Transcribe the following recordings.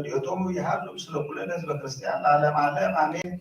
ይእቶሙ ይሃሉ ምስለ ኩለን ህዝበ ክርስቲያን ለዓለመ ዓለም ኣሜን።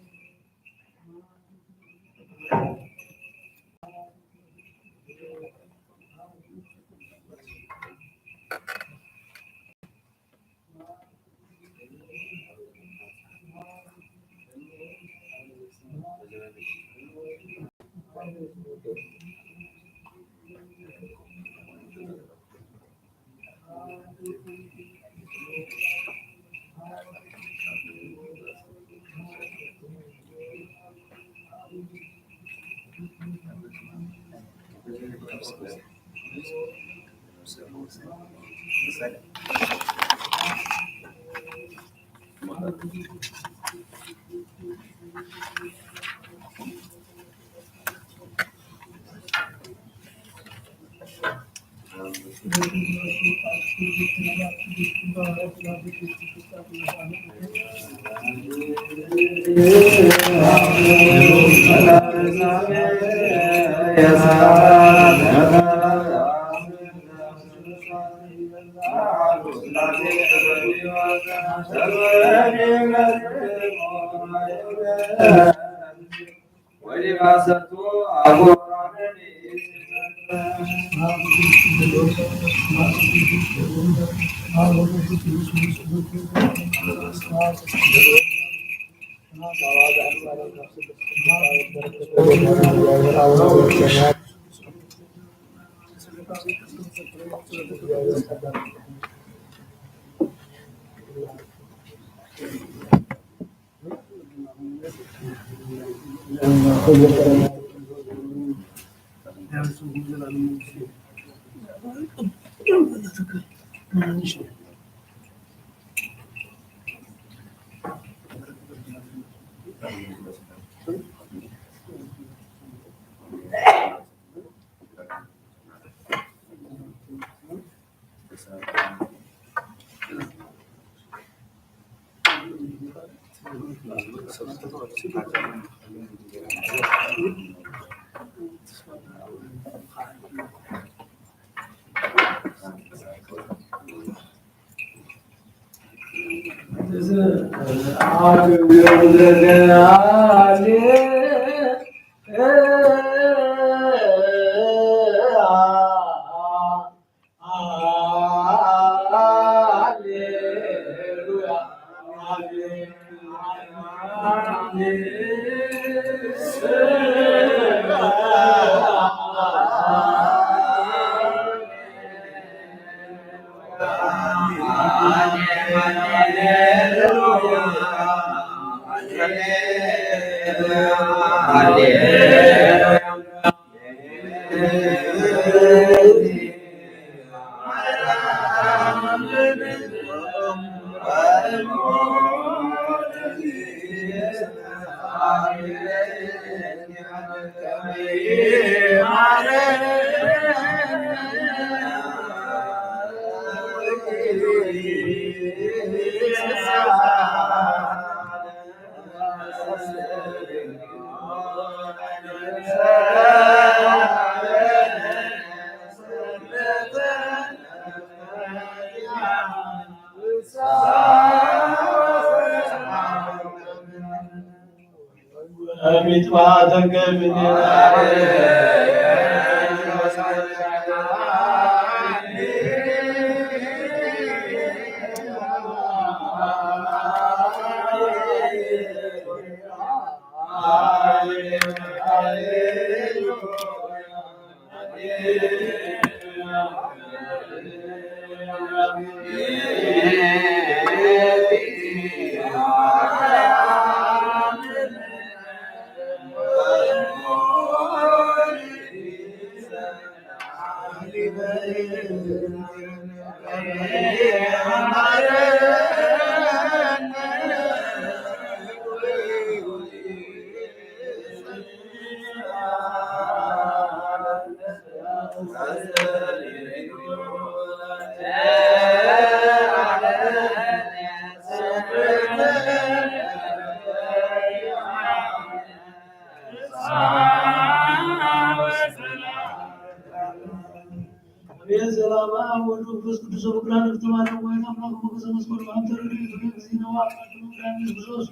ቅዱስ ወብርሃን እግዝእትነ ማርያም ወይ አምላክ ሞገሰ መስቀሉ አንተ ረድኤት እግዚእነ ወአምላክነ መድኃኒነ ኢየሱስ ክርስቶስ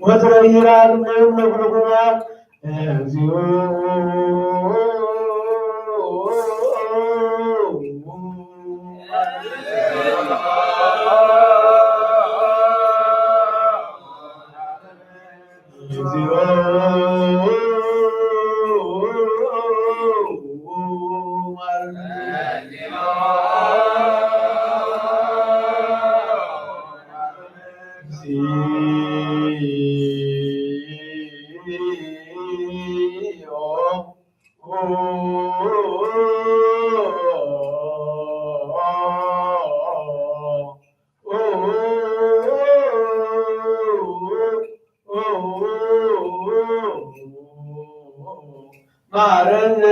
ወትረ ይራል ወይም ለኩልኩማ እግዚኦ ማረነ።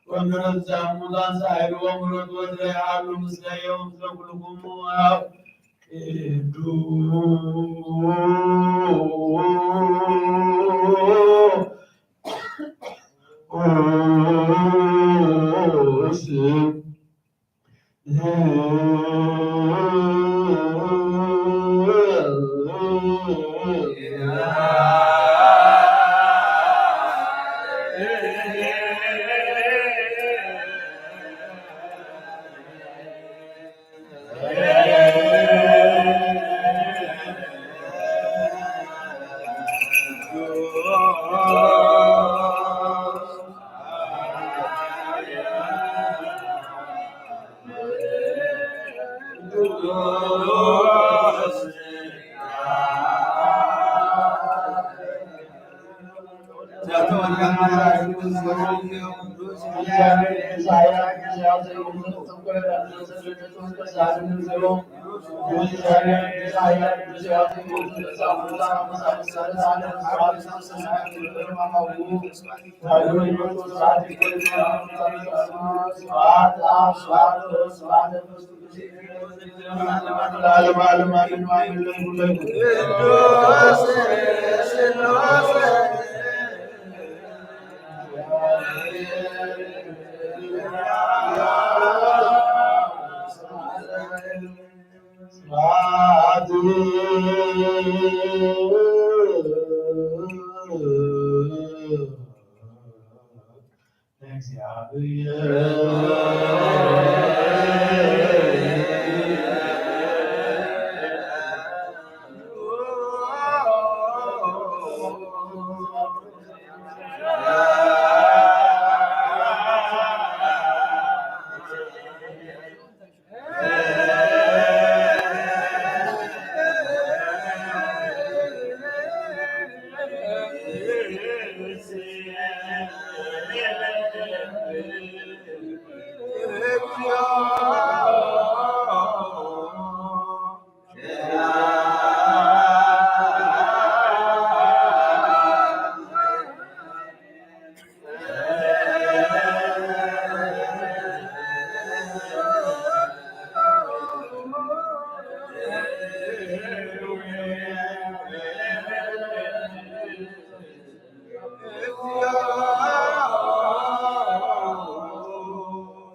ወምሕረት ዛሙላን ሳይልዎም ሮት ወትረ ይሃሉ ምስለ ዮም ምስለ ኩልኩሙ አብ ቅዱስ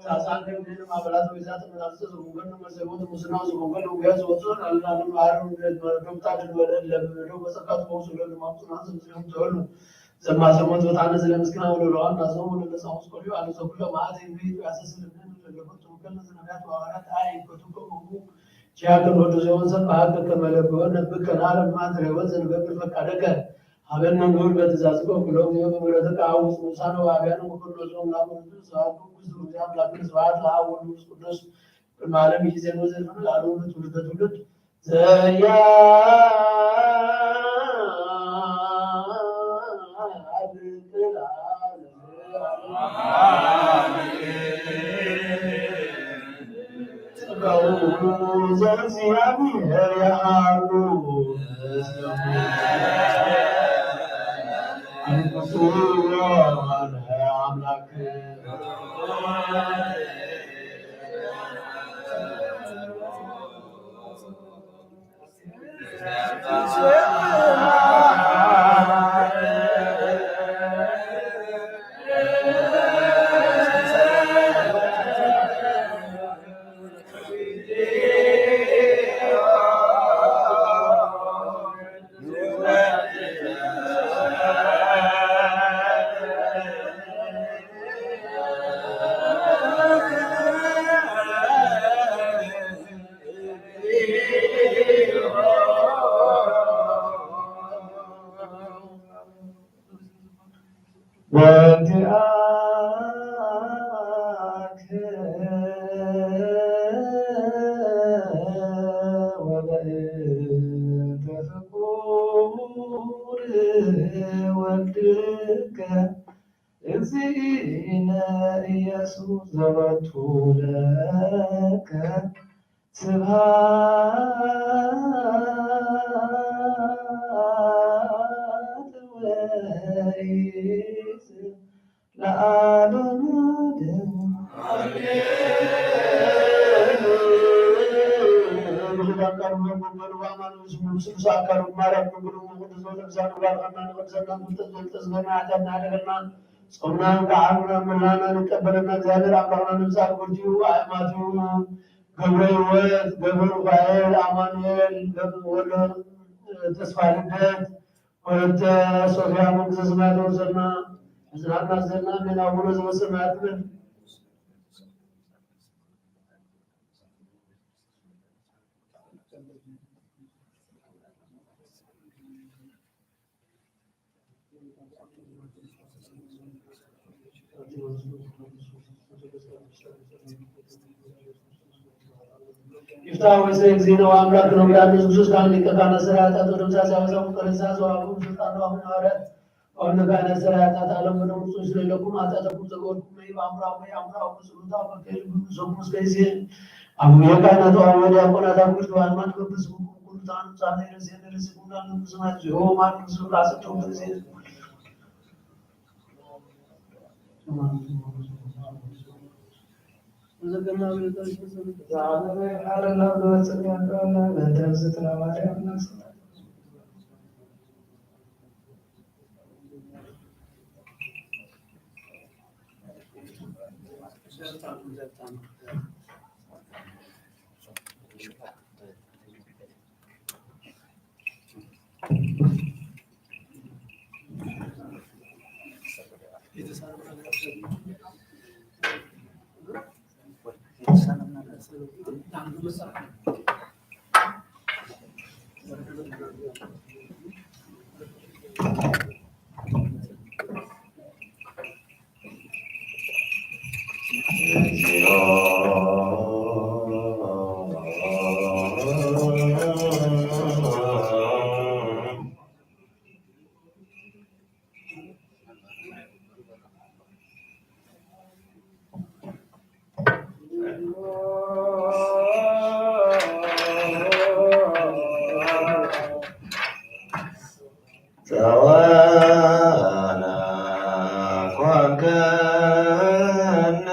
ሳሳን ከም ድህንም ኣባላት ወይዛት መናፍስት ዝጉንገን ንመሰቦት ሙስና ዝጉንገን ውግያ ዝወፅኡን ኣለናንም ማረን ምድረት መረዶም ታድል ወለድ ለብብዶ በጸጋ ትፈውሱ ለልማምፁና ዝምስሎም ትበሉ ዘማሰሞት በጣነ ዝለምስክና ወለለዋ እናዞም ወለለሳሙስ ቆልዩ ኣነ ዘኩሎ ማዕት ይብሪት ያሰስልምን ለለቦት ትውከል ነዝነቢያት ዋዋራት ኣይ ይፈቱ ከመሙ ኪያከን ወዱ ዘወን ሰብ በሃከ ከመለብወን ነብከ ናለም ማትረወን ዘንበብር ፈቃደከ ሀበነ ንዑር በትእዛዝከ ኩሎም ይእመኑ ምሕረትከ ሀቡ ቅዱሳነ ወአብያነ ወኩሎ ጾም ላመንቱ ስብሐት ቅዱስ እግዚአብሔር አምላክነ ስብሐት ለአብ ወወልድ ወመንፈስ ቅዱስ ቅድመ ዓለም ይእዜኑ ወዘልፈነ ለዓለሙ ለትውልደ ትውልድ ዘያድቅላ ጸጋው ዘእግዚአብሔር ይሃሉ። አምላክ በእንቲአከ ወበእንተ ፍቁር ወልድከ እግዚእነ ኢየሱስ ዘበቱ ለከ ስብሐት ወይስ ለዓለመ ዓለም። ጾምና እንተዓብና መላና ንቀበለና እግዚኣብሔር ኣምላኽና ንምስጋና ክብርት እዩ። ኣእማት እዩ። ገብረ ሕይወት፣ ገብረ ሩፋኤል፣ ኣማኑኤል፣ ገብረ ወልደ፣ ተስፋ ልደት፣ ወለተ ሶፊያ፣ መንግስተ ሰማያት የዋርሰና፣ ሕጽናትና ዘና ሜና ውሎ ዘበሰና ያድርገን። ይፍታ ወይሰ እግዚእነ ወአምላክ ነው ያሉ ኢየሱስ ካን ሊቀ ካህናት ሠራዊት አቶ ደምሳስ ያበዛው ቀረሳ ዘዋቡ ስልጣን ነው አሁን ሐዋርያት አሁን ካህናት ሠራዊት አታለም ነው ቁርጡ ስለለኩም አታተኩም ዘጎርኩም ነው አምራው ነው አምራው ስሉታ በከል ብዙ ሙስ ከይሴ አቡ የካህናት አቡ ዲያቆናት አቡ ቅዱስ ሃይማኖት ቅዱስ ኩሉ ታኑ ጻነ ረሴ ረሴ ኩላን ብዙ ማለት ይሆ ማለት ብዙ ራሰቸው ጊዜ ጸዋና ኮንከና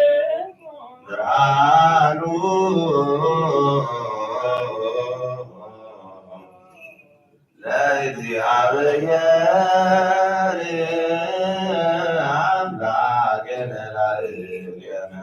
ለይኩን ብርሃኑ ለእግዚኣብሔር ኣምላክነ ላእሌነ።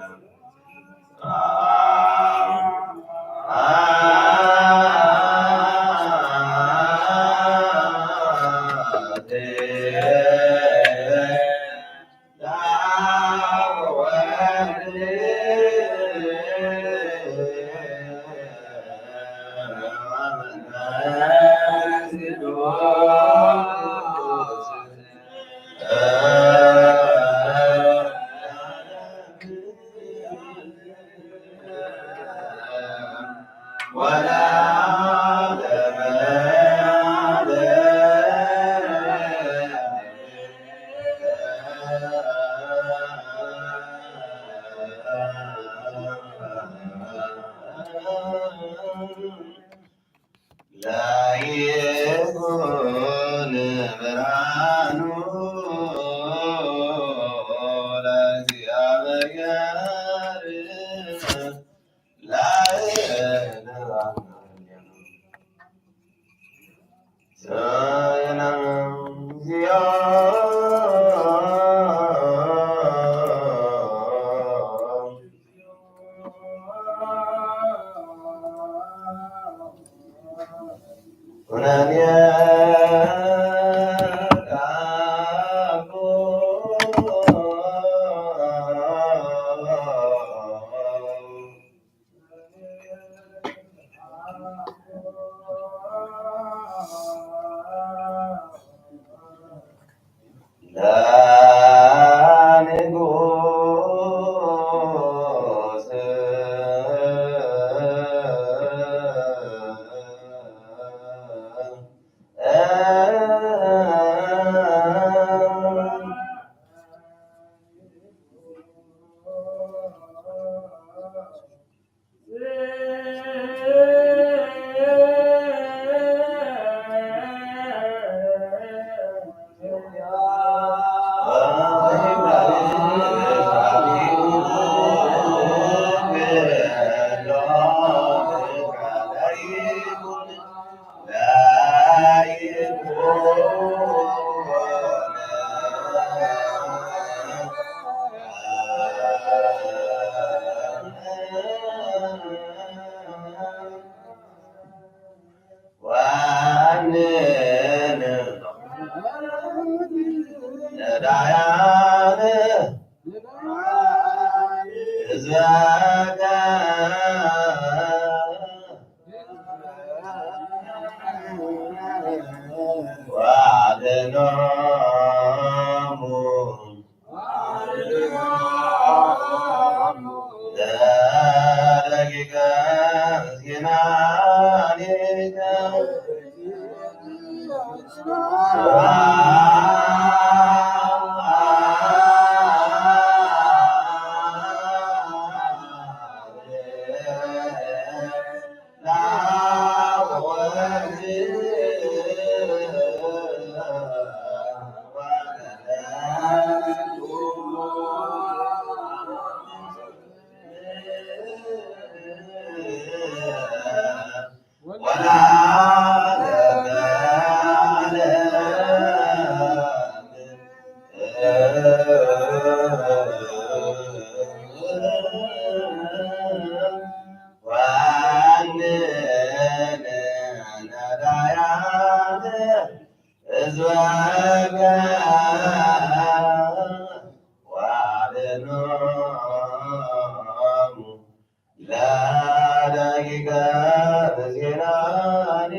ለይኩን ብርሃኑ ለእግዚኣብሔር ላዕለ ሰላም ዚኦ ኩነኔ ለንጉስ ወአንን ነዳያን ህዝበከ ወአድኅኖሙ ለደቂቀ ምስኪናኒከ። ወአንን ነዳያን ህዝበከ ወአድኅኖሙ ለደቂቀ ምስኪናኒከ።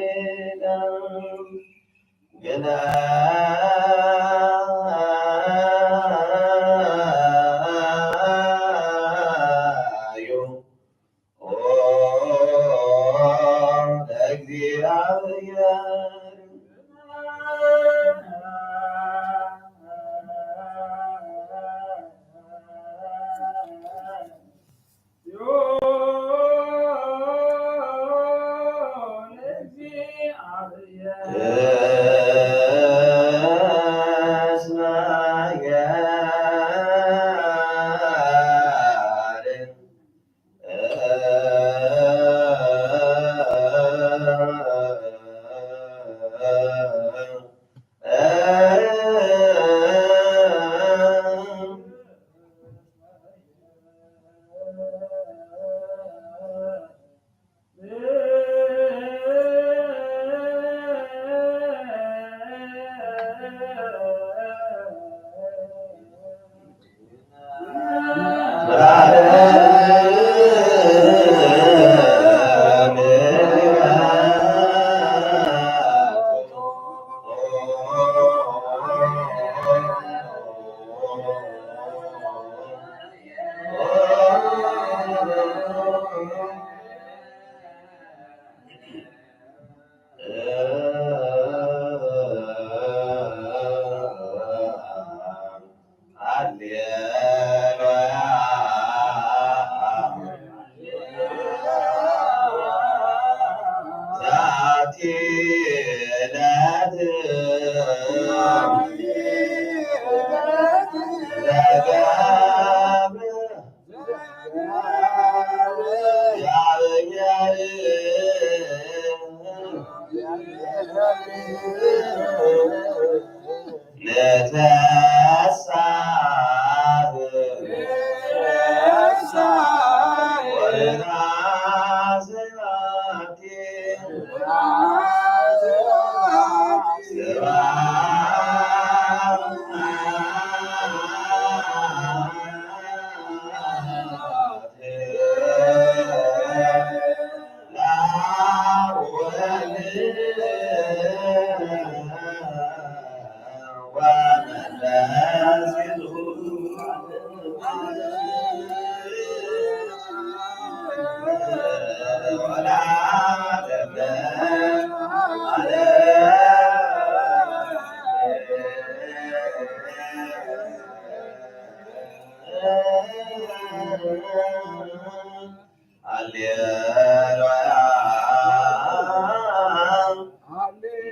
ሃሌሉያ።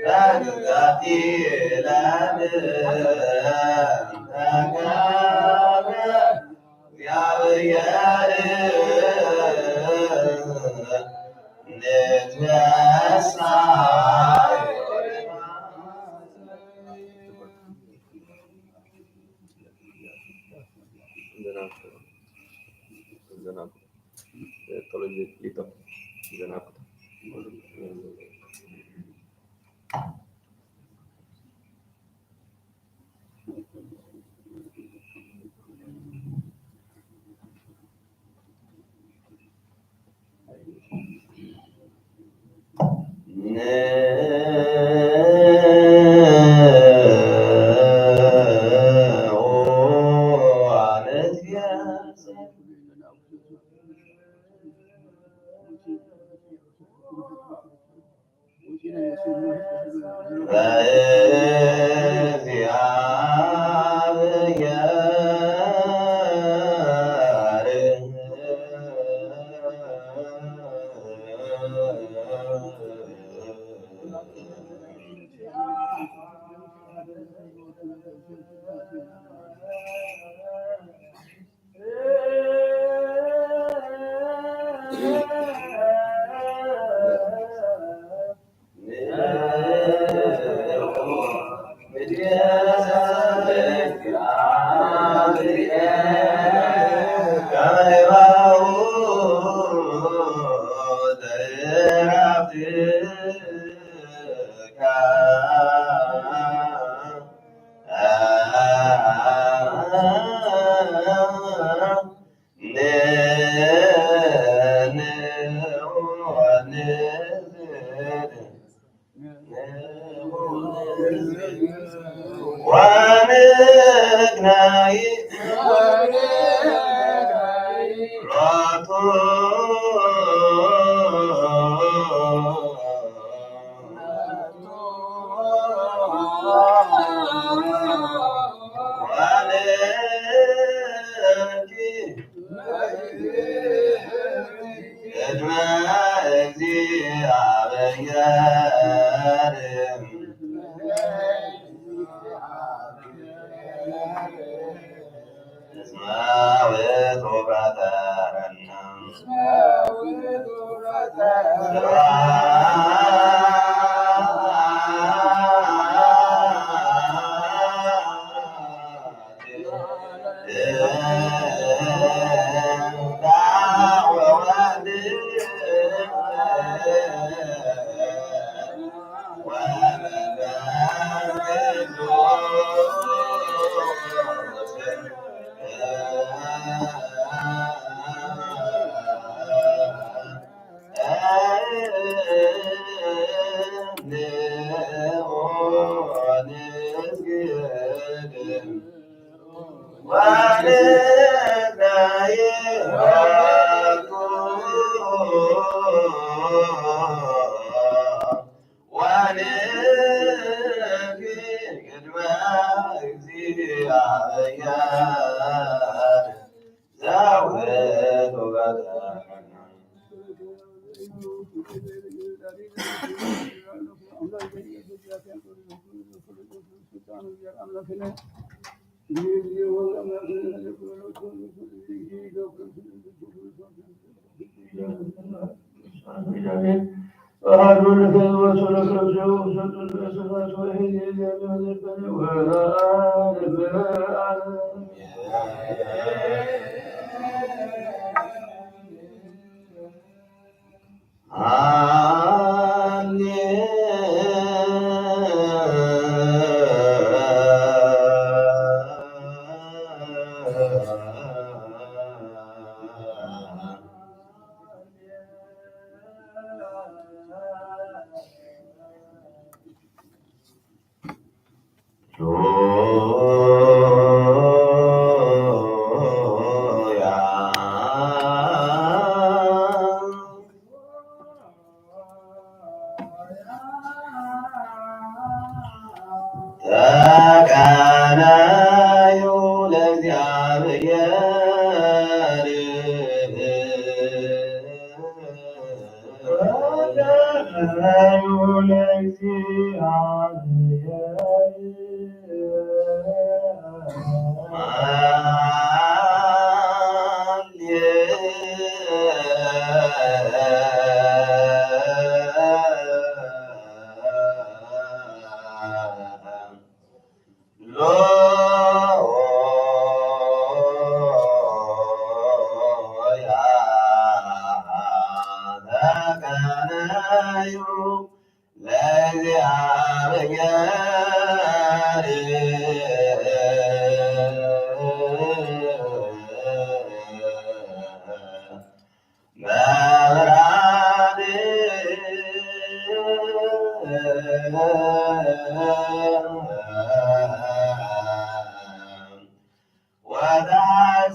በንጋቲ ለምለም ተጋበ እግዚአብሔር ንትነሳ። ወንግናይ ሎቱ ወንግ ቅድመ እግዚአብሔር እስመ ውእቱ ፈጠረነ።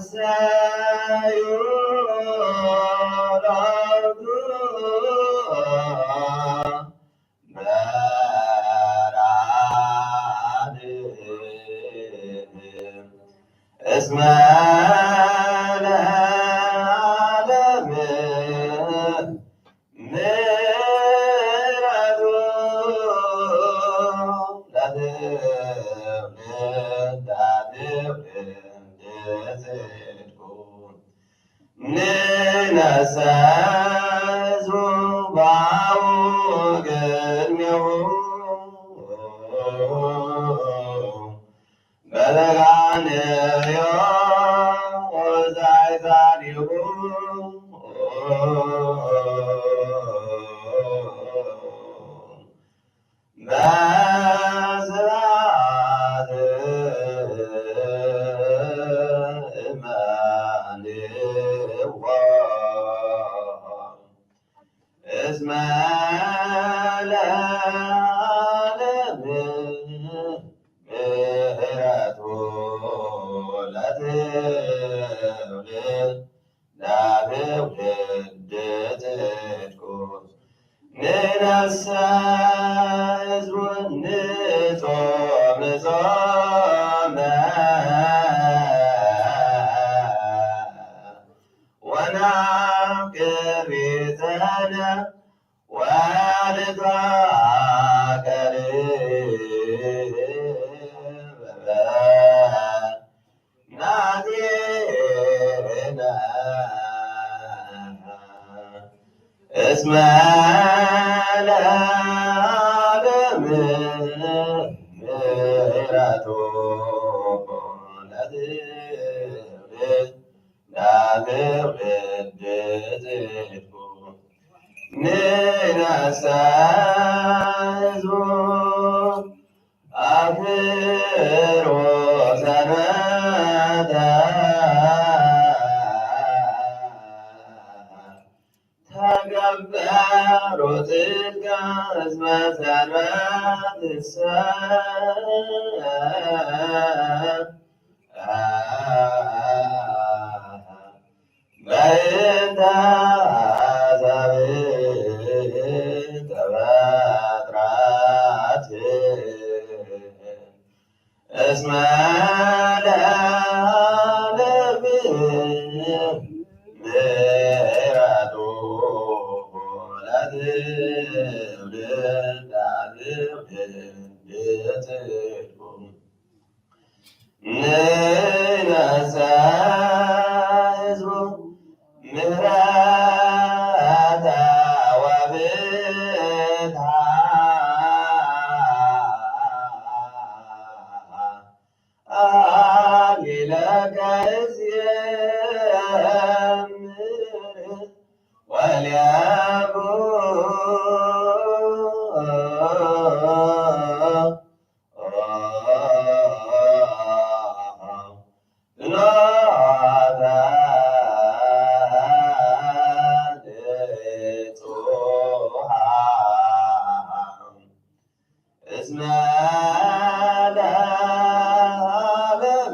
ወተሐሰዩ ሎቱ በራድ እስመ ለዓለም ምሕረቱ ለትውልድ ለትውልድ ጽድቁ ንነሰ ህዝቡ በአቡ ቅድሜሁ በተጋንዮ ወዛይታኒሁ በስብሐት እመንዎ እስመ ለዓለም ምሕረቱ ለትውልድ ለትውልድ ጽድቁ ንነሰ ህዝቡ ንጾም ጾመ ወናፍቅር ቤተነ ወልትፋቀር ናዜነ እስመ ለዓለም ምሕረቱ ለትውልድ ለትውልድ ጽድቁ ንነሰ ህዝቡ አክብሮ ሰንበተ ተገብሮ ጽድቀ እስመ ሰንበትሰ በእንተ አዛብእ ተፈጥራት እስመ ለዓለም ምሕረቱ ለትውልድ ለትውልድ ጽድቁ ንነሰ ህዝቡ ምሕረተ ወፍትሐ አሊለከ እዝየምር ወልያቡ እስመ ለዓለም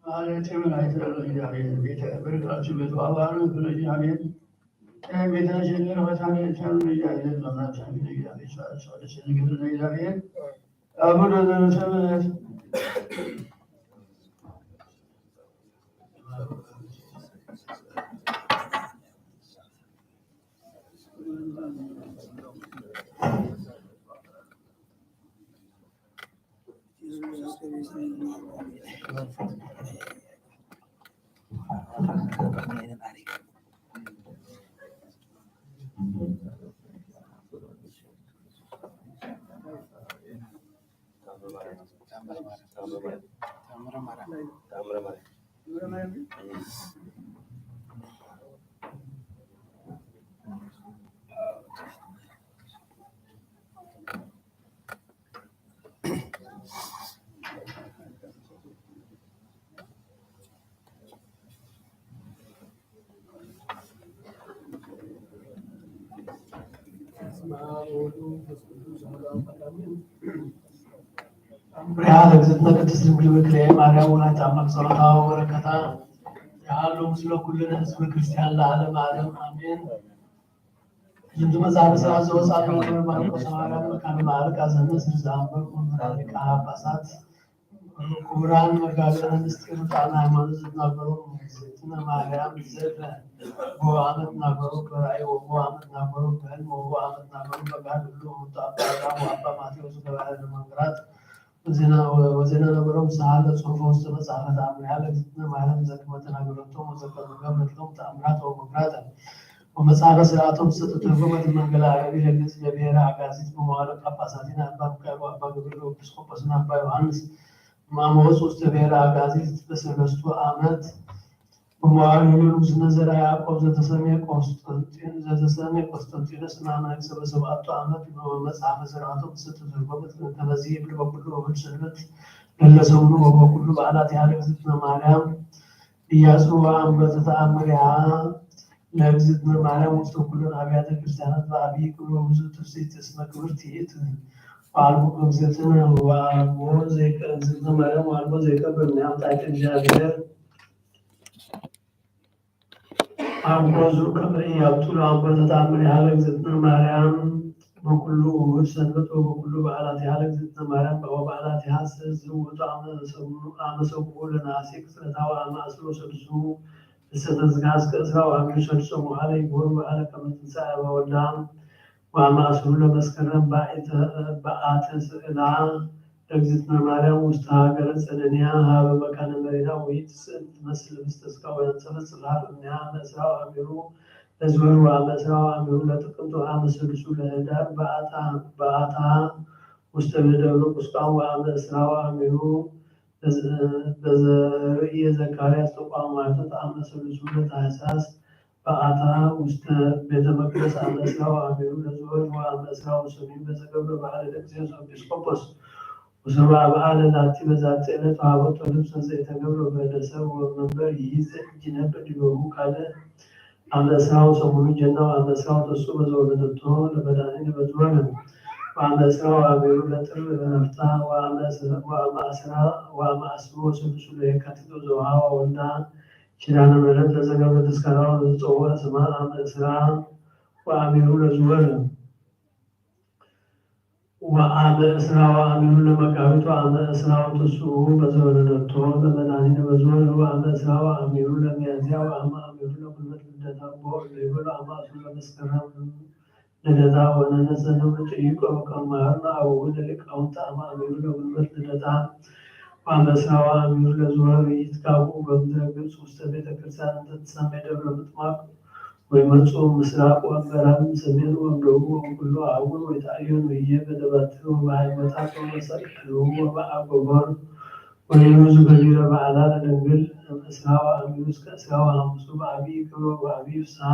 ማለት የምን አይተረሉ እግዚአብሔር ቤተ ብርቃችሁ ቤቱ አባሉ ብሎ እግዚአብሔር ቤተ ጀምር በታን የቻሉ እግዚአብሔር መምራት እግዚአብሔር ሳልስ ወደ ስንግል እግዚአብሔር አቡነ ዘበሰማያት። ሪኣ ለእግዝእትነ ቅድስት ድንግል በክልኤ ማርያም ወላዲተ አምላክ ጸሎታ ወበረከታ ይሃሉ ምስለ ኩልነ ህዝበ ክርስቲያን ለዓለመ ዓለም አሜን። ዝንቱ መጽሐፈ ስብሐት ዘወፅአ መምህር ማርቆስ ሐዋርያ መካነ ማዕረግ አዘነ ስርዛ አንበር መምህር ሊቃነ ጳጳሳት ክቡራን መጋቤ ምስጢር ብፁዓን ሃይማኖት ዝትናገሩ እግዝእትነ ማርያም ዘተ በአመት ናገሩ በራእይ ወቦ አመት ናገሩ በህልም ወቦ አመት ናገሩ በጋድ ብሎ ሙቶ አባ አብርሃም ወአባ ማቴዎስ ገባረ ለመንክራት ወዜና ወዜና ነበሮም ሰሃለ ጽሑፎ ውስተ መጽሐፈ ተአምሪሃ ለእግዝእትነ ማርያም ዘክመ ተናገረቶም ወዘከመ ገብረትሎም ተአምራት ወመንክራት ወመጽሐፈ ስርዓቶም ውስተ ተተርጎመት መንገለ አረቢ ለግእዝ በብሔረ አጋዚት በመዋዕለ ጳጳሳቲነ አባ ሚካኤል ወአባ ገብርኤል ወኤጲስቆጶስነ አባ ዮሐንስ ማመወፅ ውስተ ብሔረ አጋዚት በሰለስቱ ዓመት በመዋዕሉ ንጉስነ ዘርዓ ያዕቆብ ዘተሰምየ ቆስጠንጢን ዘተሰምየ ቆስጠንጢኖስ እናመነግሰ በሰብዓቱ ዓመት መጽሐፈ ስርዓቶም ዝተተርጎመት። ከመዚ ይብል በኩሉ እሁድ ሰንበት ለለሰሙኑ ወበኩሉ በዓላት ያለ እግዝእትነ ማርያም ኢያሱ ወአንበተ ተአምሪሃ ለእግዝእትነ ማርያም ውስተ ኩለን አብያተ ክርስቲያናት በአብይ ክብር ብዙ ትፍስሕት እስመ ክብርት ይእቲ ወአልቦ እግዝእትነ ወአልቦ ዘይከ እግዝእትነ ማርያም ወአልቦ ዘይከብር እምኔሃ መላእክተ እግዚአብሔር። አምሮዙ ከመ ኢያብጡ ለአንበተ ተአምሪሃ ለእግዝእትነ ማርያም በኩሉ እሑድ ሰንበት ወበኩሉ በዓላቲሃ ለእግዝእትነ ማርያም ወበዓላቲሃ ስዝ ውእቱ አመ ሰሙኑ አመ ሰብኡ ለነሐሴ ቅጽለታ ወአመ አስሩ ወሰድሱ እሰተ ዝጋ እስከ እስራ ወአሚሩ ሰድሶ መዋዕለ ይግበሩ በዓለ ከመ ትንሣኤ አበ ወልዳ ወአመ አስሩ ለመስከረም በአተ ስእላ ለእግዝእትነ ማርያም ውስተ ሀገረ ጸደንያ ሀበ መካነ መሪራ ውይት ስእል ትመስል ህብስተ ሥጋ ወደም ሰበት ስብሐት እምኔሃ። አመ እስራ ወአሚሩ ለዝወር ወአመ እስራ ወአሚሩ ለጥቅምት ወአመ ሰዱሱ ለህዳር በአታ ውስተ ደብረ ቁስቋም ወአመ እስራ ወአሚሩ በዘርእየ ዘካርያስ ተቋም ማርቶት አመ ሰሉሱ ለታህሳስ በአታ ውስተ ቤተ መቅደስ አመ እስራ ወአሚሩ ለዝወር ወአመ እስራ ወሰኑይ በዘገብረ በዓለ ለእግዚኦስ ኤጲስቆጶስ ወሰብአ በዓለ ላቲ በዛቲ ዕለት ወሀበቶ ልብሰ ዘይተገብረ በእደ ሰብ ወመንበር ይሂዝ እጅ ነብር ዲበሁ ካልእ አመ እስራ ወሰሙኑ ጀና ወአመ እስራ ወተስዑ በዘወለደቶ ለመድኃኒነ በዝወር ወአመ እስራ ወአሚሩ ለጥር ዕረፍታ ወአመ እስራ ወአመ አስራ ወአመ አስሩ ወሰሉሱ ለየካቲት ወዘውሃባ ወልዳ ኪዳነ ምሕረት ለዘገብረ ተስካራ ወዘጸውዐ ስማ አመ እስራ ወአሚሩ ለዝወር ወአመ እስራ ወአሚሩ ለመጋቢት ወአመ እስራ ወተስዑ በዘወለደቶ ለመድኃኒነ በዝወር ወአመ እስራ ወአሚሩ ለሚያዝያ ወአመ አሚሩ ለጉልበት ልደታ ቦ ለይበሉ አመ አስሩ ለመስከረም ልደታ ወነነሰ ንብር ጥይቆ ከማርና አቡነ ሊቃውንት አመ አሚሩ ለጉልበት ልደታ ወአመ እስራ ወአሚሩ ለዝወር ይትጋቡ በምድረ ግብጽ ውስተ ቤተ ክርስቲያን እንተ ትሰመይ ደብረ ምጥማቅ ወይመጹ ምስራቅ ወምዕራብ ሰሜን ወደቡብ ወእምኩሉ አህጉር ወይትአየኑ ህዬ በደባትር ወበሃይማኖታት ወበሰቅሕሩ ወበአጎበር ወይኑ ዝገቢረ በዓላ ለድንግል እም እስራ ወአሚሩ እስከ እስራ ወሐሙሱ በአብይ ክብር ወበአብይ ፍስሐ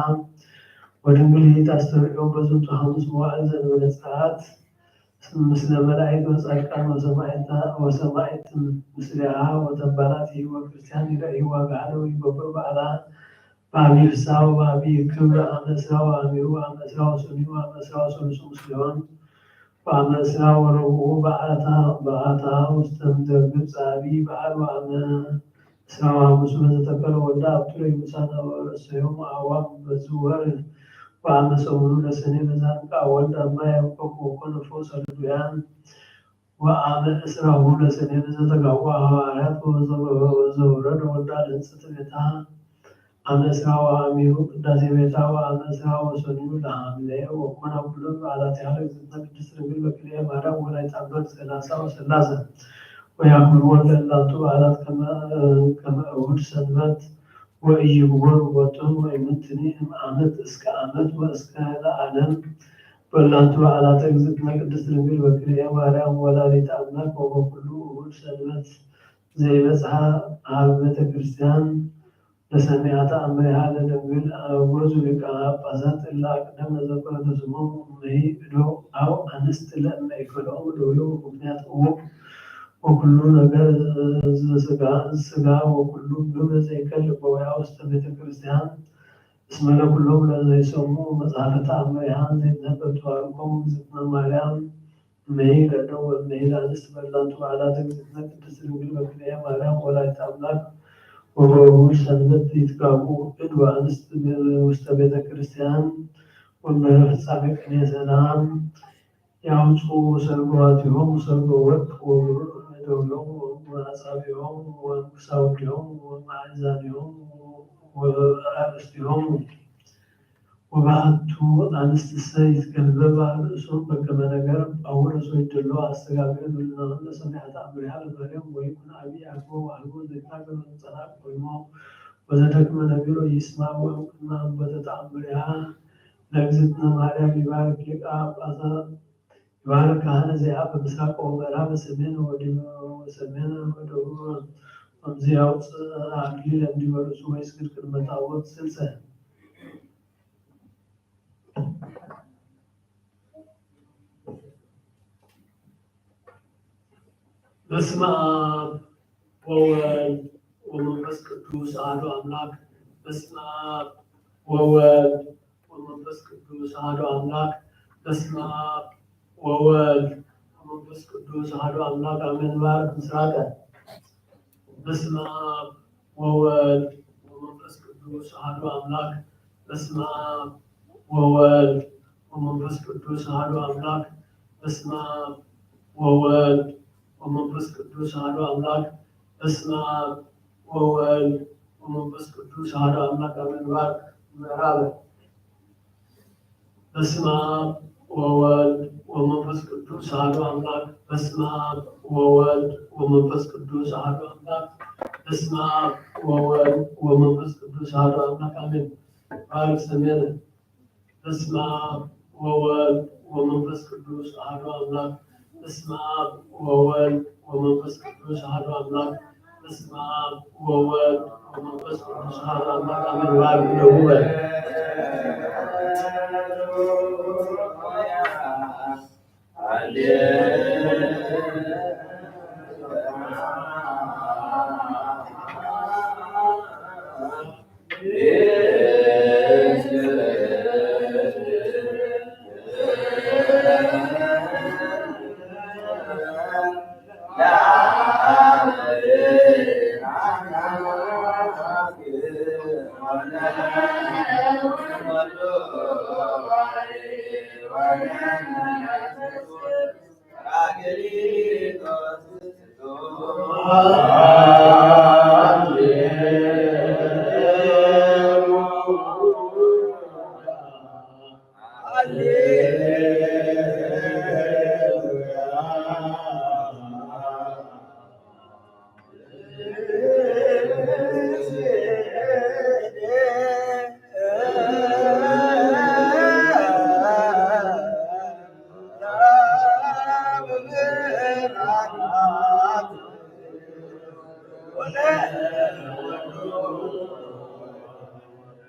ወድንግል ይእቲ አስተርእዮ በዝንቱ ሐሙስ መዋዕል ዘእንበለ ጽርዓት ምስለ መላእክት ወጻድቃን ወሰማዕታ ወሰማዕት ምስሌሃ ወተንባላት ወክርስቲያን ይረእይዋ ጋዕለ ወይገብሩ በዓላ በአብይ ፍስሐ ወበአብይ ክብር አመ እስራ ወአሚሩ ወአመ እስራ ወሰኑይ ወአመ እስራ ወሰሉሱ ምስሌሆን ወአመ እስራ ወረብኡ በዓታ በዓታ ውስተ ምድረ ግብፅ አብይ በዓል ወአመ እስራ ወሐሙሱ በዘተከለ ወልዳ አብትሎ ይሙሳና ወረሰዮም አዋም በዝወር ወአመ ሰሙኑ ለሰኔ በዛንቃ ወልድ አማ ያዕቆብ ወኮነ ፈውሰ ለዱያን ወአመ እስራሁ ለሰኔ በዘተጋቡ ሐዋርያት ወዘወረደ ወልዳ ለህንጽት ቤታ አመ እስራ ወአሚሩ ቅዳሴ ቤታ ወአመ እስራ ወሰኑዩ ለሐምሌ ወኮና ኩሎን በዓላቲሃ ለእግዝእትነ ቅድስት ድንግል በክልኤ ማርያም ወላዲተ አምላክ ሠላሳ ወሰላሰ ወያክብርወን ለእላንቱ በዓላት ከመ እሁድ ሰንበት ወኢይግበሩ ቦቶን ወኢምንትኒ እምአመት እስከ አመት ወእስከ ለዓለም በእላንቱ በዓላተ እግዝእትነ ቅድስት ድንግል በክልኤ ማርያም ወላዲተ አምላክ ወበኩሉ እሁድ ሰንበት ዘይበጽሐ አብ ቤተ ክርስቲያን ለሰሚዐ ተአምሪሃ ለደንግል አበጉ ሊቀ ጳጳሳት እለ አቅደመ ዘኮነ ተስሞሙ እመሂ እዶ አው አንስት ለእመ ኢከልኦም ደውሉ ምክንያት እውቅ ወኩሉ ነገር ስጋ ወኩሉ ግብር ዘይከል በውያ ውስተ ቤተ ክርስቲያን እስመ ለኩሎም ለዘይሰሙ መጽሐፈ ተአምሪሃ ዘይትነበብ ተዋልቆም እግዝእትነ ማርያም እመሂ ለእደው ወእመሂ ለአንስት በላንቱ በዓላት እግዝእትነ ቅድስት ድንግል በክልኤ ማርያም ወላዲተ አምላክ ወበእሁድ ሰንበት ይትጋቡ እድ ወአንስት ውስተ ቤተ ክርስቲያን ወመረ ፍጻሜ ቅኔ ሰላም ያውፁ ሰርገዋቲሆሙ ሰርገ ወርቅ ወብሩር እደውሎሙ ወአጻብዕሆሙ ወክሳውዲሆሙ ወማዕዛኒሆሙ ወአርእስቲሆሙ ወበአቱ አንስትሰ ይትገልበባ ርእሶም በከመ ነገር ጳውሎስ ወይደሎ አስተጋብኦ ምልናሁን ለሰሚዐ ተአምሪሃ ለማርያም ወይኩን አብይ አልቦ ወአልቦ ዘይትናገር ወተጸናቅ ወይሞ ወዘደክመ ነገሮ ይስማ ወእምቅድመ አንበተ ተአምሪሃ ለእግዝእትነ ማርያም ይባርክ ሊቀ ጳጳሳት ይባርክ ካህነ ዘያፈ ምስራቅ ወምዕራብ ሰሜን ወሰሜን ወደቡብ ወምዚ ያውፅእ አክሊለ እንዲበ ርእሱ ወይስግድ ቅድመ ታቦት ስልሰ በስመ አብ ወወልድ ወመንፈስ ቅዱስ አሐዱ አምላክ። በስመ አብ ወወልድ ወመንፈስ ቅዱስ አሐዱ አምላክ። በስመ አብ ወወልድ ወመንፈስ ቅዱስ አሐዱ አምላክ አሜን። ባርክ ምስራቀ። በስመ አብ ወወልድ ወመንፈስ ቅዱስ አሐዱ አምላክ። በስመ አብ ወወልድ ወመንፈስ ቅዱስ አሐዱ አምላክ። በስመ አብ ወወልድ ወመንፈስ ቅዱስ አሐዱ አምላክ። በስመ አብ ወወልድ ወመንፈስ ቅዱስ አሐዱ አምላክ አሜን። ባርክ ምዕራብ። በስመ አብ ወወልድ ወመንፈስ ቅዱስ አሐዱ አምላክ። በስመ አብ ወወልድ ወመንፈስ ቅዱስ አሐዱ አምላክ። በስመ አብ ወወልድ ወመንፈስ ቅዱስ አሐዱ አምላክ አሜን። ባርክ ስሜነ። በስመ አብ ወወልድ ወመንፈስ ቅዱስ አሐዱ አምላክ። በስመ አብ ወወልድ ወመንፈስ ቅዱስ አሐዱ አምላክ። በስመ አብ ወወልድ ወመንፈስ ቅዱስ አሐዱ አምላክ አሜን። ባርክ ደቡበ።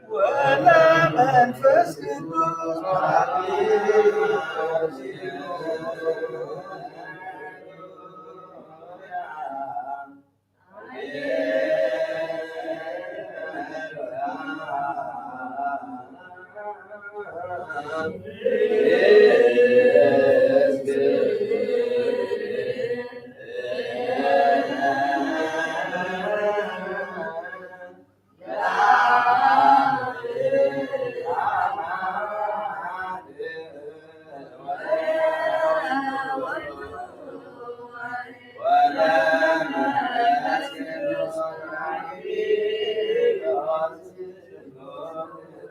ወመንፈስ ቅዱስ።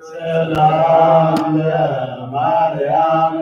ሰላም ለማርያም።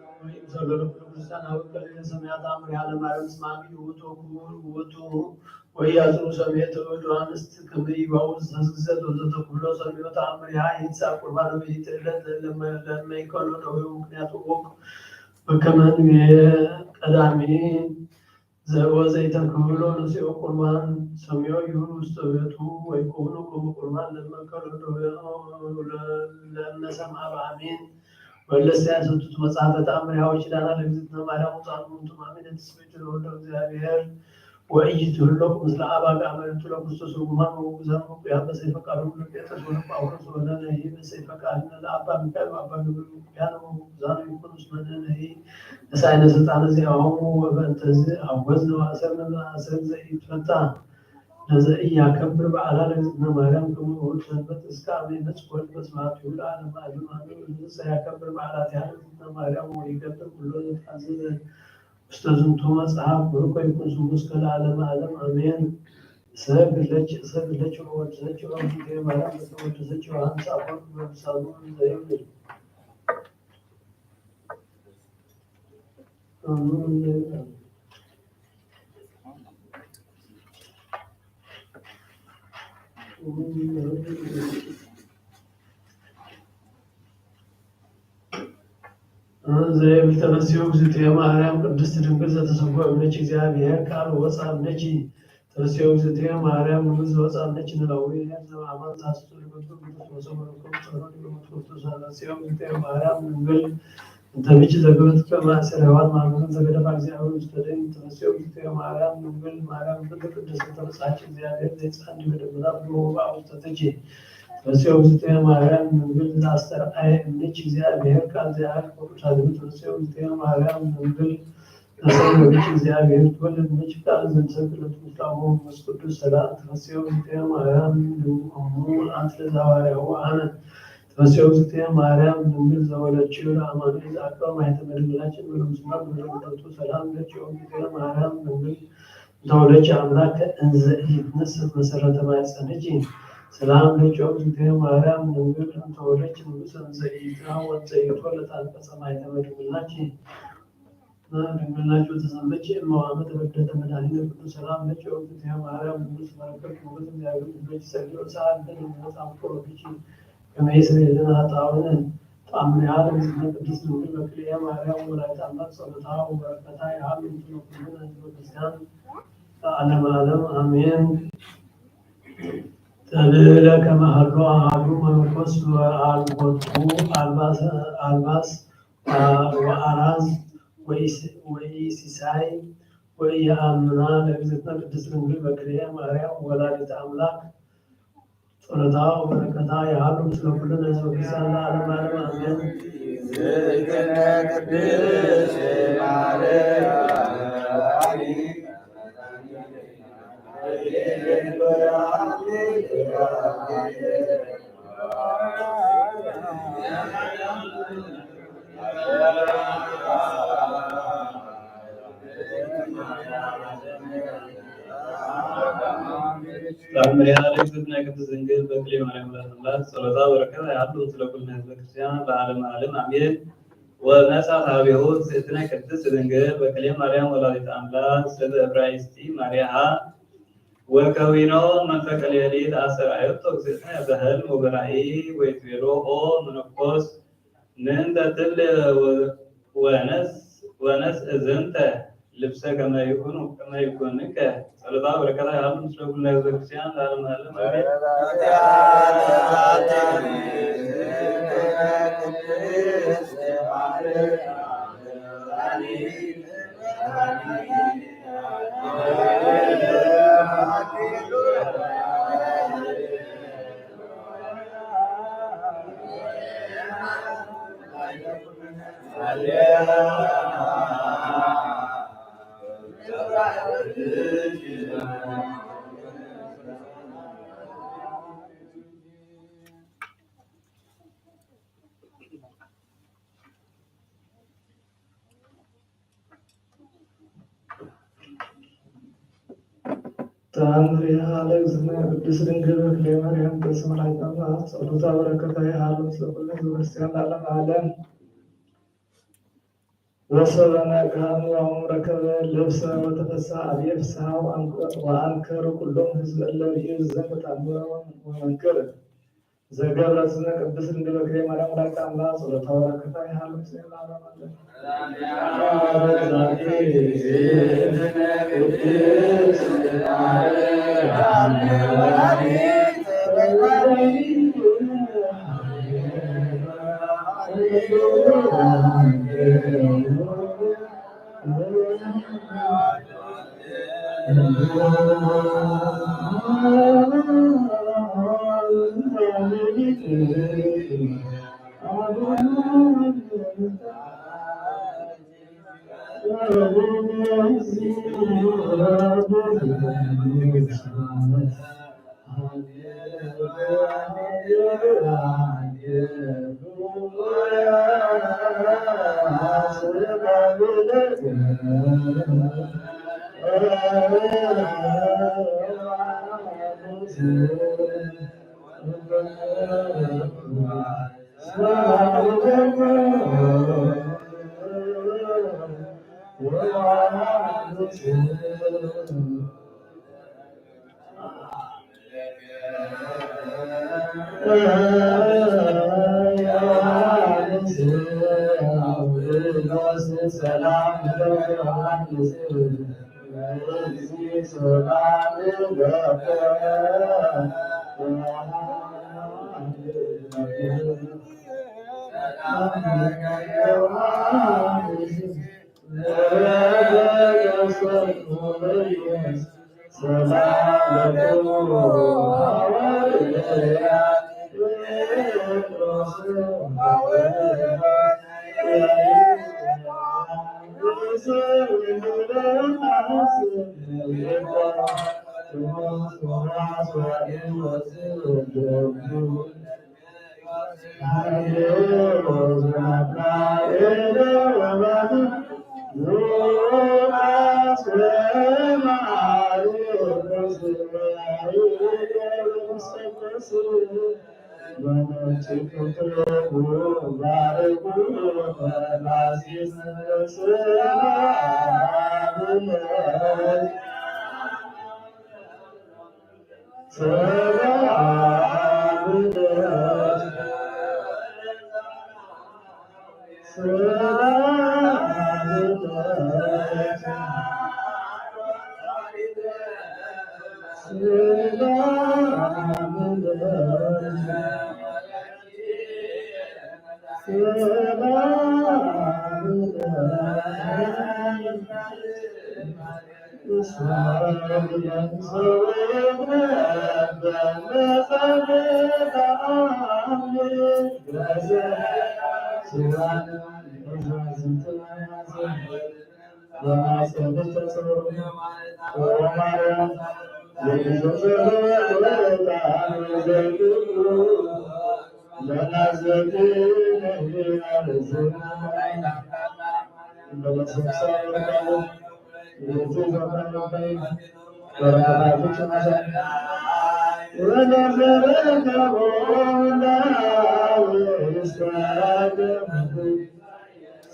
ቅዱሳን አበው ከሊለ ሰማያት አምር ያለ ማርያም ስማሚ ውእቱ ክቡር ውእቱ ወያዝኑ ሰሜት ወዱ አንስት ክምይ ባውዝ ተስግሰት ወዘተኩሎ ሰሚዮ ተአምር ያ ይንሳ ቁርባን ወይት ዕለት ለመይከሎ ደዌ ምክንያት ወቅ ወከመ ንቤ ቀዳሚ ዘእወ ዘይተክብሎ ንስኦ ቁርባን ሰሚዖ እዩ ውስተ ቤቱ ወይኮኑ ከምኡ ቁርባን ለመከሎ ለእመሰምዓ በአሜን። ወለሰ ያሰቱት መጽሐፈ ተአምር ያዎች ዳና ለእግዝእትነ ማርያም ውፃን ሙንቱ ማሜን የተስፈች ለወልደ እግዚአብሔር ወእይትህሎቁ ምስለ አባግ አመልቱ ለክርስቶስ ርጉማን ወውጉዛን ወቁያን በሰይፈ ቃሉ ለጴጥሮስ ወለጳውሎስ ወለነሂ በሰይፈ ቃልነ ለአባ ሚካኤል ወአባ ገብርኤል ወቁያን ወውጉዛን ይኩኑ እስመ ነነሂ ነሳእነ ስልጣነ ዚአሆሙ ወበእንተዝ አወዝነ ወአሰርነ በአሰር ዘኢትፈታ ለዘኢያከብር በዓላ ለእግዝእትነ ማርያም ከመ ውእቱ ሰንበት እስከ አመ ይመጽእ ወልድ በስብሐቲሁ ለዓለመ ዓለም አሜን። እምዘያከብር በዓላቲሃ ለእግዝእትነ ማርያም ወይገብር ኩሎ ዘተአዘዘ ውስተ ዝንቱ መጽሐፍ ብሩክ ወይኩን ስሙ እስከ ለዓለመ ዓለም አሜን። እሰግድ ለኪ እሰግድ ለኪ ወወድሰኪ ወእግዝእትየ ማርያም ለተወደሰኪ ወአንሳ አፈወርቅ በልሳኑ እንዘ ይብል ዘይብል ተፈስዮ እግዝእትየ ማርያም ቅድስት ድንግል ዘተሰጎ እምነች እግዚአብሔር ቃል ወፃ እምነች ተፈስዮ እግዝእትየ ማርያም ንጉስ ዘወፃ እምነች ንላዊ ዘማማን ዛስቱ ልበቱ ቅዱስ ወሰመረኮም ጸሎት የመትኩርቱ ተፈስዮ እግዝእትየ ማርያም ድንግል እንተ ብእኪ ዘገበትከ ማእሰር ሔዋን ማርያም ዘገደፋ እግዚአብሔር ውስተ ደይን ተፈስዮ እግዝእትየ ማርያም ድንግል ማርያም እንተ ቅድስት ተበጻሕኪ እግዚአብሔር ዘይጻን ዲበ ደመና ብሎ ወበአብ ውስተ ትኪ ተፈስዮ እግዝእትየ ማርያም ድንግል ዘአስተርአየ እምኔኪ እግዚአብሔር ቃል ዘያዕል ቅዱስ አድኅኖ ተፈስዮ እግዝእትየ ማርያም ድንግል ዘሰመረኪ እግዚአብሔር ትወልድ እምኔኪ ቃል ዘምሰል ክለቱ ምስለ አቡ መንፈስ ቅዱስ ሰላም ተፈስዮ እግዝእትየ ማርያም ድንግል እሙ አንቲ ለዘሐዋርያሁ አነ ተፈስዮ እግዝእትየ ማርያም ድንግል ዘወለድኪ ለአማኑኤል ዘአቅረበ ማኅተመ ድንግልናኪ እንበለ ምስማር እንበለ ልደቱ ሰላም ለኪ ኦ እግዝእትየ ማርያም ድንግል እንተ ወለድኪ አምላክ እንዘ ኢይትነሰት መሰረተ ማኅፀንኪ ሰላም ለኪ ኦ እግዝእትየ ማርያም ድንግል እንተ ወለድኪ ንጉሰ እንዘ ኢይትሃወን ዘኢይትወለድ አንቀጸ ማኅተመ ድንግልናኪ ድንግልናኪ ወተሰመኪ እመ ወአመ ተበደተ መድኃኒነ ቅዱስ ሰላም ለኪ ኦ እግዝእትየ ማርያም ድንግል ተፈረከት ሞገስ እግዚአብሔር ምስሌኪ ጸልዮ ሰአል ለነ ምህረት አፍቅሮ ቢኪ ከመ ይስሬ ለነ ኃጣውነ ተአምሪሃ ለእግዝእትነ ቅድስት ድንግል በክልኤ ማርያም ወላዲተ አምላክ ጸሎታ ወበረከታ ይሃሉ ምስለ ኩልነ ህዝበ ክርስቲያን ለዓለመ ዓለም አሜን። ተብህለ ከመ ሀሎ አሐዱ መነኮስ ወአልቦቱ አልባስ ወአራዝ ወኢሲሳይ ወኢየአምና ለእግዝእትነ ቅድስት ድንግል በክልኤ ማርያም ወላዲተ አምላክ ጸሎታ ወበረከታ ይሃሉ ምስለ ኩልነ ህዝበ ክርስቲያን ለዓለመ ዓለም አሜን። እግዝእትነ ቅድስት ማርያም ተአምሪሃ ለእግዝእትነ ቅድስት ድንግል በክልኤ ማርያም ወላዲተ አምላክ ጸሎታ በረከታ ይሃሉ ምስለ ኩልነ ህዝበ ክርስቲያን ለዓለመ ዓለም አሜን። ወመጻት ሀቤሁ እግዝእትነ ቅድስት ድንግል በክልኤ ማርያም ወላዲተ አምላክ ስም ዕብራይስጢ ማርያሃ ወከዊኖ መንፈቀ ሌሊት አስተርአየቶ እግዝእትነ በህልም ወበራእይ ወይትቤሎ ኦ መነኮስ ምንተ ትብል ወነስ ወነስ እዝንተ ልብሰ ከመ ይኩኑ ከመ ይኩንከ ጸሎታ በረከታ ይሃሉ ምስለ ኩልነ ህዝበ ክርስቲያን ለዓለመ ዓለም አሜን። ተአምሪሃ ለእግዝእትነ ቅድስት ድንግል በክልኤ ማርያም ቅድስት መላእክት አምላክ ጸሎታ በረከታ ይሃሉ ምስለ ኩልነ ህዝበ ክርስቲያን ለዓለመ ዓለም። ወሶበ ነግሃ እምባሆሙ ረከበ ልብሰ ወተፈስሐ አብየ ፍስሐ ወአንከሩ ኩሎም ህዝብ እለ ርእዩ ዘንተ ተአምረ ወመንክር። ዘገብረትነ ቅድስት ድንግል ወክልኤ ማርያም ወላዲተ ኣምላክ ጸሎታ በረከታ ይሃሉ ምስለ ለዓለመ ዓለም።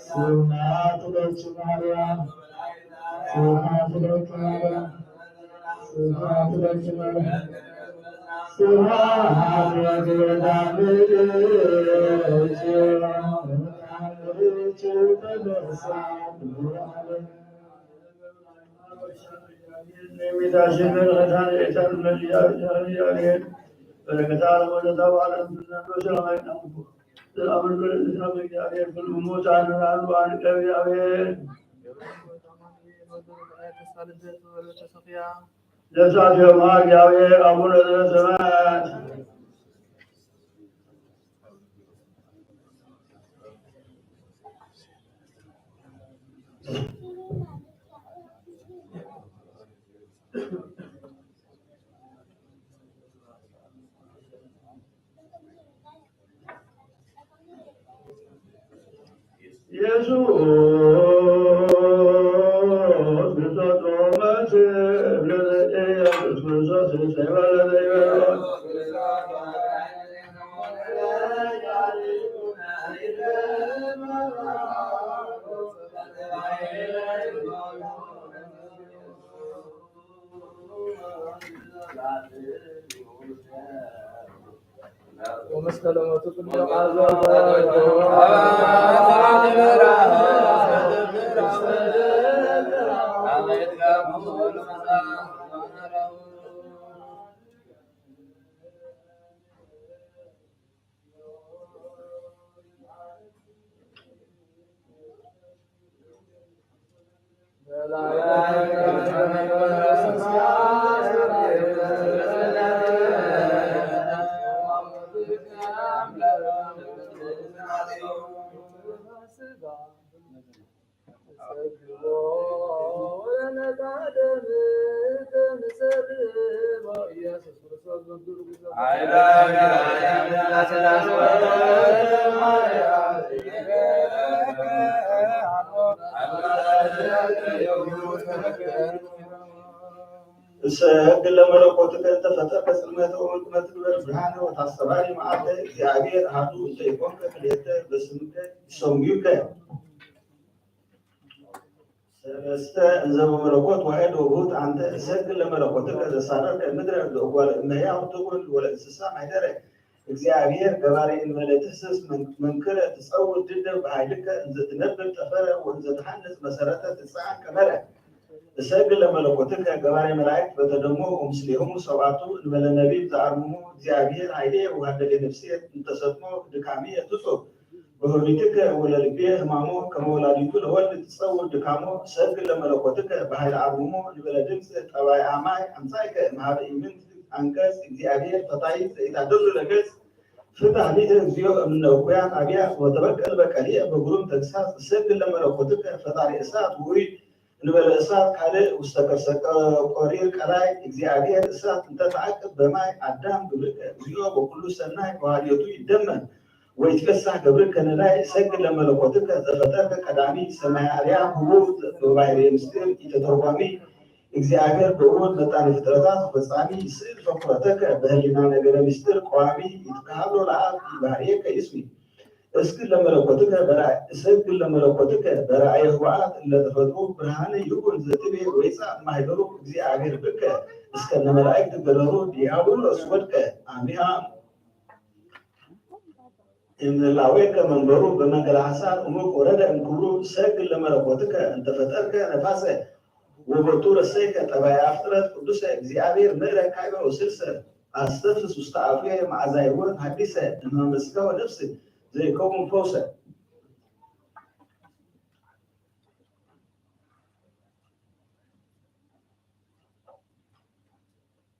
ስብሐት ለኪ ማርያም፣ ስብሐት ለኪ ማርያም፣ ስብሐት ለኪ ማርያም፣ ስብሐት ለኪ ወዳምልኪ ወዳምልኪ ተነሳ። በረከታ ለወለዳ በዓለም ዘላለማዊ ናምልኮ። ለሳቴማ እግዚአብሔር አቡነ ዘበሰማያት። ኢየሱስ ክርስቶስ ጾመ ኢየሱስ ክርስቶስ ዘይበለ ዘይበለ ወመስቀለ ሞቱ ቅዱስ እሰ ግለ መለኮትከ እንተ ፈጠርከ ጽልመተ ወመልክመ ትግበር ብርሃነ ወታስተባሪ መዓልተ። እግዚኣብሔር አሐዱ እንተ ኢኮንከ ክልኤተ በስምከ ይሰምዩከ። ሰለስተ እንዘ በመለኮት ዋሕድ ወብሁት አንተ። እሰ ግለ መለኮትከ ዘሳረርከ ምድረ ለእጓለ እመሕያው ትኩን ወለእንስሳ ማሕደረ። እግዚኣብሔር ገባሬ እንበለ ትህስስ መን-፣ መንክረ ትጸውር ድደ በኃይልከ እንዘ ትነብር ጠፈረ ወእንዘ ተሐንጽ መሰረተ ትጽዓን ቀመረ። እሰግድ ለመለኮትከ ገባሬ መላእክት በተደሞ ወምስሌሆሙ ሰብአቱ እንበለ ነቢብ ዘአርምሞ። እግዚአብሔር ኃይሌ ወሃደገ ነፍሴ እንተሰጥሞ ድካሜ ትጹር በህሊትከ ወለልቤ ህማሞ ከመ ወላዲቱ ለወልድ ትጸውር ድካሞ። እሰግድ ለመለኮትከ በኃይለ አርምሞ እንበለ ድምፅ ጠባይ አማይ አምጻእከ እምሃበ ኢምንት አንቀጽ። እግዚአብሔር ፈታይት ዘኢታደሉ ለገጽ ፍትሕ ሊተ እግዚኦ እምነ እኩያት አብያት ወተበቀል በቀልየ በግሩም ተግሳጽ። እሰግድ ለመለኮትከ ፈጣሪ እሳት ውእይ እንበለ እሳት ካልእ ውስተ ከርሰ ቆሪር ቀላይ። እግዚአብሔር እሳት እንተ ተዓቅብ በማይ አዳም ግብርከ እግዚኦ በኩሉ ሰናይ በዋልዮቱ ይደመር ወይትፈሳህ ገብርከ ነዳይ። እሰግድ ለመለኮትከ ዘፈጠርከ ቀዳሚ ሰማይ አርያም ህቡብ በባሕርየ ምስጢር ኢተተርጓሚ። እግዚአብሔር በእውር መጣኔ ፍጥረታት ፈጻሚ። ስእል ፈኩረተከ በህሊና ነገረ ምስጢር ቀዋሚ። ይትከሃሎ ለአብ ባህርየከ ይስሚ። እስግድ ለመለኮትከ በራእይ፣ እሰግድ ለመለኮትከ በራእየ ህቡአት እለ ተፈጥሩ ብርሃነ ይኩን ዘትቤ ወይጻእ ማህደሩ። እግዚአብሔር ብከ እስከነ መላእክት ገረሩ ዲያብሎስ ወድቀ። አሜን። እምህላዌከ መንበሩ በመንገለ ሐሳር እሙቅ ወረደ እምክብሩ። እሰግድ ለመለኮትከ እንተ ፈጠርከ ነፋሰ ወቦቱ ረሰይከ ጠባየ ፍጥረት ቅዱሰ። እግዚአብሔር ምዕረ ካይበ ወስልሰ አስተፍስ ውስተ አፉየ መዓዛ ሕይወት ሐዲሰ እመ መስከ ወነፍስ ዘይከውን ፈውሰ።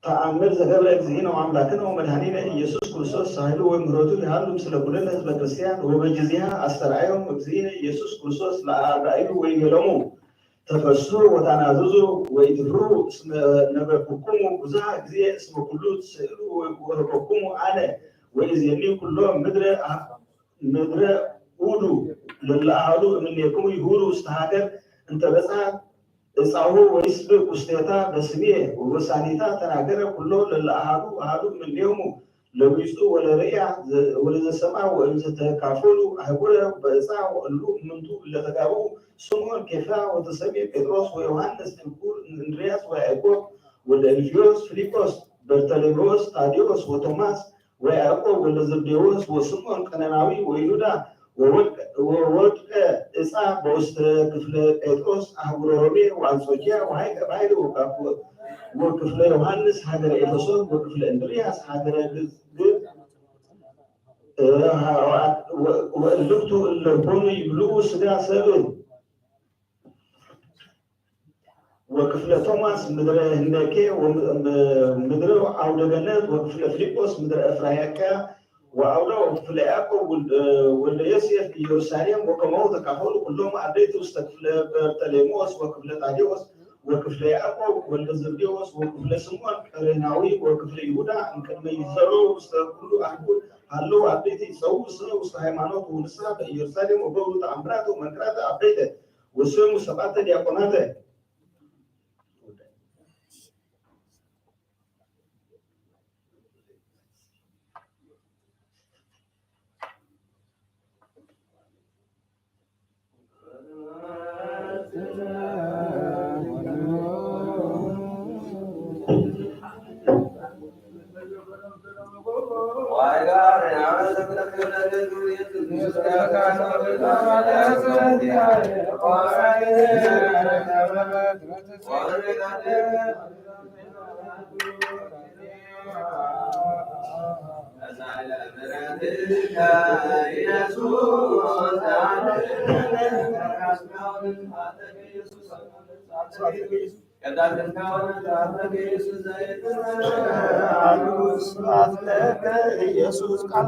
ተአምር ዘገብረ እግዚእነ ወአምላክነ ወመድኃኒነ ኢየሱስ ክርስቶስ ሳህሉ ወምህረቱ ይሃሉ ምስለ ኩልነ ህዝበ ክርስቲያን። ወበጊዜሃ አስተርአዮም እግዚእነ ኢየሱስ ክርስቶስ ለአርዳኢሁ ወይቤሎሙ ተፈስሑ ወታናዘዙ ወኢትፍርሁ እስመ ነገርኩክሙ ብዙሃ ጊዜ እስመ ኩሉ ትስእሉ ወወሀበኩሙ አነ ወኢዜኒ ኩሎ ምድረ ምድረ ኡዱ ለለአሃዱ እምኔክሙ ይሁሩ ውስተ ሀገር እንተ በጽሐ እጻሁ ወይስብክ ውስቴታ በስምየ ወበሳኒታ ተናገረ ኩሎ ለለአሃዱ አሃዱ እምኔሆሙ ለቢጹ ወለርእያ ወለዘሰምዐ ወእምዘተካፈሉ አህጉረ በእጻ ወእሉ እምንቱ እለተጋብኡ ስምዖን ኬፋ ወተሰምየ ጴጥሮስ ወዮሐንስ ፍቁር እንድርያስ ወያዕቆብ ወለእልፍዮስ ፊልጶስ በርተሌሜዎስ ታዴዎስ ወቶማስ ወያዕቆብ ወለዘብዴዎስ ወስምዖን ቀነናዊ ወይሁዳ ወወድቀ እጻ በውስተ ክፍለ ጴጥሮስ አህጉረ ሮሜ ወአንጾኪያ ወሃይቀ ባይል ወክፍለ ዮሐንስ ሀገረ ኤፌሶን ወክፍለ እንድርያስ ሀገረ ግብፅ ወእልክቱ እለ ኮኑ ይብልዑ ስጋ ሰብ ወክፍለ ቶማስ ምድረ ህንደኬ ምድረ አውደ ገነት ወክፍለ ፊልጶስ ምድረ እፍራያቅያ ወአውዳ ወክፍለ ያዕቆብ ወልደ ዮሴፍ ኢየሩሳሌም ወከማሁ ተካፈሉ ኩሎም አርድእት ውስተ ክፍለ በርተሌሞስ ወክፍለ ታዴዎስ ወክፍለ ያዕቆብ ወልደ ዘብዴዎስ ወክፍለ ስምዖን ቀሬናዊ ወክፍለ ይሁዳ እምቅድመ ይዘረው ውስተ ኩሉ አህጉር ሃለው አርድእት ይጸውዑ ስመ ውስተ ሃይማኖት ወንስሐ በኢየሩሳሌም ወገብሩ ተአምራተ ወመንክራተ አበይተ ወስሙ ሰብዓተ ዲያቆናተ። ስብሐት ለከ ኢየሱስ ቃል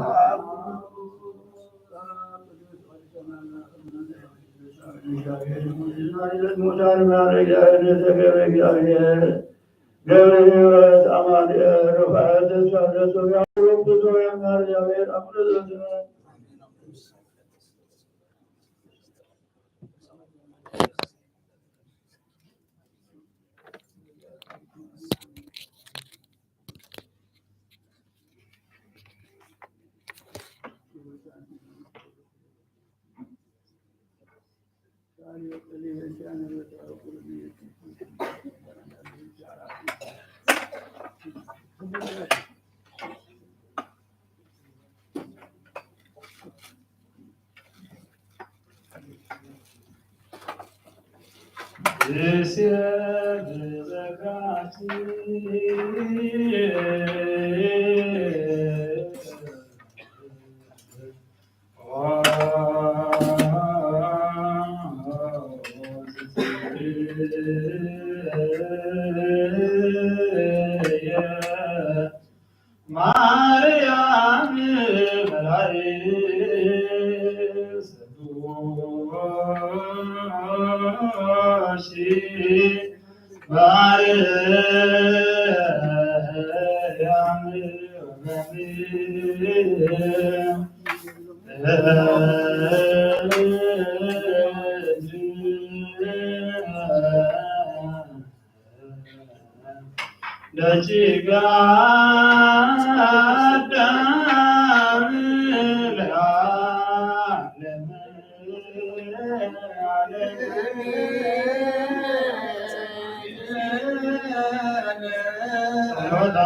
ገብረ ሕይወት አማኑኤል ሩፋኤል ተስፋ ዘሶርያ ርኩሶ የማር እግዚአብሔር አቡነ ዘበሰማያት። ማርያም መላእክት ሰዱሺ ማርያም ደቂቀ አዳም ለዓለመ ዓለም። ጸሎታ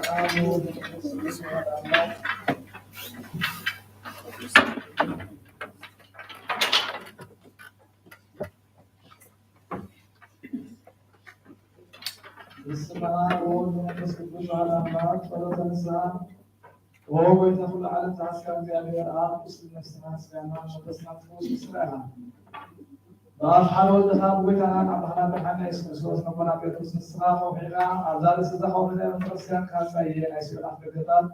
ኣብ ወልድ መንፈስ ቅዱስ ወረድ ኣምላክ። በስመ አብ ወወልድ ወመንፈስ ቅዱስ አሐዱ አምላክ። ጸሎተ ንስሐ። ኦ ጎይታ ኩሉ ዓለም ዝሓዝካ እግዚኣብሔር ኣብ ቁስሊ ነፍስና ስጋና መንፈስና ትፈውስ ንስኻ ኢኻ። ብኣፍ ሓደ ወልድኻ ብጎይታናን ኣምላኽና ብርሃንና የሱስ ክርስቶስ ነቦና ጴጥሮስ ንስኻ ከውሒኻ ኣብዛ ርእሲ እዛ ከውሒ ናይ ቤተክርስትያን ካብ ጸየ ናይ ሲኦል ኣፍደገታት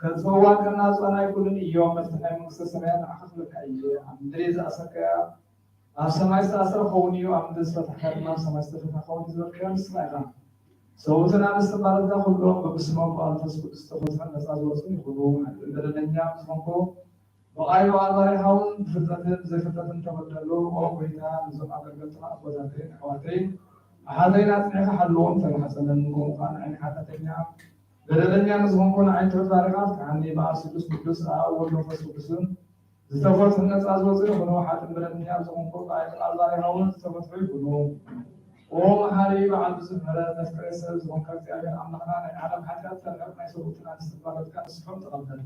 ከጽወዋን ከናጽዋን ኣይኩልን እዮም። መፍትሕ ናይ መንግስተ ሰማያት ንዓኻ ክህበካ እየ። ኣብ ምድሪ ዝኣሰርካያ ኣብ ሰማይ ዝተኣስረ ክኸውን እዩ፣ ኣብ ምድሪ ዝተፈትሐ ድማ ኣብ ሰማይ ዝተፈትሐ ክኸውን እዩ ዝበልካዮ ንስኻ ኢኻ። ሰብኡትን ኣንስትን ባሮትካ ኩሎም በብስሞም ብቓል መንፈስ ቅዱስ ዝተፈትሑን ነጻ ዝወጹን ይኹኑ። ሓጥእን በደለኛ ምስ ዝኾንኩ ብቓል ብቓል ባሪኻውን ብፍልጠትን ብዘይፍልጠትን ተበደሉ። ኦ ጎይታ፣ ነዞም ኣገልገልትኻ ኣቦታተይን ኣሕዋተይን ኣሓተይን ኣጽኒዕካ ሓልዎም፣ ፈሪሃ ጸለኒ። ከምኡ ኸኣ ንዓይን ሓጢኣተኛ በደለኛ ንዝኾንኩ ንዓይን ትሑት ባሪኻ ፍትሓኒ። ብኣብ ስሉስ ቅዱስ ኣብ ወልድ መንፈስ ቅዱስን ዝተፈትሑ ነጻ ዝወጹ ይኹኑ። ሓጥእን በደለኛ ኣብ ዝኾንኩ ብኣይ ቃል ባሪኻ እውን ዝተፈትሑ ይኹኑ። ኦ መሓሪ በዓል ብዙሕ ምሕረት መፍቀሬ ሰብ ዝኾንካ እግዚኣብሔር ኣምላኽና ናይ ዓለም ሓጢኣት ተርሕቕ ናይ ሰብኡትን ኣንስትን ባሮትካ ንስሖም ተቐበል።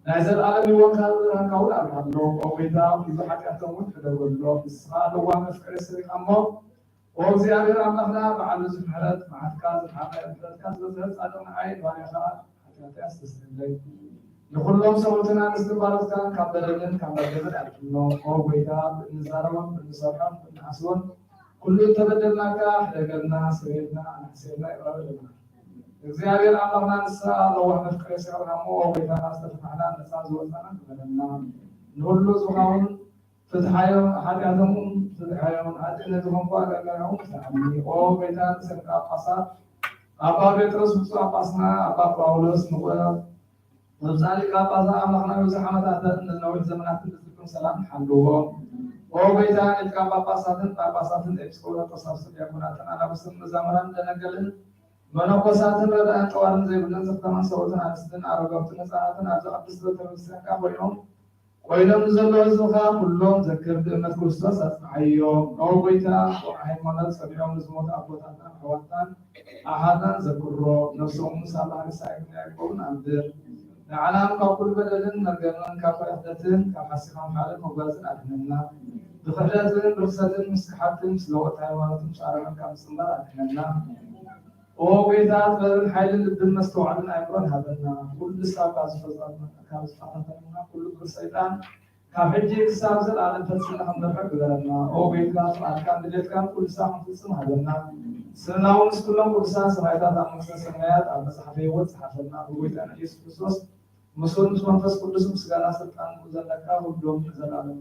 ናይ ዘለኣለም ህይወትካ ብብርሃንካ እውን ኣብርሃሎም። ኦ ጎይታ ኩሉ ሓጢኣቶም እውን ሕደገሎም። ንስኻ ለዋህ መፍቀሬ ሰብ ኢኻ እሞ ኦ እግዚኣብሔር ኣምላኽና በዓል ብዙሕ ምሕረት መዓትካ ዝረሓቐ ምሕረትካ ዝበዝሐ ጻድቕ ንዓይ ባሪኻ ሓጢኣተይ ኣስተስርየለይ። ንኹሎም ሰብኡትን ኣንስትን ባሮትካን ካብ በደልን ካብ መርገምን ኣድሕኖም። ኦ ጎይታ፣ ብእንዛረቦን ብእንሰርሖን ብእንሓስቦን ኩሉ እተበደልናካ ሕደገልና፣ ስርየልና፣ ኣናሕስየልና፣ ይቕረ በለልና። እግዚኣብሔር ኣምላኽና ንስኻ ለዋህ መፍቀሬ ሰብ ኢኻ እሞ፣ ኦ ጎይታና፣ ዝተፈታሕናን ነጻ ዝወጻናን ግበረልና። ንኹሉ ዝኸውን ፍትሓዮም፣ ሓጢኣቶም ፍትሓዮም፣ ሓጢእ ነዚ ኾንኩ ኣገልጋዮም ፍትሓኒ። ኦ ጎይታ፣ ንሰን ጳጳሳት ኣባ ጴጥሮስ ብፁዕ ጳጳስና፣ ኣባ ጳውሎስ ንቑ-፣ ንጻድቅ ጳጳሳት ኣምላኽና ንብዙሕ ዓመታትን ንነዊሕ ዘመናትን ብጽድቅን ሰላም ሓልዎም። ኦ ጎይታ፣ ሊቃነ ጳጳሳትን ጳጳሳትን ኤጲስቆጶሳትን ቀሳውስትን ዲያቆናትን ኣናብስትን መዛምራን ደናግልን መነኮሳትን ረዳእን ጠዋርን ዘይብለን ዘኽተማን ሰብኡትን ኣንስትን ኣረጋውትን ህጻናትን ኣብዚ ቅድስቲ ቤተክርስትያንካ ኮይኖም ኮይኖም ንዘለዉ ህዝብኻ ኩሎም ዘክር ብእምነት ክርስቶስ ኣጽንዓዮም። ኦ ጎይታ፣ ጽኑዕ ሃይማኖት ጸኒዖም ንዝሞቱ ኣቦታትናን ኣሕዋትናን ኣሓትናን ዘክሮ። ነፍሶም ምስ ኣምላኽ ንስሓ ይግበሩን ኣንብር። ንዓናም ካብ ኩሉ በደልን መርገምን ካብ ክሕደትን ካብ ሓሲኻ ምሓልን ምጉባዝን ኣድሕነና። ብክሕደትን ብርክሰትን ምስ ከሓድትን ምስ ለወጥቲ ሃይማኖትን ምስ ኣረመን ካብ ምጽንባር ኣድሕነና። ኦ ጎይታ፣ ጥበብን ሓይልን ልብን መስተውዓልን ኣእምሮን ሃበና። ኩሉ ሳብ ካብ ዝፈጸመና፣ ካብ ዝፈታተነና ኩሉ ግብሪ ሰይጣን ካብ ሕጂ ክሳብ ዘለኣለም ፈጺምና ክንደርሕቕ ግበረና። ኦ ጎይታ፣ ፍቓድካን ድሌትካን ኩሉ ሳብ ክንፍጽም ሃበና። ስምና እውን ምስ ኩሎም ቅዱሳን ሰማዕታት ኣብ መንግስተ ሰማያት ኣብ መጽሓፈ ህይወት ጽሓፈልና። ብጎይታና ኢየሱስ ክርስቶስ ምስኡን ምስ መንፈስ ቅዱስ ምስጋና ስልጣን ዘለካ ኩሎም ንዘለኣለም።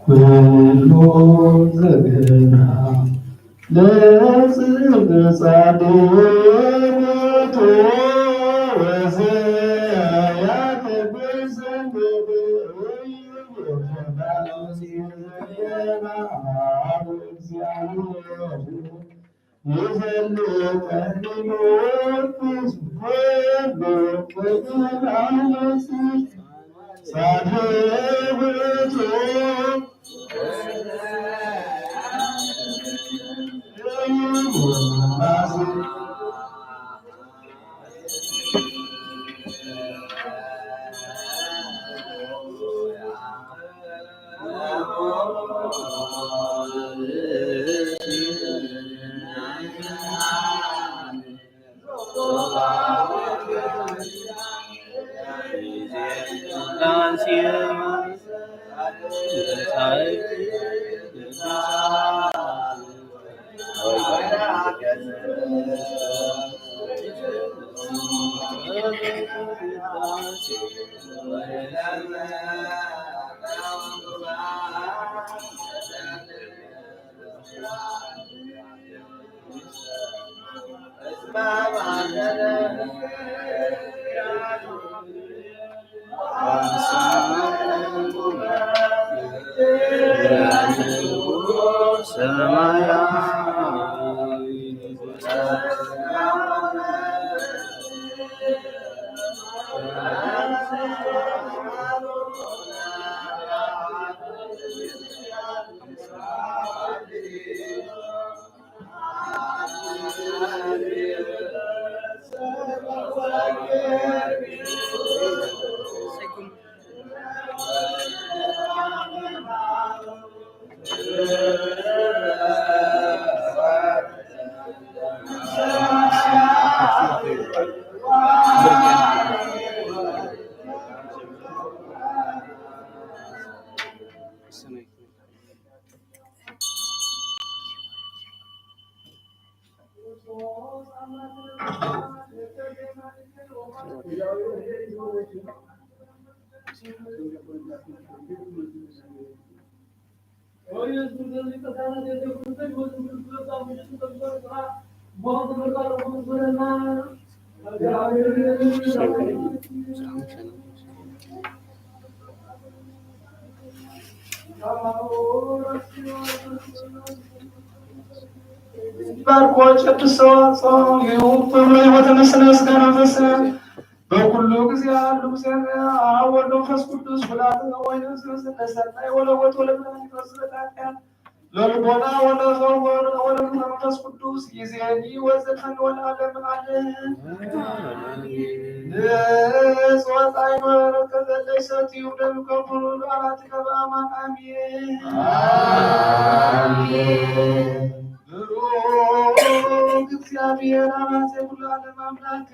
ኩሉ ዝግና ለጽድቅ ጻድቅ ወዘያከብር ዘንግድ እዩ። ይዘልቀኒ መንፈስ ኩሉ ቅድም ኣመጽእ ሳድብቱ ባርኮ ቅዱስ ሰዋጾ ይሁብ ክብሩ ሕይወተ ምስለ ስጋ መንፈስ በኩሉ ጊዜ አሉ። እግዚአብሔር አብ ወልድ መንፈስ ቅዱስ ሁላት ወይ ነፍስ ለሰናይ ወለወት ወለመድኃኒት ወስለት ኃጢአት ለልቦና ወለፈወር ወለመንፈስ ቅዱስ ይዜኒ ወዘልፈኒ ወለዓለመ ዓለም። ንጽወት አይኖር ከዘለይ ሰትዩ ደም ከብሩ ለዓላትከ በአማን አሜን። አሜን። ብሩክ እግዚአብሔር አማዜ ኩሉ ዓለም አምላክ።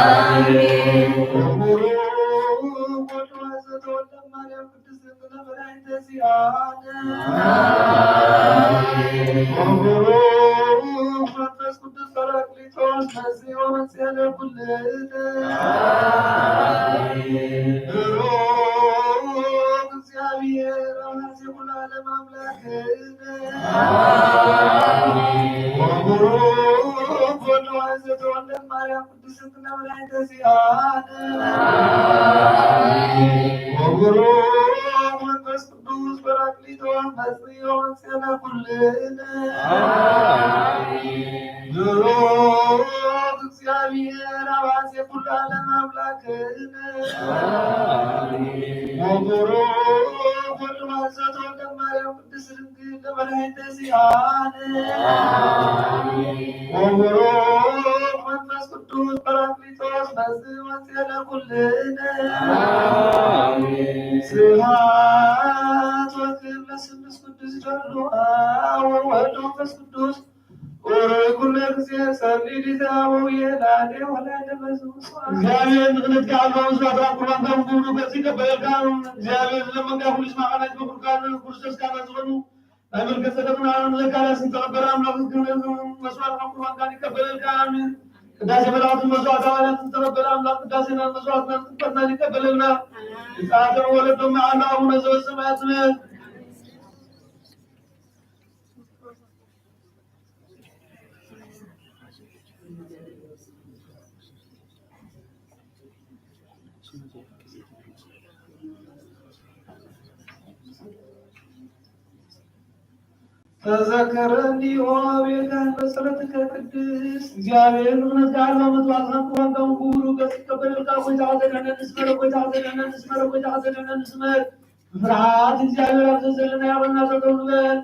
አሜን። ብሩክ ወልድ ዘተወልደ ማርያም ቅድስት ድንግል መድኃኒተ ዚአነ። አሜን። ብሩክ መንፈስ ቅዱስ ጳራቅሊጦስ መጽኦ መጽአ ለኩልነ። አሜን። ወቡሩክ ወልድ ዋሕድ ዘተወልደ ማርያም ቅድስት ድንግል ወላዲተ ሲአነ። ወቡሩክ መንፈስ ቅዱስ ጳራቅሊጦስ መጽእ ወመንጽኤነ ኩልነ። ብሩክ እግዚአብሔር አብ አዜ ኩሉ ዓለም አምላክነ። ወቡሩክ ወልድ ዋሕድ ዘተወልደ ማርያም ቅድስት ድንግል ወላዲተ ሲአነ። ወቡሩክ መንፈስ ቅዱስ ጳራቅሊጦስ መጽእ ወመንጽኤነ ኩልነ። ስብሐት ወክብር ለስሉስ ቅዱስ ዶሉ አብ ወወልድ ወመንፈስ ቅዱስ ኦሮ ኩለ ጊዜ ሰሊድ ታበውየ ናዴ ወላደ መዝሙር። እግዚኣብሔር ንክነት ከዓልባ ምስባታ ቁርባን ካብ ክብሩ ገጽ ይቀበለልካ። እግዚኣብሔር ዝለመንካ ኩሉ ይስማዕካ። ናይ መኩርካን ክርስቶስ ካህናት ዝኾኑ ናይ መልከ ጸደቅና ንዘካርያስ ዝተቐበለ ኣምላኽ ዝክህነሉ መስዋዕት ካብ ቁርባን ካን ይቀበለልካ። ኣሜን። ቅዳሴ መላእክትን መስዋዕት ሃዋርያትን ዝተቐበለ ኣምላኽ ቅዳሴና መስዋዕትና ዝቅበልና ይቀበለልና። ብጻዕተ ወለዶም መዓል ኣቡነ ዘበሰማያት ትምህርት ተዘከረኒ ኦ አቤልካ በጸሎትከ ቅድስት። እግዚኣብሔር ምሕረት ጋር በምትዋት ቁርባን ከም ክቡሩ ገጽ ይቀበለልካ። ጎይታ ዘደነ ንስመረ፣ ጎይታ ዘደነ ንስመረ፣ ጎይታ ዘደነ ንስመር። ብፍርሃት እግዚኣብሔር ኣብ ዘዘለና ያበልና ተተውበል።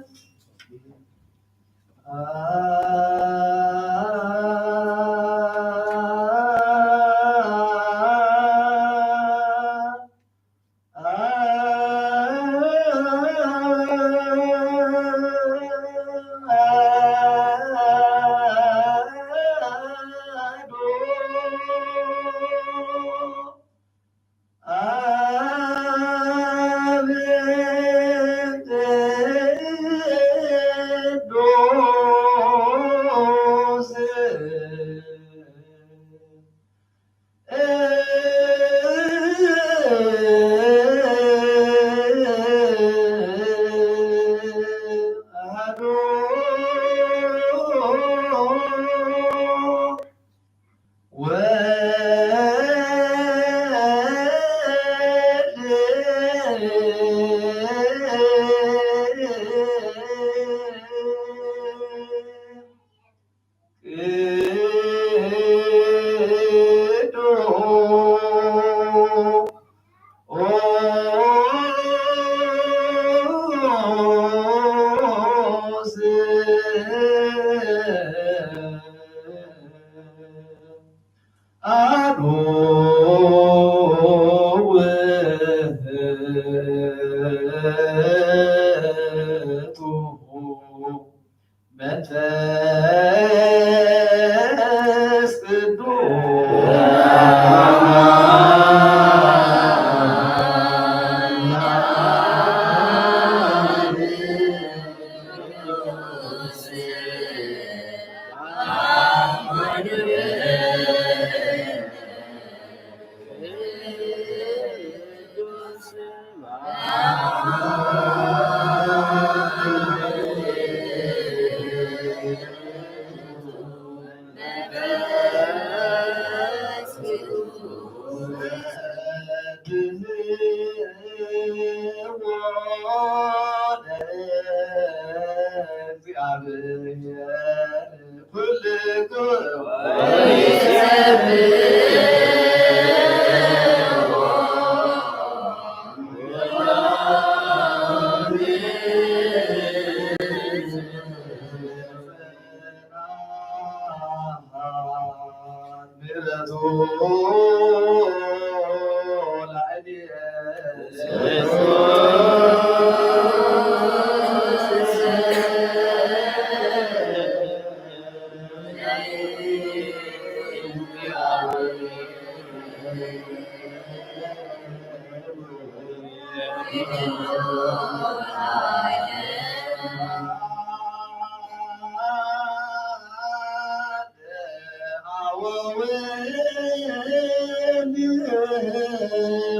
ወወልድ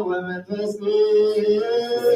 ወመንፈስ ቅዱስ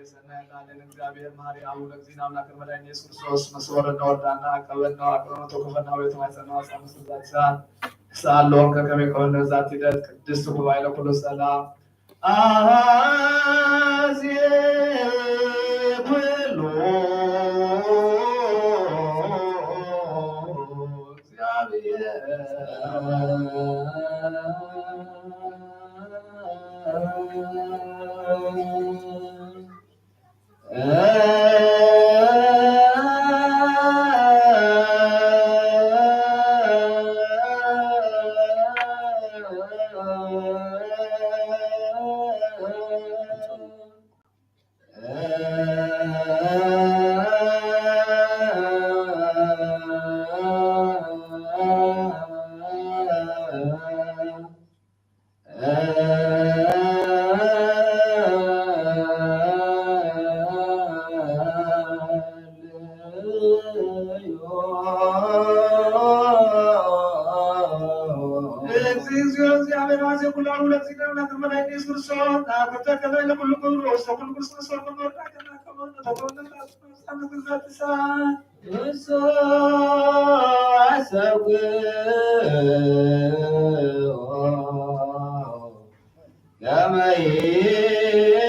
ሰናይ ቃልን እግዚኣብሔር መሐሪ አቡነ እግዚእነ አምላክ መድኃኒነ ኢየሱስ ክርስቶስ መስወረና ወርዳና አቀበና አቅረመቶ ከፈና ቤተ ማይጸና ዋጻ ምስል ዛቲ ሰዓት ክሰአሎም ከከመ ይቀበል ነዛቲ ደት ቅድስት ጉባኤ ለኩሉ ሰላም አዜ ኩሉ እግዚኦ እግዚአብሔር አዜ ኩሉ አሉ ለእግዚእነ አምላክ መድኃኒነ ኢየሱስ ክርስቶስ ናፍርተ ከላይ ለኩሉ ክብሩ ውስተ ኩሉ ክርስቶስ ወልድ ወልድ አምላክ ተወልደ እሱ አሰብእ ከመ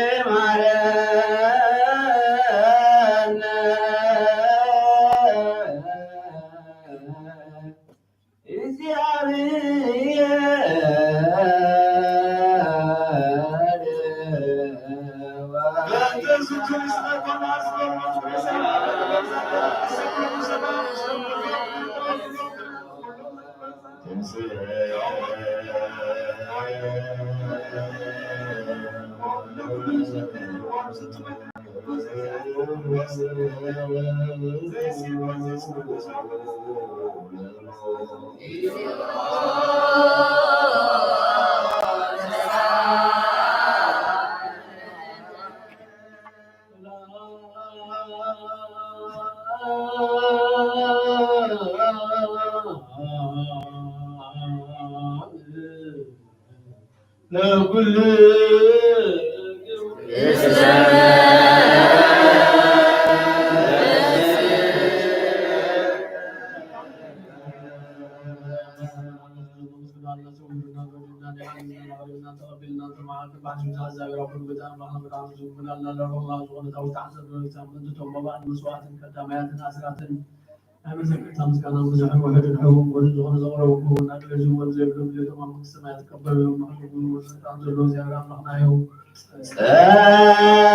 ይማረነ ናይ መዘከርታ ምስጋና ብዙሕን ውሑድን ሕቡን ጎድን ዝኾነ ዘቕረብኩ እናቅረብ ዝወን ዘይብሎም ድሌቶም ኣብ መንግስቲ ሰማያት ይቀበሉ እዮም። ንኹሉ ስልጣን ዘለዎ እግዚኣብሔር ኣምላኽና እዩ። ጸልእ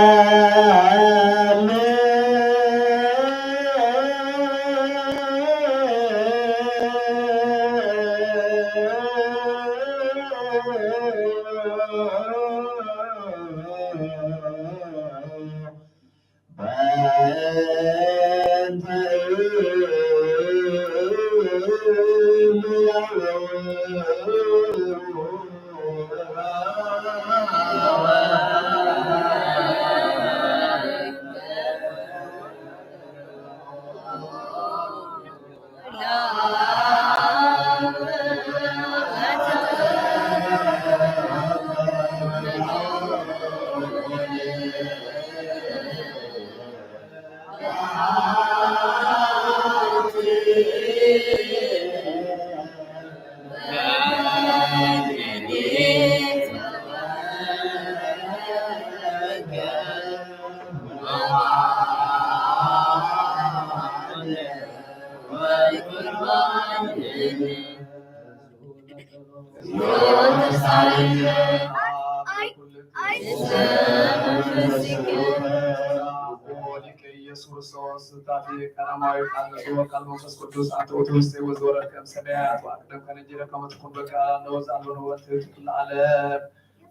ኢየሱስ ክርስቶስ ሱታፌ ቀዳማዊ ቃል ነብዎ ቃል መንፈስ ቅዱስ ኣንተ ውእቱ ውስቴ ወዘወረድ ከም ሰማያት ወአቅደም ከነጀረ ከመ ትኩን በቃል ለወዝ ኣልቦ ንወት ትኩን ለዓለም።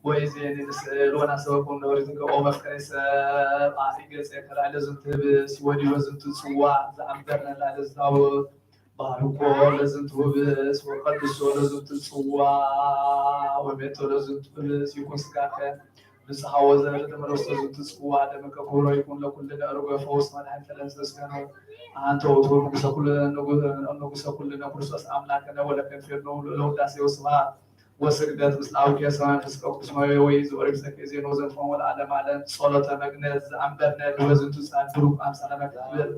ወይዜ ንስእል ወናሰበኩም ነወሪ ዝገኦ መፍቀሬ ሰብ ኣቲ ገጸ ከላለ ዝንትብስ ወዲወ ዝንቱ ጽዋ ዘአንበርነ ላለ ዝታወት ባርኮ ለዝንቱ ብእስ ወቀድሶ ለዝንቱ ጽዋ ወቤቶ ለዝንቱ ብእስ ይኩን ስጋከ ንስሐ ወዘር ተመረስቶ ዝንቱ ጽዋ ደመከ ክብሮ ይኩን ለኩልነ እርጎ ፈውስ መድኃኒተ ለንሰስከነ አንተ ውእቱ ንጉሰ ኩልነ ክርስቶስ አምላክነ ወለከ ንፌኑ ልዑለ ውዳሴ ወስብሐት ወስግደት ምስለ አቡኪ የሰማይ መንፈስ ቅዱስ ሞይ ወይ ዘወርድ ሰከ ዜኖ ዘልፎም ወለዓለም ዓለም ጸሎተ መግነዝ ዘአንበርነ ድወ ዝንቱ ጻን ብሩክ አምሳለ መክትብል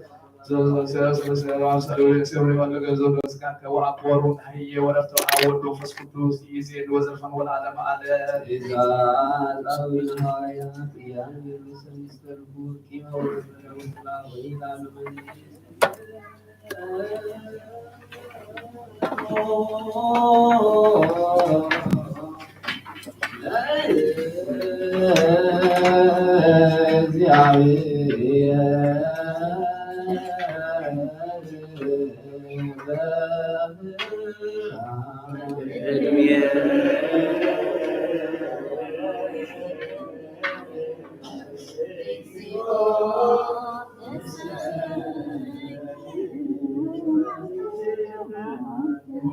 ወአክበሩ ሀየ ወረፍተ ወወልድ መንፈስ ቅዱስ ይዜ ድወ ዘልፎም ወለዓለም ዓለም።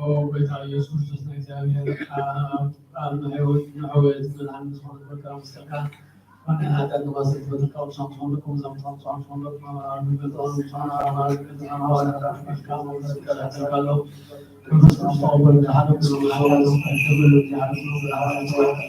ኦ ጎይታ ኢየሱስ ክርስቶስ ናይ እግዚኣብሔር ኣብ ቃል ንሕይወት ንሕይወት መድሓኒ ዝኾነ በቃ ምስልካ ዋና ሓጢኣት ንባስል ዝበልካ ቅዱሳን ዝኾኑ ደቆም ዘምፃም ዝኾኑ ደቆም ኣማራዊ ገጠም ዝኾኑ ኣማራዊ ገጠም ኣማራዊ ገጠም መንፈስ ቅዱስ ተቐበሉ። ሓደ ኩሉ ብዝሓወሩ ተበሉ። ሓደ ኩሉ ብዝሓወሩ ተበሉ።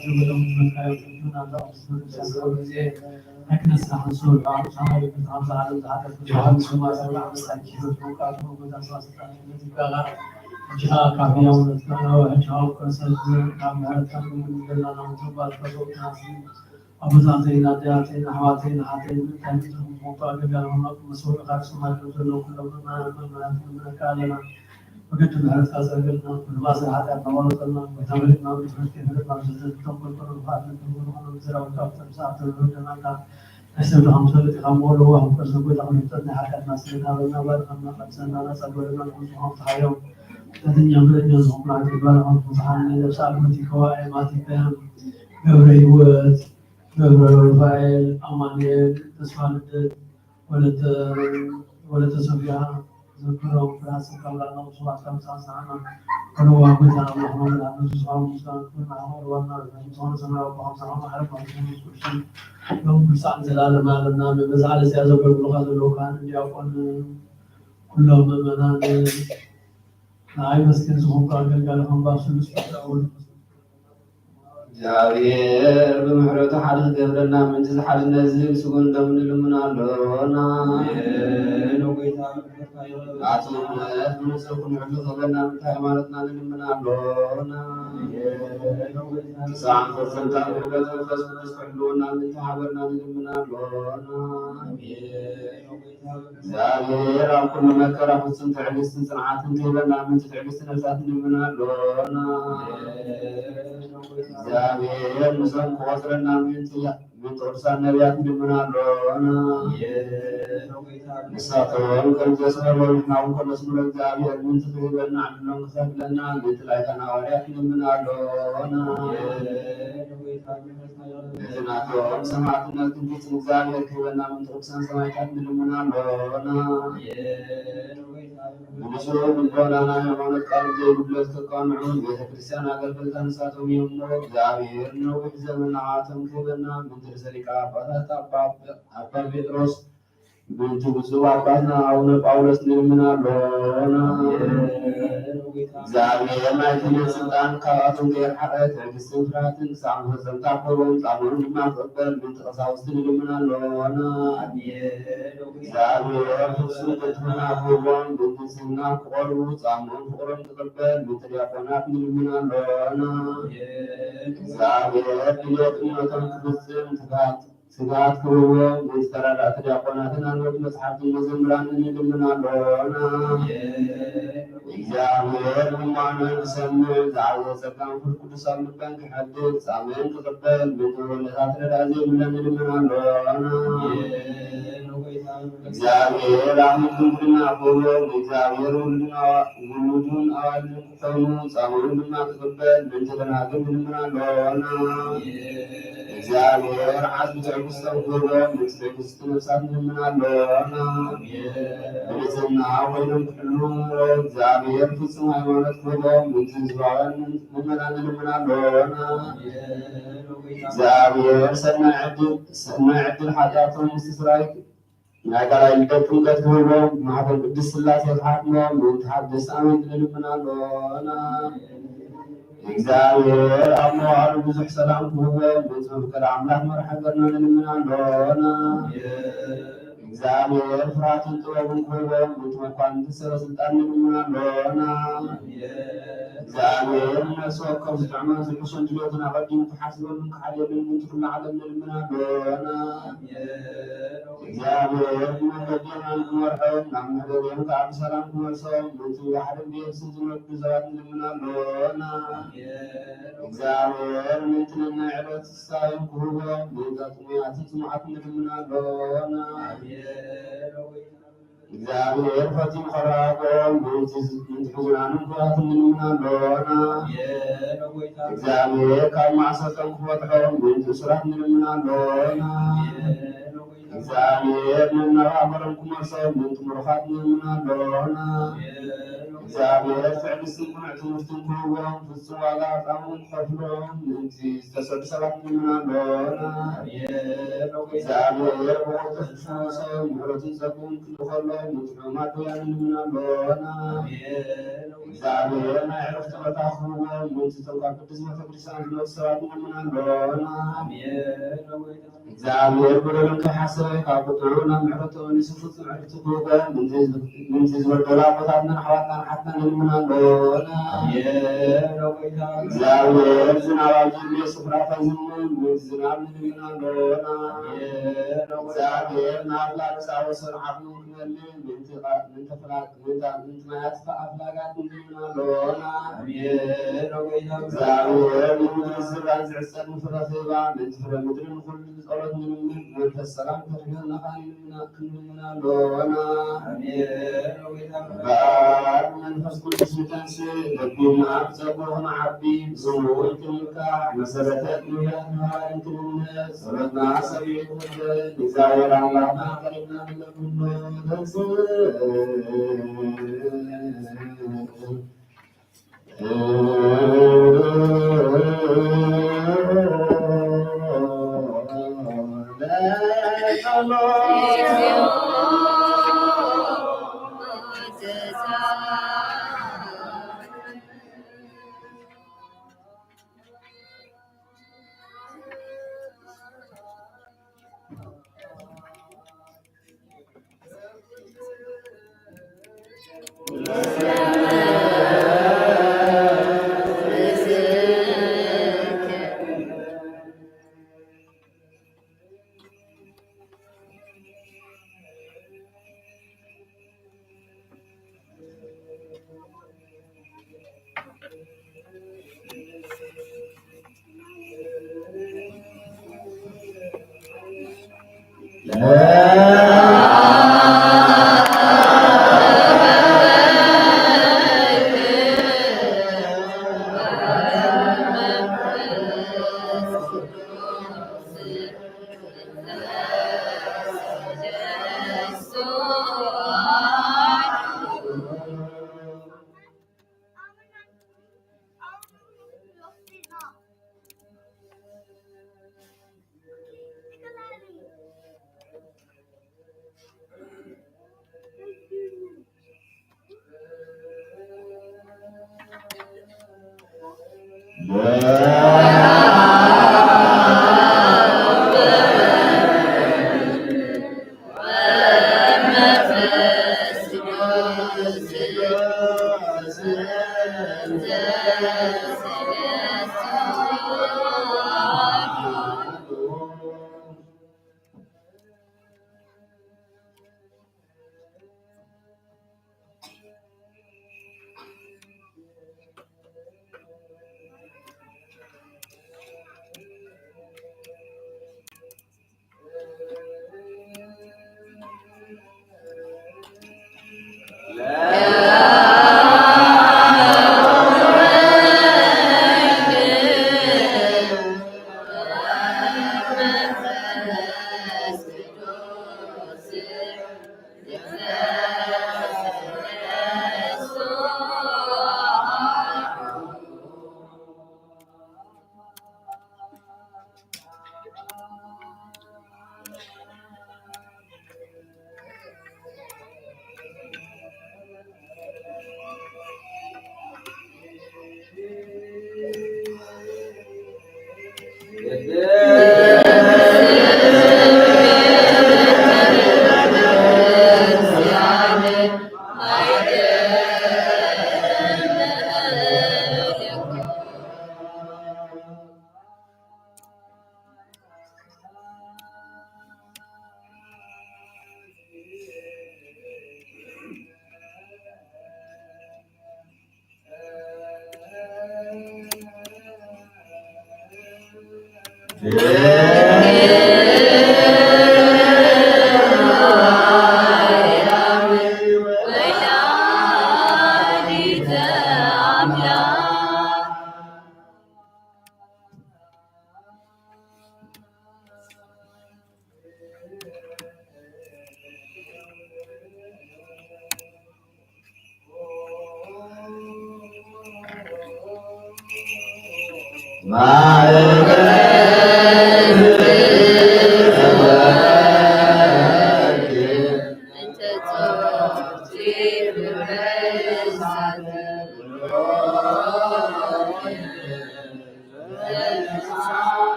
ኣቦታተይን ኣዴታተይን ኣሕዋተይን ኣሓተይን እንታይ ምድሪ ምኾንኩ ኣገልጋሊ ሆኖ መስሎ ካብ ሰማይ ከም ዘለዉ ኩሎም ምእመናን መምህራን ንብለካ ኣለና። መገዲ ምሕረትካ ዘርግልና፣ ኩሉ ማእሰር ሓጢኣትና ኣቋርጸልና፣ ጎይታ ምሕረትና ብድሕረት ከይፈለጥና ብስሕተት ተንኮል ኮነ ክፍኣት ንግብሩ ኾነ ምዝራብ ካብ ጥርሳት ተምህር ደናንካ ናይ ሰብ ድኻም ትፈልጥ ኢኻ እሞ ለዋህ ፍቅር ሰብ ጎይታ ክንፍጠት ናይ ሓጢኣትና ስእለት ሃበና፣ ባርኸና፣ ቀድሰና፣ ናጻ ግበረና፣ ንኹሉ ዝኾኑ ተሓዮም። ጥበበኛ ምረኛ ዝኾኑ ናዕቲ ባርኸን ብዙሓን ናይ ነብሲ ኣልመቲ ከዋኤ ማቲከ ገብረ ህይወት ገብረ ሩፋኤል ኣማኑኤል ተስፋ ልደት ወለተ ወለተ ሶፊያ ዘክሮም ፍራስ ካብ ላዕለዎም ሰባት ካብ ጻንሳና ከለዋ ጎይታ ኣምላኽ መምህር ኣብ ነፍሱ ስብሓት ምስጋና ክብርን ኣኽብሮት ዋና ዝኾነ ሰማያዊ ኣቦ ከምሳ ማዕረ ማለት ቅዱስን ሎም ክሳዕ ዘላለም ዓለምና መበዛዕለ እዚኣ ዘገልግሉኻ ዘለዉ ካህን ዲያቆን ኩሎም ምእመናን ንዓይ መስኪን ዝኾንኩ ኣገልጋሊ ከም ባብ ስሉስ ፍቅሪ ወልድ እግዚኣብሔር ብምሕረቱ ሓደ ክገብረና ምእንቲ ዝሓድነት ዝብል ስጉን ደሙ ንልምን ኣሎና። ኣሜን። ኣቶ ምሕረት ብንጹር ክንሕሉ ክህበና ምእንቲ ሃይማኖትና ንልምን ኣሎና። ኣሜን። ክሳዕ ፈጸምታ ምሕረት መንፈስ ቅዱስ ክሕልወና ምእንቲ ሃገርና ንልምን ኣሎና። ኣሜን። እግዚኣብሔር ኣብ ኩሉ መከራ ፍጹም ትዕግስትን ጽንዓትን ክህበና ምእንቲ ትዕግስቲ ነፍሳት ንልምን ኣሎና። እግዚኣብሔር ምሳም ክቆጽረና ምእንቲ ምእንቲ ቅዱሳን ነቢያት ንልምን ኣሎና። ንሳቶም ከም ዘስመሩ ንሕና እውን ከነስምሮ እግዚኣብሔር ምእንቲ ክህበና ዕድሎም ክፈቅደልና ምእንቲ ላይካን ሃዋርያት ንልምን ኣሎና። ነቲ ናቶም ሰማዕትነት ክንፍጽም እግዚኣብሔር ክህበና ምእንቲ ቅዱሳን ሰማዕታት ንልምን ኣሎና። ብንጹህ ልቦና ናይ ሃይማኖት ቃል ዘይጉድለት ከቃንዑ ንቤተ ክርስቲያን ኣገልገልታ ንሳቶም እዮም እሞ እግዚኣብሔር ነዊሕ ዘመን ንዓቶም ክህበና ምእንቲ ርእሰ ሊቃነ ጳጳሳት ኣባ ኣባ ጴጥሮስ ምእንቲ ብፁዕ ኣባትና ኣቡነ ጳውሎስ ንልምን ኣሎና። እግዚኣብሔር ናይ ክህነት ስልጣን ካብኣቶም ከየርሓቐ ትዕግስትን ፍርሃትን ክሳዕ መፈጸምታ ክህቦም ጻምኦም ድማ ክቕበል ምእንቲ ቀሳውስቲ ንልምን ኣሎና። እግዚኣብሔር ፍጹም ቅልጥፍና ክህቦም ብትሕትና ክቐርቡ ጻምኦም ፍቕሮም ክቕበል ምእንቲ ዲያቆናት ንልምን ኣሎና። እግዚኣብሔር ድሌት እምነቶም ክፍጽም ትጋት ስግኣት ክህብዎም ንዝተረዳእቲ ዲያቆናትን ኣንበብቲ መጽሓፍትን መዘምራንን ንልምን ኣሎና። እግዚኣብሔር ልመናን ክሰምዕ ዝዓበየ ጸጋ መንፈስ ቅዱስ ኣብ ልበን ክሐድር ጻምእን ክቕበል ምእንቲ መበለታት ረድኣ ዘይብለን ንልምን ኣሎና። እግዚኣብሔር ኣምላኽ ድንግልና ክህቦም፣ እግዚኣብሔር ውሉድን ኣዋ-፣ ውሉድን ኣዋልድን ክኾኑ፣ ጻምኡን ድማ ክቕበል፣ ምእንቲ ደናግል ንልምን ኣሎና። እግዚኣብሔር ዓስቢ ትዕግስቶም ክህቦም፣ ምእንቲ ትዕግስቲ ነፍሳት ንልምን ኣሎና። ብንጽህና ኮይኖም ክሕልዉ፣ እግዚኣብሔር ፍጹም ሃይማኖት ክህቦም፣ ምእንቲ ህዝባውያን ምእመናን ንልምን ኣሎና። እግዚኣብሔር ሰናይ ዕድል፣ ሰናይ ዕድል ሓጢኣቶም ምስትስራይ ናይ ካልኣይ ልደት ጥምቀት ክህቦም፣ ማሕተም ቅድስት ሥላሴ ክሓትሞም፣ ምእንቲ ሓደስቲ ኣመንቲ ንልምን ኣሎና። እግዚኣብሔር ኣብ መዋዕሉ ብዙሕ ሰላም ክህቦም፣ ምእንቲ መፍቀሪ ኣምላኽ መርሒ ሃገርና ንልምን ኣሎና። እግዚኣብሔር ፍርሃትን ጥበብን ክህቦም፣ ምእንቲ መኳንንትን ሰበ ስልጣን ንልምን ኣሎና። እግዚኣብሔር ንነፍሲ ወከፍ ዝጥዕሞን ዝሕሾን ድሌትን ኣቐዲሙ ክሓስበሉን ክሓልየሉን ምእንቲ ኩሉ ዓለም ንልምን ኣሎና። እግዚኣብሔር ብመንገዲ የማን ክመርሖም፣ ናብ መሕደሪኦም ከኣ ብሰላም ክመልሶም፣ ምእንቲ ብባሕርን ብየብስን ዝነግዱ ሰባት ንልምን ኣሎና። እግዚኣብሔር ምእንቲ ነናይ ዕለት ስሳዮም ክህቦም፣ ምእንቲ ጥሙያትን ጽሙዓትን ንልምን ኣሎና። እግዚኣብሔር ፈጺሙ ከረጋግኦም፣ ምእንቲ፣ ምእንቲ ሕዙናንን ክቡራትን ንልምን ኣሎና። እግዚኣብሔር ካብ ማእሰርቶም ክፈትሖም፣ ምእንቲ እሱራት ንልምን ኣሎና። እግዚኣብሔር ነናብ ሃገሮም ክመልሶም፣ ምእንቲ ምሩኻት ንልምን ኣሎና። እግዚኣብሔር ትዕግስትን ቅኑዕ ትምህርትን ክህቦም፣ ፍጹም ዋጋ ዕዳኦም ክኸፍሎም፣ ምእንቲ ዝተሰዱ ሰባት ንልምን ኣሎና። እግዚኣብሔር ብቕልጡፍ ክፈወሶም፣ ምሕረቱን ጸግኡን ክልእኸሎም፣ ምእንቲ ሕሙማት ደውያንን ንልምን ኣሎና። እግዚኣብሔር ናይ ዕረፍቲ ቦታ ክህቦም፣ ምእንቲ እቶም ካብ ቅድስት ቤተ ክርስቲያን ዝመጹ ሰባት ንልምን ኣሎና። እግዚኣብሔር በደሎም ከይሓሰበ ካብ ቁጥዑ ናብ ምሕረት ተመሊሱ ፍጹም ዕረፍቲ ክህቦም፣ ምእንቲ፣ ምእንቲ ዝበደሉ ኣቦታትናን ኣሕዋትናን ሓትናን ንልምን ኣሎና። እግዚኣብሔር ዝናብ ኣብ ዘድልዮ ስፍራ ከይዝንብ፣ ምእንቲ ዝናብ ንልምን ኣሎና። እግዚኣብሔር ናብ ላግጻ ወሰን ዓቕሙ ክመልእ፣ ምእንቲ ቃ-፣ ምእንቲ ፍላ-፣ ምእንቲ፣ ምእንቲ ማያት ኣፍላጋት ንልምን ኣሎና። እግዚኣብሔር ንምድሪ ዝራእን ዝዕጸድን ፍረ ክህባ፣ ምእንቲ ፍረ ምድሪ ንኹሉ ብጸሎት ንልምን፣ መንፈስ ሰላም ከድህበና ኸኣ ንልምና፣ ክንልምን ኣሎና። እምበኣር መንፈስ ቅዱስ ንተንስእ፣ ለቢብና ብጸግኡ ክንዓቢ፣ ብስምኡ ክንምካሕ፣ መሰረተ ነቢያት ነባሪን ክንነት፣ ጸሎትና ሰሚዑ ክቕበል፣ ንእግዚኣብሔር ኣምላኽና ቀሪብና ንለምኖ። ተንስእ።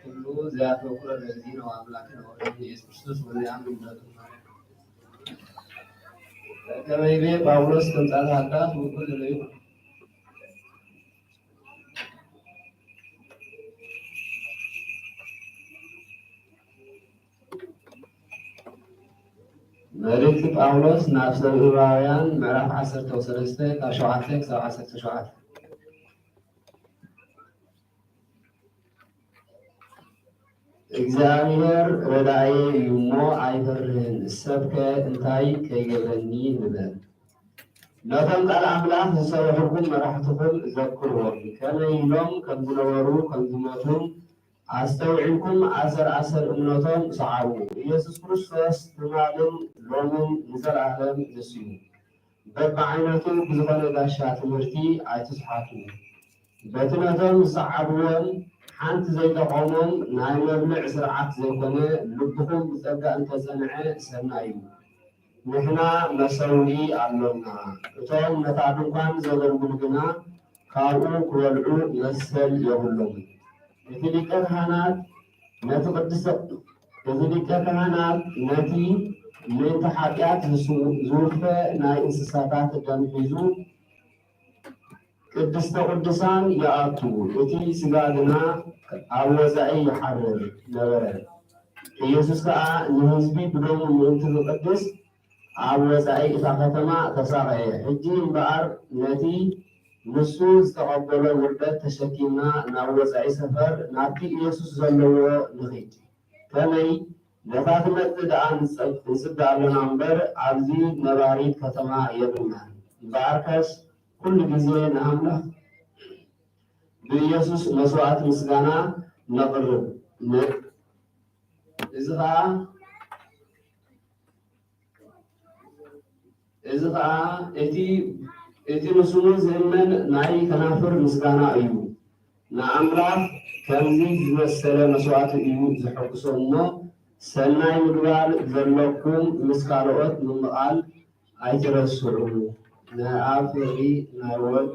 ኩሉ ዘያተኩረ ለዚ ነው አምላክን ወልድ ኢየሱስ ክርስቶስ ወልድ አብ። ከመይቤ ጳውሎስ ተምጻእቲ ሃዳፍ ምኩል ዘለዩ መልእክቲ ጳውሎስ ናብ ሰብ ዕብራውያን ምዕራፍ ዓሰርተ ወሰለስተ ካብ ሸውዓተ ክሳብ ዓሰርተ ሸውዓተ። እግዚኣብሔር ረዳእየ እዩ እሞ ኣይፈርህን፣ ሰብከ እንታይ ከይገብረኒ ንበል። ነቶም ቃል ኣምላኽ ዝሰበኹልኩም መራሕትኹም ዘክርዎም፣ ከመይ ኢሎም ከም ዝነበሩ ከም ዝሞቱን ኣስተውዒልኩም ኣሰር ኣሰር እምነቶም ሰዓቡ። ኢየሱስ ክርስቶስ ትማልን ሎምን ንዘለኣለም ንሱ እዩ። በብዓይነቱ ብዝኾነ ጋሻ ትምህርቲ ኣይትስሓቱ። በቲ ነቶም ዝሰዓብዎም ሓንቲ ዘይጠቐሞም ናይ መብልዕ ስርዓት ዘይኮነ፣ ልብኹም ብጸጋ እንተጸንዐ ሰናይ እዩ። ንሕና መሰውኢ ኣሎና፣ እቶም ነታ ድንኳን ዘገልግሉ ግና ካብኡ ክበልዑ መሰል የብሎምን። እቲ ሊቀ ካህናት ነቲ ቅድስተ እዚ ሊቀ ካህናት ነቲ ምእንቲ ሓጢኣት ዝስው-፣ ዝውፈ ናይ እንስሳታት ደም ሒዙ ቅድስተ ቅዱሳን ይኣቱ፣ እቲ ስጋ ግና ኣብ ወጻኢ ይሓርር ነበረ። ኢየሱስ ከኣ ንህዝቢ ብደሙ ምእንቲ ዝቕድስ ኣብ ወጻኢ እታ ከተማ ተሳቐየ። ሕጂ እምበኣር ነቲ ንሱ ዝተቐበሎ ውርደት ተሸኪምና ናብ ወጻኢ ሰፈር ናብቲ ኢየሱስ ዘለዎ ንኺድ። ከመይ ነታ ትመጽእ ደኣ ንጸብ-፣ ንጽበ ኣሎና እምበር ኣብዚ ነባሪት ከተማ የብልናን። እምበኣርከስ ኩሉ ግዜ ንኣምላኽ ብኢየሱስ መስዋዕቲ ምስጋና ነቕርብ። ነ-፣ እዚ ኸኣ እዚ ኸኣ እቲ፣ እቲ ንስሙ ዝእመን ናይ ከናፍር ምስጋና እዩ። ንኣምላኽ ከምዚ ዝመሰለ መስዋእቲ እዩ ዘሐጉሶ እሞ፣ ሰናይ ምግባር ዘለኩም ምስ ካልኦት ምምቓል ኣይትረስዑ። ናይ ኣብ ፍቕሪ ናይ ወልድ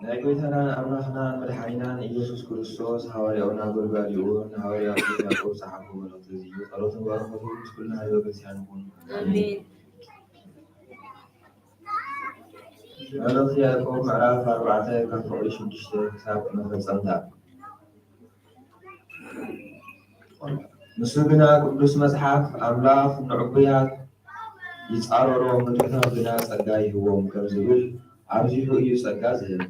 ናይ ጎይታናን ኣምላኽናን መድሓኒናን ኢየሱስ ክርስቶስ ሃዋርያኡን ኣገልጋሊኡን ንሃዋርያኡ ቅዱስ ያዕቆብ ዝጸሓፎ መልእኽቲ እዚ እዩ። ጸሎትን ባርኾቱን ምስ ኩልና ህዝበ ክርስቲያን ይኹን። ኣሜን። መልእኽቲ ያዕቆብ ምዕራፍ ኣርባዕተ ካብ ፍቕሪ ሽዱሽተ ክሳብ መፈጸምታ። ንሱ ግና ቅዱስ መጽሓፍ ኣምላኽ ንዕቡያት ይጻረሮ፣ ንድኹማት ግና ጸጋ ይህቦም ከም ዝብል ኣብዚሑ እዩ ጸጋ ዝህብ።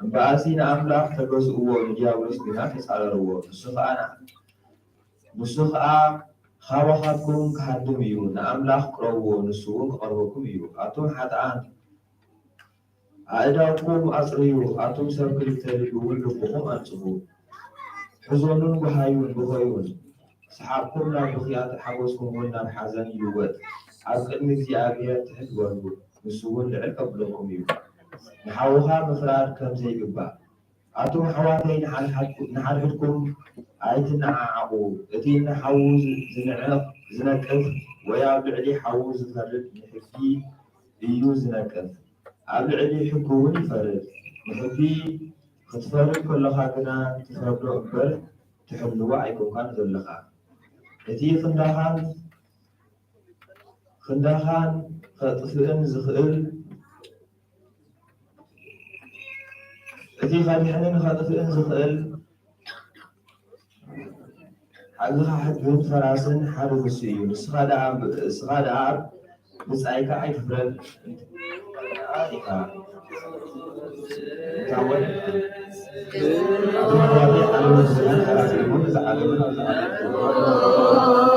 እምበኣሲ ንኣምላኽ ተገዝእዎ፣ ንዲያብሎስ ግና ተጻረርዎ። ንሱ ኸኣ ንዓ-፣ ንሱ ኸኣ ኻባኻትኩም ክሃድም እዩ። ንኣምላኽ ቅረብዎ፣ ንሱ እውን ክቐርበኩም እዩ። ኣቱም ሓጥኣን ኣእዳውኩም ኣጽርዩ፣ ኣቱም ሰብ ክልተ ልቢ እውን ልብኹም ኣንጽሁ። ሕዘኑን ጓሃዩን፣ ብኸዩን። ሰሓቕኩም ናብ ብኽያት፣ ሓጎስኩም እውን ናብ ሓዘን ይልወጥ። ኣብ ቅድሚ እግዚኣብሔር ትሕት በሉ፣ ንሱ እውን ልዕል ከብለኩም እዩ። ንሓውኻ ምፍራድ ከም ዘይግባእ። ኣቱም ኣሕዋተይ፣ ንሓድሓድኩ-፣ ንሓድሕድኩም ኣይትነዓዓቑ። እቲ ንሓዉ ዝ-፣ ዝንዕቕ፣ ዝነቅፍ፣ ወይ ኣብ ልዕሊ ሓዉ ዝፈርድ ንሕጊ እዩ ዝነቅፍ። ኣብ ልዕሊ ሕጊ እውን ይፈርድ። ንሕጊ ክትፈርድ ከለኻ ግና ትፈርዶ እምበር ትሕልዎ ኣይኮንካን ዘለኻ። እቲ ክንዳኻን፣ ክንዳኻን ከጥፍእን ዝኽእል፣ እቲ ከድሕንን ከጥፍእን ዝኽእል ሓግኻ ሕግን ፈራስን ሓደ ንሱ እዩ። ንስኻ ደኣ፣ ንስኻ ደኣ ብጻይካ ኣይትፍረድ። ኢኻ። እታ ወድ-፣ እቶም ኣሕዋተይ ዓለምን ዙርያን ሓላፊ ይኹን፣ እዛ ዓለምን ኣብዛ ዓለም ትህልዎ።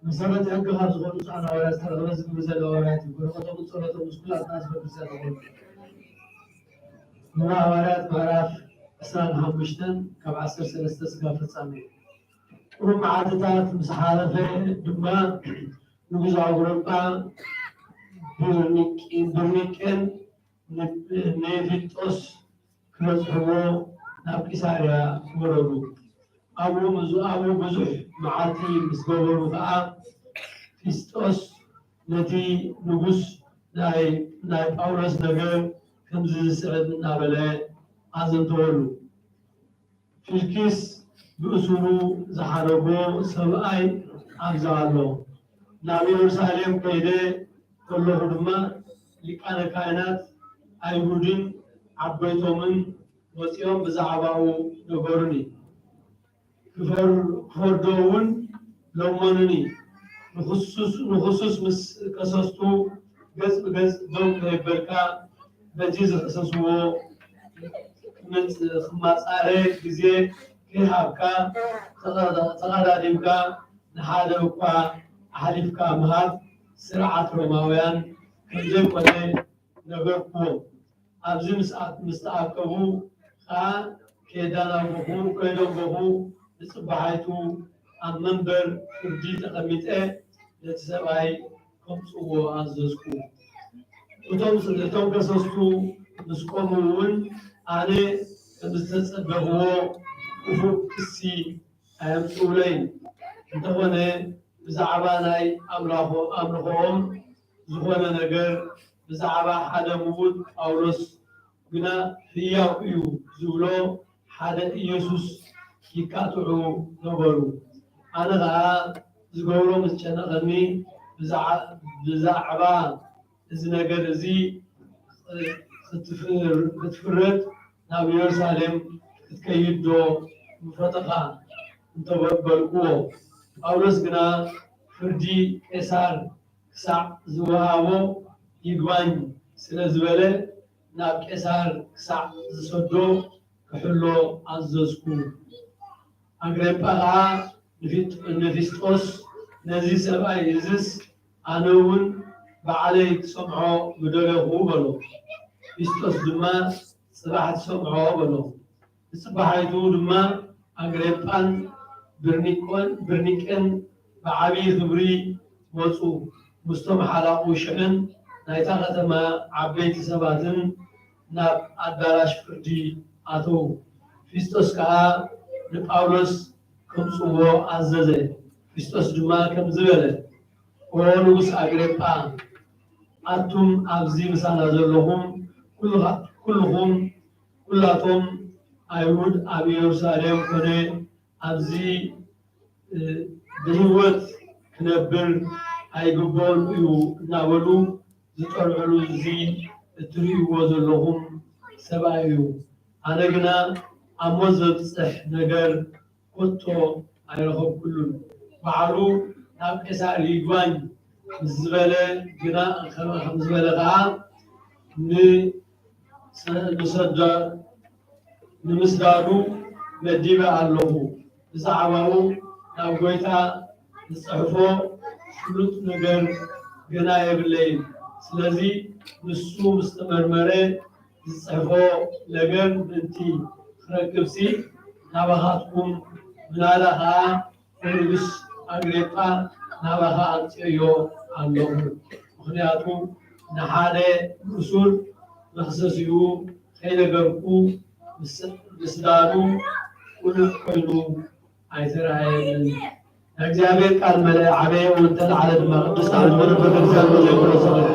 መሰረት ሕጊ ካብ ዝኾኑ ብፁዓን ሃዋርያት ዝተረኽበ ዝግብር ዘሎ ሃዋርያት እዩ። በረኸቶም ጸሎቶም ምስ ኩላትና ህዝበ ክርስቲያን ይኹን። ግብረ ሃዋርያት ምዕራፍ ዕስራን ሓሙሽተን ካብ ዓሰርተ ሰለስተ ስጋብ ፍጻሜ። ቁሩብ መዓልትታት ምስ ሓለፈ ድማ ንጉስ ኣውሮጳ ብርኒቂ-፣ ብርኒቄን ን-፣ ንፊስጦስ ክበጽሕዎ ናብ ቂሳርያ ወረዱ። ኣብኡ ምስ-፣ ኣብኡ ብዙሕ መዓልቲ ምስ ገበሩ ከኣ ፊስጦስ ነቲ ንጉስ ናይ፣ ናይ ጳውሎስ ነገር ከምዚ ዝስዕብ እናበለ ኣዘንተወሉ። ፊልክስ ብእሱሩ ዝሓደጎ ሰብኣይ ኣብዚ ኣሎ። ናብ ኢየሩሳሌም ከይደ ከለኹ ድማ ሊቃነ ካህናት ኣይሁድን ዓበይቶምን ወጺኦም ብዛዕባኡ ነገሩኒ። ክፈር-፣ ክፈርዶ እውን ለመኑኒ። ንኽሱስ-፣ ንኽሱስ ምስ ከሰስቱ ገጽ ብገጽ ደው ከየበልካ በቲ ዝኸሰስዎ ክምጽ-፣ ክማጻረ ግዜ ከይሃብካ ተቐ-፣ ተቐዳዲምካ ንሓደ እኳ ኣሕሊፍካ ምሃብ ስርዓት ሮማውያን ከም ዘይኮነ ነገርኩዎም። ኣብዚ ምስ ኣ-፣ ምስ ተኣከቡ ኸኣ ከየዳናጎኹ፣ ከየደንጎኹ ንጽባሓይቱ ኣብ መንበር ፍርዲ ተቐሚጠ ነቲ ሰብኣይ ከምጽእዎ ኣዘዝኩ። እቶም፣ እቶም ከሰስቱ ምስ ቆሙ እውን ኣነ ከም ዝተጸበኽዎ ክፉእ ክሲ ኣየምጽኡለይን። እንተኾነ ብዛዕባ ናይ ኣምላኾ-፣ ኣምልኾኦም ዝኾነ ነገር፣ ብዛዕባ ሓደ ምዉት ጳውሎስ ግና ህያው እዩ ዝብሎ ሓደ ኢየሱስ ይቃጥዑ ነበሩ። ኣነ ኸኣ ዝገብሮ ምስ ጨነቐኒ፣ ብዛዕ-፣ ብዛዕባ እዚ ነገር እዚ ክትፍር-፣ ክትፍረድ ናብ ኢየሩሳሌም ክትከይድ ዶ ምፈተኻ እንተበልኩዎ፣ ጳውሎስ ግና ፍርዲ ቄሳር ክሳዕ ዝወሃቦ ይግባኝ ስለ ዝበለ፣ ናብ ቄሳር ክሳዕ ዝሰዶ ክሕሎ ኣዘዝኩ። ኣግሪጳ ኸኣ ንፊጥ-፣ ንፊስጦስ፣ ነዚ ሰብኣይ እዝስ ኣነ እውን ባዕለይ ክሰምዖ ምደለኹ በሎ። ፊስጦስ ድማ፣ ጽባሕ ትሰምዖ በሎ። ንጽባሓይቱ ድማ ኣግሪጳን ብርኒቆን-፣ ብርኒቄን ብዓቢ ክብሪ መጹ። ምስቶም ሓላቑ ሽሕን ናይታ ከተማ ዓበይቲ ሰባትን ናብ ኣዳራሽ ፍርዲ ኣተዉ። ፊስጦስ ከኣ ንጳውሎስ ከምጽዎ ኣዘዘ። ፊስጦስ ድማ ከምዚ በለ፣ ኦ ንጉስ ኣግሪጳ፣ ኣቱም ኣብዚ ምሳና ዘለኹም ኩልኻ-፣ ኩልኹም፣ ኩላቶም ኣይሁድ ኣብ ኢየሩሳሌም ኮነ ኣብዚ፣ እ፣ ብህይወት ክነብር ኣይግብኦን እዩ እናበሉ ዝጠርዕሉ እዚ እትርእይዎ ዘለኹም ሰብኣይ እዩ። ኣነ ግና ኣብ ሞት ዘብጽሕ ነገር ኮቶ ኣይረኸብኩሉን። ባዕሉ ናብ ቄሳር ይግባኝ ምስ ዝበለ ግና፣ ከም ዝበለ ኸዓ ን-፣ ንሰዳ-፣ ንምስዳዱ መዲበ ኣለኹ። ብዛዕባኡ ናብ ጐይታ ዝጽሕፎ ፍሉጥ ነገር ገና የብለይን። ስለዚ ንሱ ምስ ተመርመረ ዝጽሕፎ ነገር ምእንቲ ክረክብሲ ናባኻትኩም፣ ምናዳ ኸኣ ንንጉስ ኣግሪጳ ናባኻ ኣምጽኤዮ ኣለኹ። ምኽንያቱ ንሓደ ብሱል መኽሰሲኡ ከይነገርኩ ምስ-፣ ምስዳዱ ቅኑዕ ኮይኑ ኣይተራእየንን። ናይ እግዚኣብሔር ቃል መለ ዓበየ ወተላዕለ ድማ ቅድስት ኣብ ዝኾነት ቤተክርስትያን ዘይኮነ ሰበብ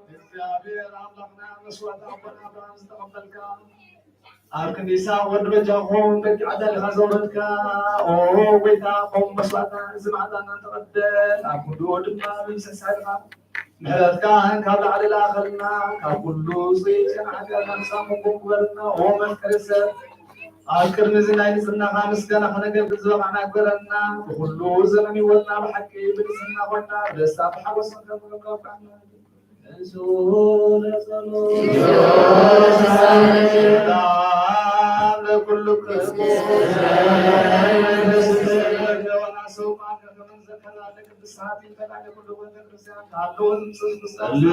እግዚኣብሔር ኣምላኽና መስዋእቲ ኣቦና ኣብርሃም ዝተቐበልካ፣ ኣብ ክንዲ ይስሐቅ ወዲ በጃኹም በጊዕ ኣዳሊኻ ዘውረድካ፣ ኦ ጎይታ፣ ከምኡ መስዋእትና እዚ መዓልታና ተቐበል፣ ኣብ ክንድኡ ድማ ብምስሳይካ ምሕረትካን ካብ ላዕሊ ላእኸልና፣ ካብ ኩሉ ውጽኢት ኃጢኣትና ነጻ ምንኩን ግበረና። ኦ መፍቀሪ ሰብ፣ ኣብ ቅድሚ እዚ ናይ ንጽህናኻ ምስጋና ክነገልግል ዝበቓዕና ግበረና። ብኹሉ ዘመን ህይወትና ብሓቂ ብንጽህና ኮይና ብደስታ ብሓጎስ ክንከብረካ ኣብቅዓና። ንሱ ለጸሎት ሰላም ለኩልክሙ። ሰው ማዕከ ከመንዘከራ ለቅድስት ሀጢን ተላለ ኩሉ ቤተክርስቲያን ካሉ ህዝብ ጸልዩ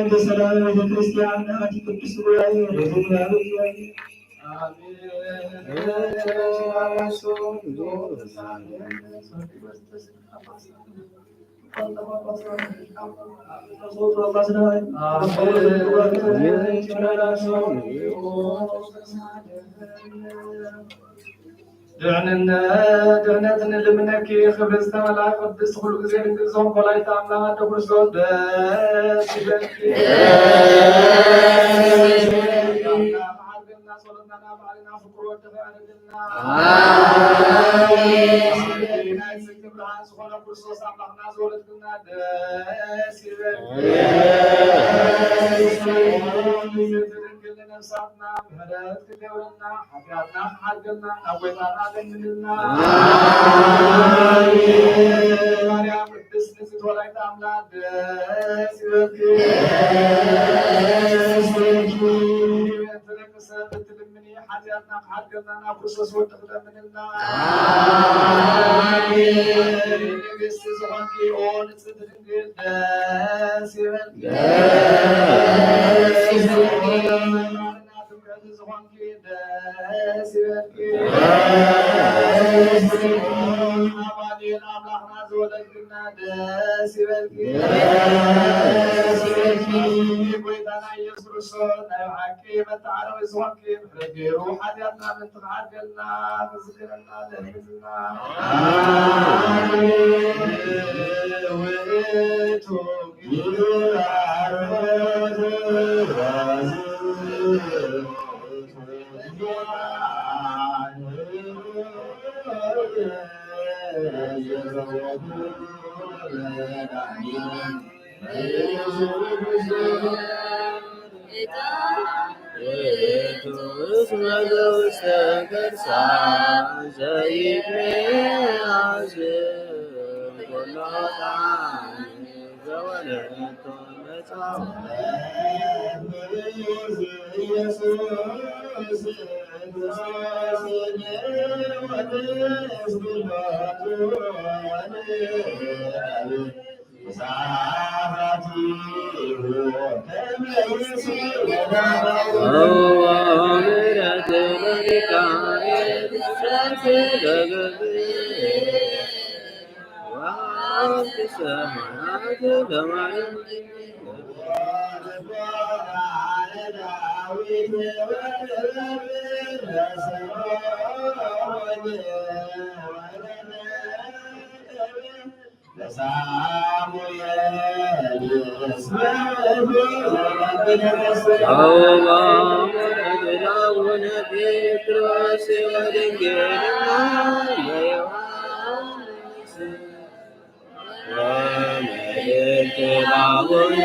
እንተ ሰላም ቤተክርስቲያን ናቲ ቅዱስ ጉባኤ ቤተክርስቲያን። አሜን። ድሕንነት ድሕነት ንልምነኪ ክብሪ ዝተመልኣ ቅድስት ኩሉ ግዜ ድንግል ዝኾንክ ወላዲተ ኣምላኽ ኣደ ክርስቶስ ደስ ይበልኪ። መዓርግና ጸሎትና ናብ ባዕልና ፍቅሩ ወድኺ ኣረግልና። ኣሜን። ናይ ጽድቂ ብርሃን ዝኾነ ክርስቶስ ኣምላኽና ዝወለድክልና ደስ ይበልኪ። ደስ ይበልኪ። ድንግል ንነፍሳትና ምሕረት ክገብረልና፣ ሓጢኣትና ክሓድገልና፣ ናብ ጎይታና ለምንልና። ኣሜን። ማርያም ቅድስት ንጽሕቲ ወላዲተ ኣምላክ ደስ ይበልኪ። ደስ ይበልኪ። ንደቂ ሰብ እትልምኒ፣ ሓጢኣትና ክሓድገልና፣ ናብ ክርስቶስ ወድኺ ለምንልና። ኣሜን። ንግስቲ ዝኾንኪ ኦ ንጽሕቲ ድንግል ደስ ይበልኪ። ደስ ይበልኪ። እናትም ከምዚ ዝኾንኪ ደስ ይበልኪ። ደስ ይበልኪ። ኣማኑኤል ኣምላኽና ዝወለድክና ደስ ይበልኪ። ደስ ይበልኪ። ጎይታና ኢየሱስ ክርስቶስ ናይ ብሓቂ መተዓረቂ ዝኾንኪ ምሕረት ገይሩ ሓጢኣትና ምእንቲ ክሓድገልና ክዝክረና ለምንልና። ኣሜን። ውእቱ ውእቱ እስመ ዘውስተ ከርሳ ዘይትቤ አስብ ኩሎ ጣዕም ዘወለድኩ መጻወ ኢየሱስ ክርስቶስ ወንስ ግልባቱ ወንስ ሰማያት ለማርያም አቡነ ጴጥሮስ ወድንግል ማርያም ዮሐንስ ወመልእክት አቡነ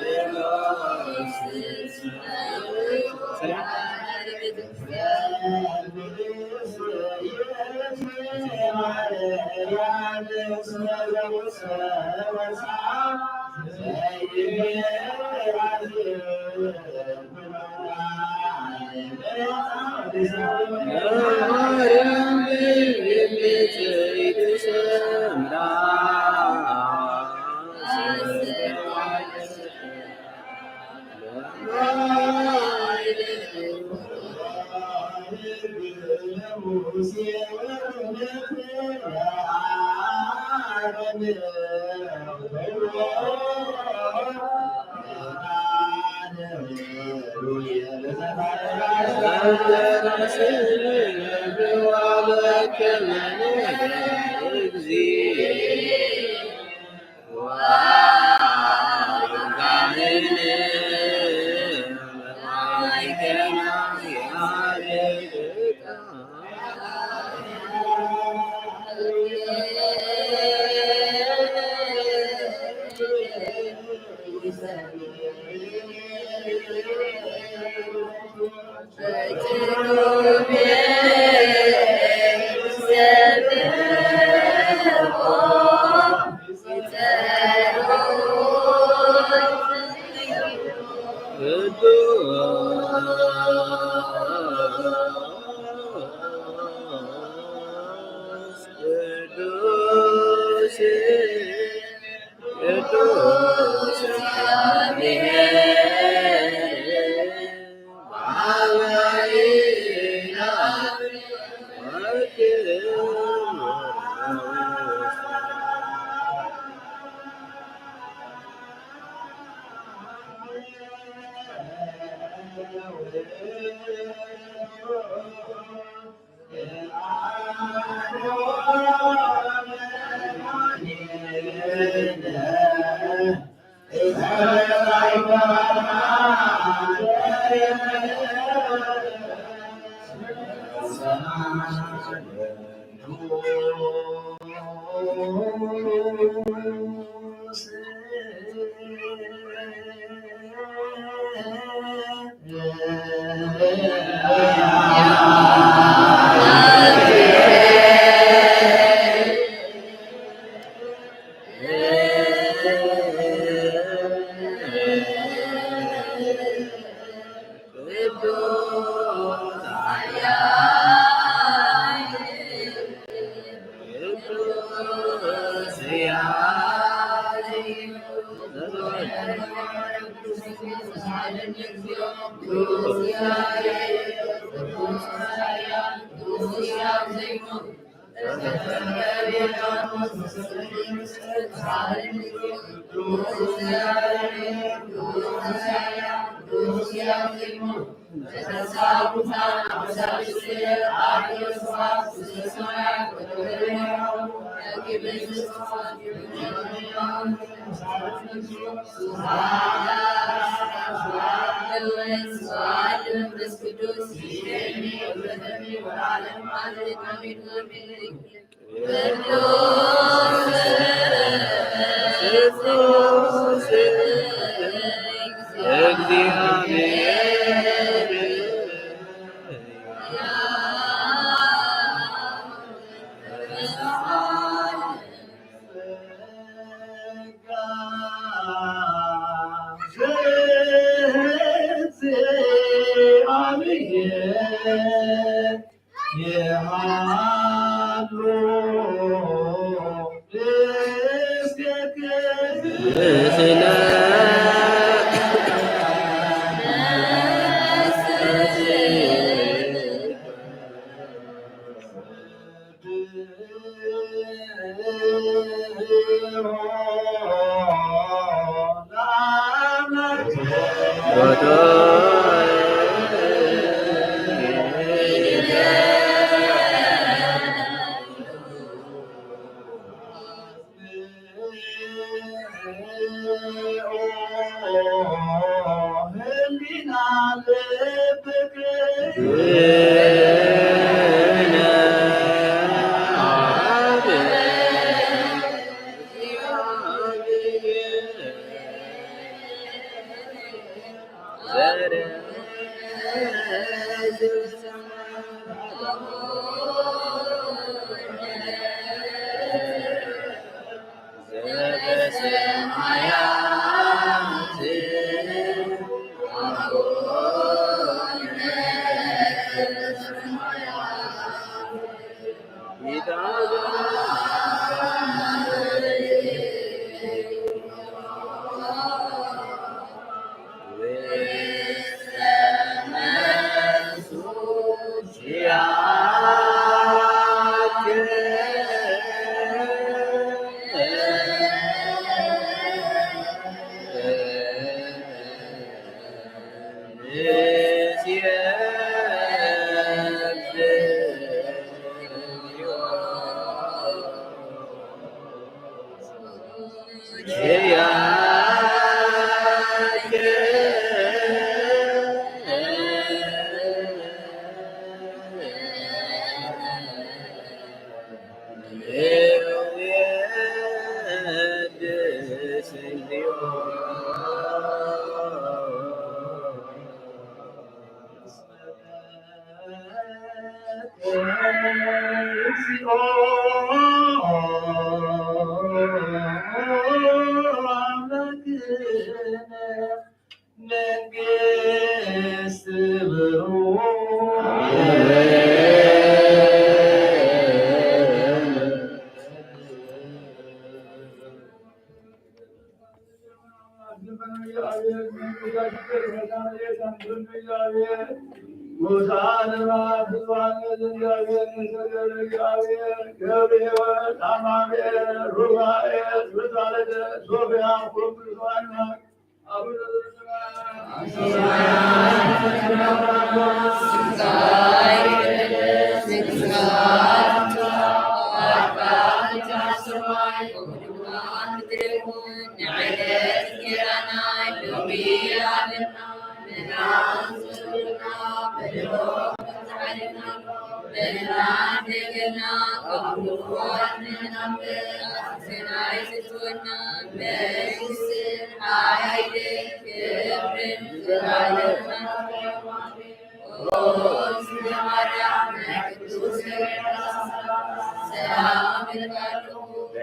ቅዱስ ቅዱስ እግዚአብሔር አበዊነ ወክቡር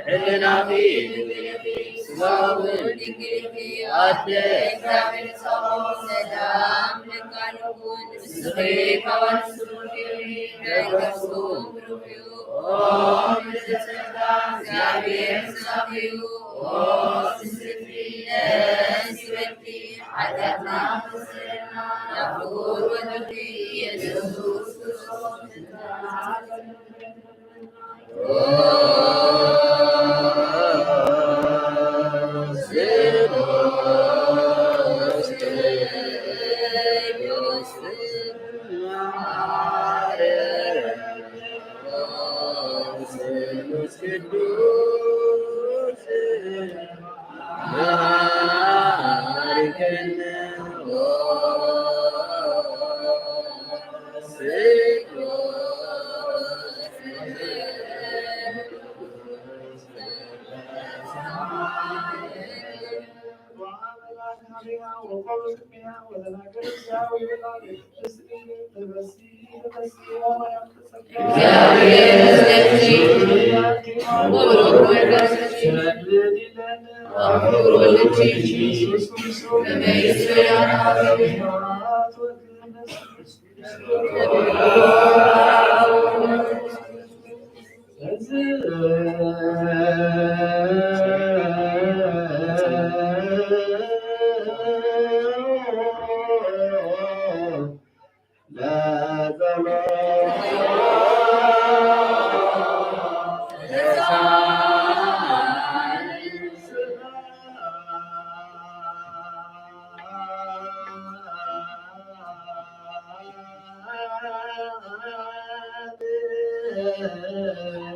ብሕልናኺ ድንግልኺ ስጋውን ድንግልኺ ኣደ እግዚኣብሔር ጸባኦት ሰላም ለኪ ንስኺ ካብ ኣንስቲ ብሩኽ እዩ። ኦ ምልዕተ ጸጋ እግዚኣብሔር ምሳኺ እዩ። ኦ ስስቲ ደስ ይበልኪ ሓጢኣትና ከስተሰርየልና ናብ ፍቁር ወድኺ ኢየሱስ ክርስቶስ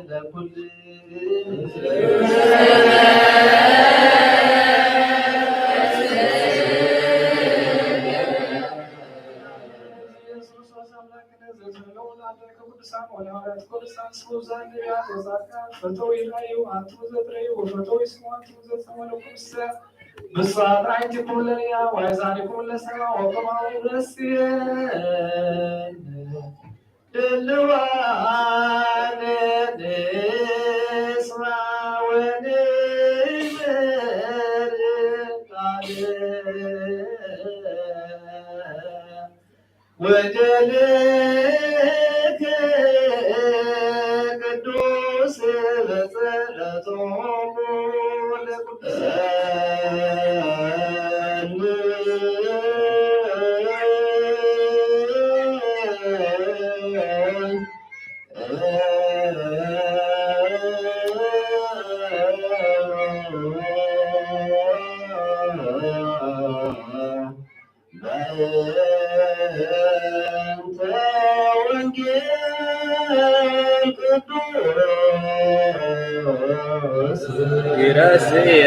ለኩሉ ኢየሱስ ክርስቶስ አምላክነ ዘተለወጠ ቅዱሳን ወሐዋርያት ቅዱሳን ስሙዛን ነቢያት ወጻድቃን ፈተው ይራዩ አንቱ ዘትረዩ ወፈተው ይስሙ አንቱ ዘተመለኩ ብስተ ብስራት አይንቲኩም ለሪያ ዋይዛኒኩም ለሰማ ወከማሁ ንረስየን ድልዋን ንስማ ወንመር ቃል ወደልክ ቅዱስ በጸሎቶሙ ለቅዱሳን በእንተ ወንጌል ቅዱስ ይረስየ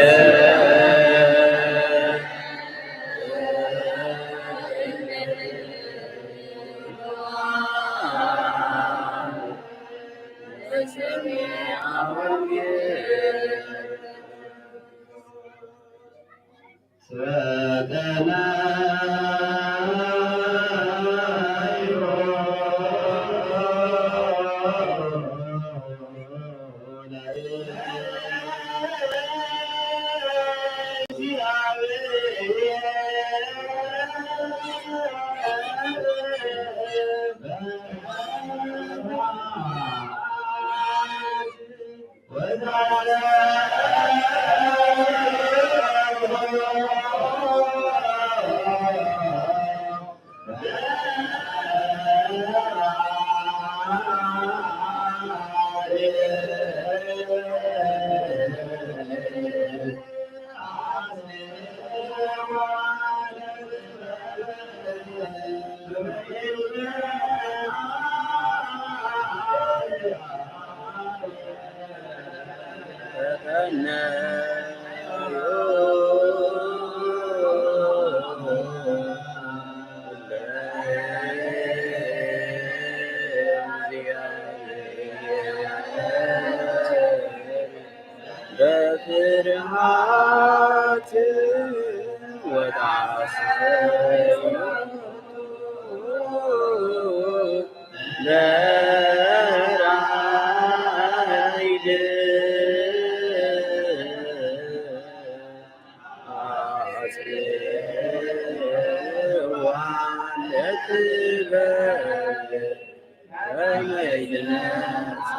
በፍርሃት ወጣሰ ለራይድ አጽዋ ለጥበብ ከመ ይትነሳ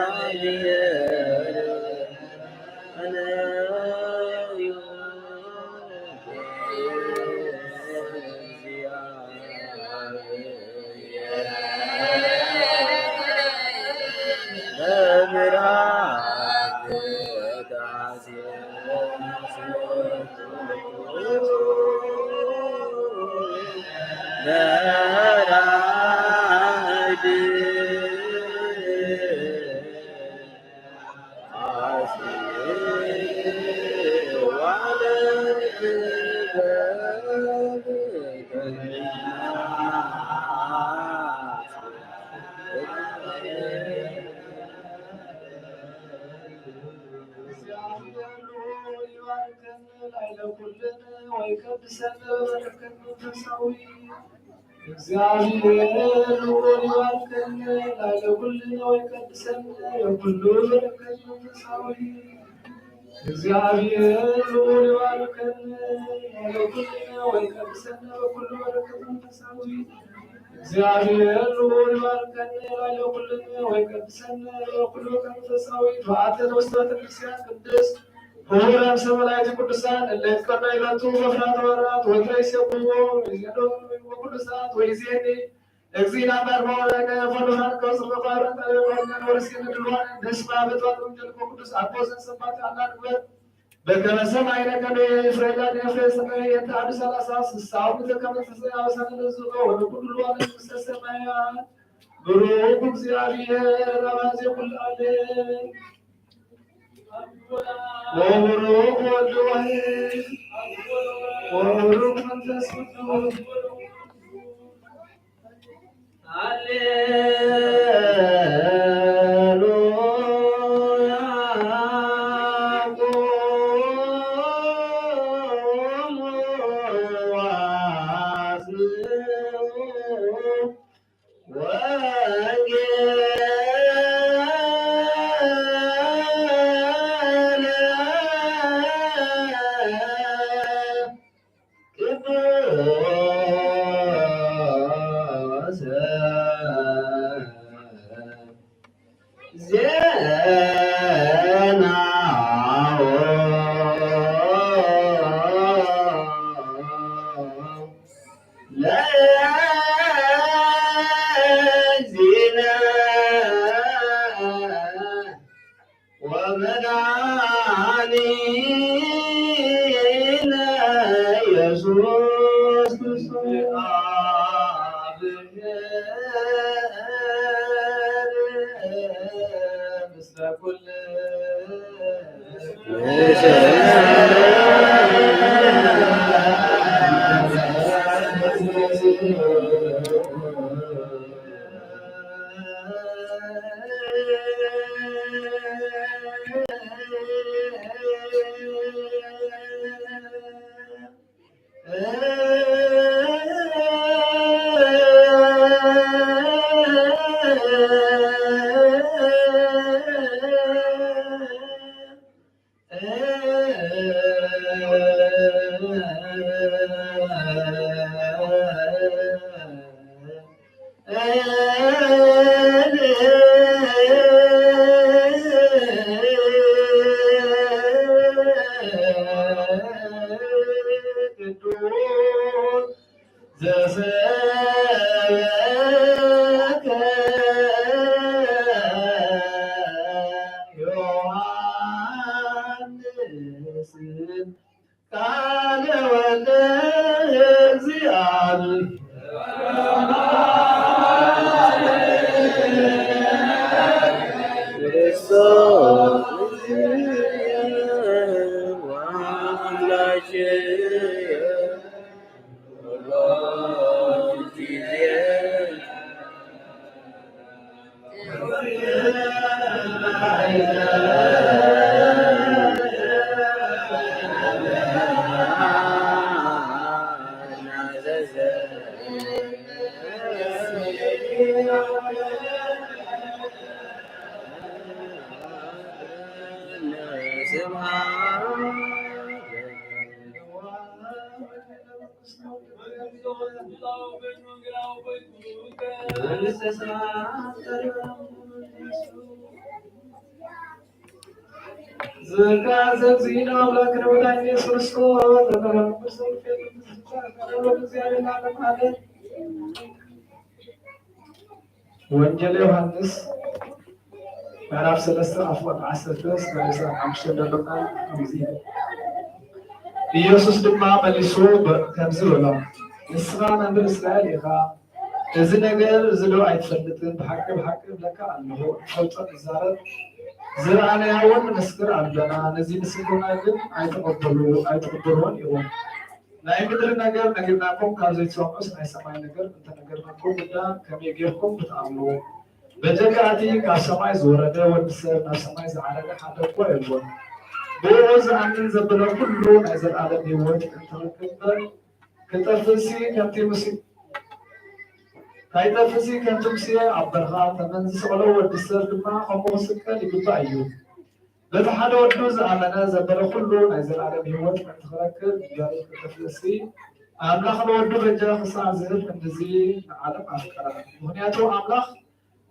እግዚአብሔር። ላዕለ ኩልን ወይቀድሰን በረከት መንፈሳዊ። እግዚኣብሔር ልዑል ይባርከን ላዕለ ኩልን ወይቀድሰን በኩሉ በረከት መንፈሳዊ። እግዚኣብሔር ልዑል ይባርከን ላዕለ ኩልን ወይቀድሰን በኩሉ በረከት መንፈሳዊ። እግዚኣብሔር ልዑል ይባርከን ላዕለ ኩልን ወይቀድሰን በኩሉ በረከት መንፈሳዊ። ተባዕተ ንውስተ ቤተክርስቲያን ቅድስት ክቡራን ሰማዕታት ቅዱሳን እለ ይትቀዳይለቱ በፍራተ ወራት ወትረ ይሴብሕዎ ይዜዶ ወቅዱሳት ወይዜኒ እግዚእነ አምላክ ወወላዲተ ፈንዱራን ከጽሎ ባረን ወርሲን ድልዋን ደስማ በጥዋት ወንጌል ቅዱስ አቦ ዘንሰባት አናግበር በከመ ሰማይነ ከመ ይፍሬላ ንፍሬ ሰማይ የንተ አዱ ሰላሳ ስሳው ምትከመ ተሰያው ሰነ ለዝቆ ወደ ኩሉ ዓለም ውስተ ሰማያት ብሩክ እግዚአብሔር አባዜ ኩሉ ዓለም ወብሩክ ወልድ ዋሕድ ወብሩክ መንፈስ ቅዱስ። ሃሌሉያ። ቁሙ ወአስምዑ ወንጌለ ቅዱስ ዜናሁ ለእግዚእነ ወመድኃኒነ ኢየሱስ ክርስቶስ። ዘሰበከ ዮሐንስ ቃለ ወልደ እግዚአብሔር ክርስቶስ ወአምላክ ዝቃ ዘግዚእነ አምላክ ነው ዳኝ ኢየሱስ ክርስቶስ በተባረከ ስም እግዚአብሔር እናመልካለን። ወንጌል ዮሐንስ ምዕራፍ ሰለስተ ካብ ቁጥሪ ዓሰርተ እስከ ዕስራን ሓሙሽተን ዘሎ ቃል ከምዚ እዩ። ኢየሱስ ድማ መሊሱ በ-፣ ከምዚ በሎም፣ ንስኻ መምህር እስራኤል ኢኻ። እዚ ነገር እዚ ዶ ኣይትፈልጥን? ብሓቂ ብሓቂ እብለካ ኣለኹ፣ እንፈልጦ ንዛረብ፣ ዝረኣናዮ እውን ንመስክር ኣሎና። ነዚ ምስክርና ግን ኣይትቐበሉ ኣይትቕበልዎን ኢኹም። ናይ ምድሪ ነገር ነጊርናኩም ካብ ዘይትሰምዑስ፣ ናይ ሰማይ ነገር እንተነገርናኩም ግዳ ከመይ ጌርኩም ክትኣምኑ? በጀካ እቲ ካብ ሰማይ ዝወረደ ወዲ ሰብ ናብ ሰማይ ዝዓረገ ሓደ እኳ የልቦን። ብኡ ዝኣምን ዘበለ ኩሉ ናይ ዘለኣለም ህይወት እንትረክብ እምበር፣ ክጠፍእሲ ከምቲ ሙሴ፣ ካይጠፍእሲ ከምቲ ሙሴ ኣብ በረኻ ተመን ዝሰቐሎ፣ ወዲ ሰብ ድማ ከምኡ ክስቀል ይግባእ እዩ። በቲ ሓደ ወዱ ዝኣመነ ዘበለ ኩሉ ናይ ዘለኣለም ህይወት ከምቲ ክረክብ እምበር፣ ክጠፍእሲ፣ ኣምላኽ ንወዱ በጃ ክሳዕ ዝህብ ክንድዚ ንዓለም ኣፍቀራ። ምኽንያቱ ኣምላኽ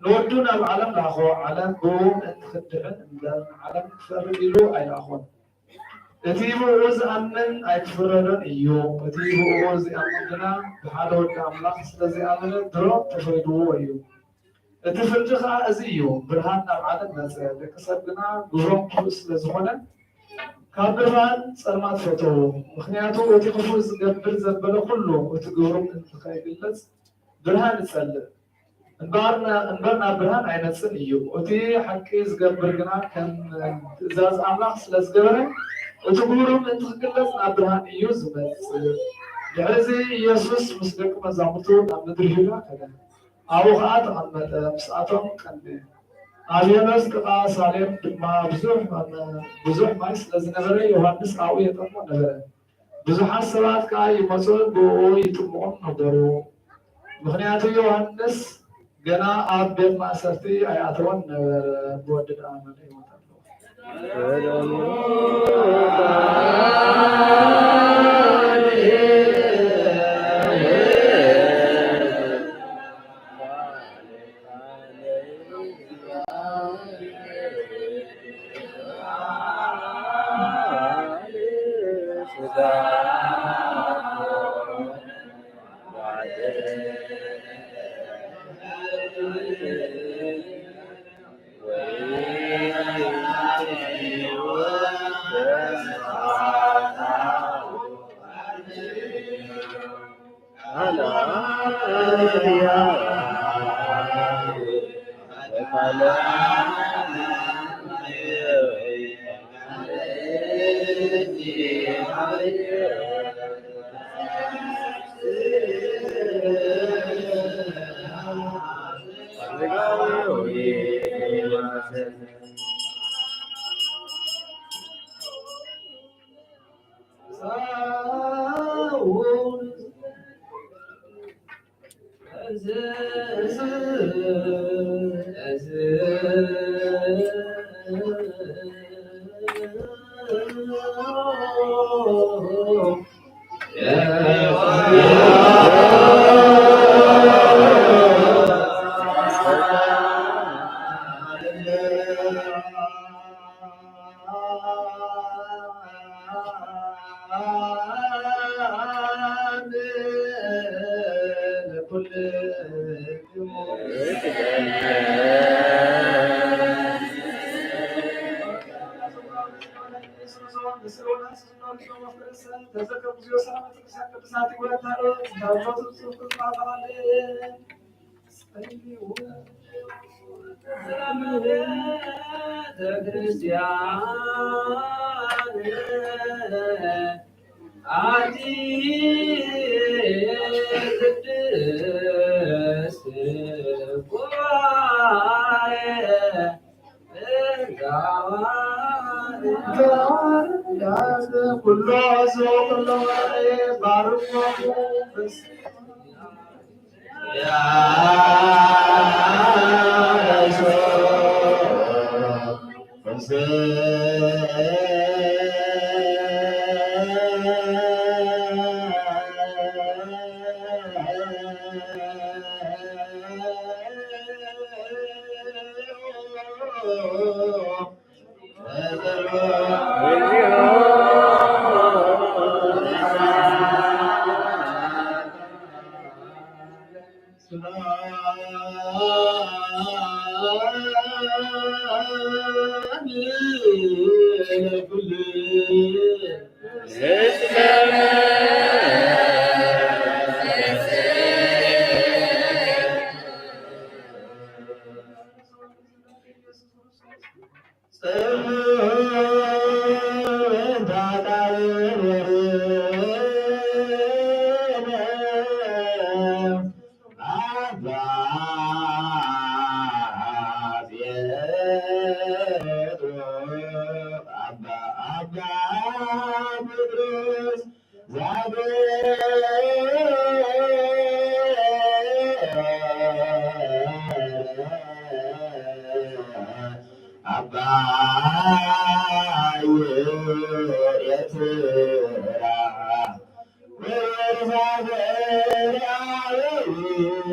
ንወዱ ናብ ዓለም ለኣኾ፣ ዓለም ብኡ ምእንቲ ክትድሕን እምበር፣ ንዓለም ክፈርድ ኢሉ ኣይለኣኾን። እቲ ብኡ ዝኣምን ኣይክፍረዶን እዩ። እቲ ብኡ ዝኣምን ግና ብሓደ ወዲ ኣምላኽ ስለ ዘይኣመነ ድሮ ተፈሪድዎ እዩ። እቲ ፍርዲ ኸኣ እዚ እዩ፣ ብርሃን ናብ ዓለም መጸ፣ ደቂ ሰብ ግና ግብሮም ክፉእ ስለ ዝኾነ ካብ ብርሃን ጸልማት ፈተዉ። ምኽንያቱ እቲ ክፉእ ዝገብር ዘበለ ኩሉ እቲ ግብሩ ምእንቲ ከይግለጽ ብርሃን ይጸልእ። እምበር ና-፣ እምበር ናብ ብርሃን ኣይመጽእን እዩ። እቲ ሓቂ ዝገብር ግና ከም ትእዛዝ ኣምላኽ ስለ ዝገበረ፣ እቲ ግብሩ ምእንቲ ክግለጽ ናብ ብርሃን እዩ ዝመጽእ። ድሕርዚ ኢየሱስ ምስ ደቂ መዛሙርቱ ናብ ምድሪ ይሁዳ ከደ። ኣብኡ ኸኣ ተቐመጠ፣ ምስኣቶም ቀንየ። ኣብ ዮርዳኖስ ጥቓ ሳሌም ድማ ብዙሕ፣ ብዙሕ ማይ ስለ ዝነበረ፣ ዮሃንስ ኣብኡ የጠምቕ ነበረ። ብዙሓት ሰባት ከኣ ይመጹን ብእኡ ይጥምቑን ነበሩ። ምኽንያቱ ዮሃንስ ገና ኣብ ቤት ማእሰርቲ ኣይኣተወን ነበረ። ብወዲ ደኣ መን ይሞት ኣለዎ።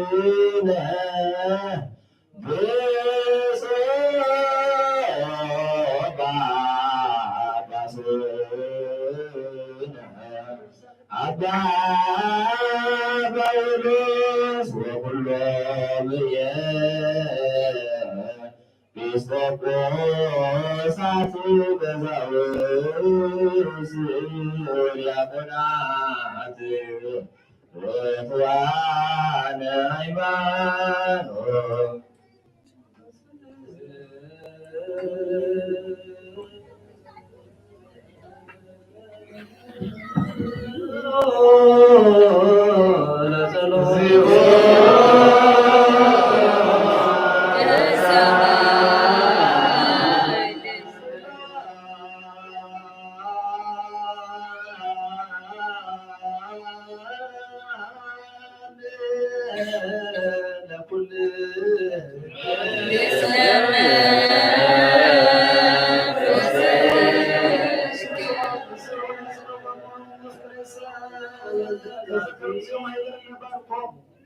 ብፁዕ ጳጳስነ ኣባ ጳውሎስ ወኩሎም ኤጲስቆጶሳት ቀሳውስት ወዲያቆናት ወትጉሃነ ሃይማኖት።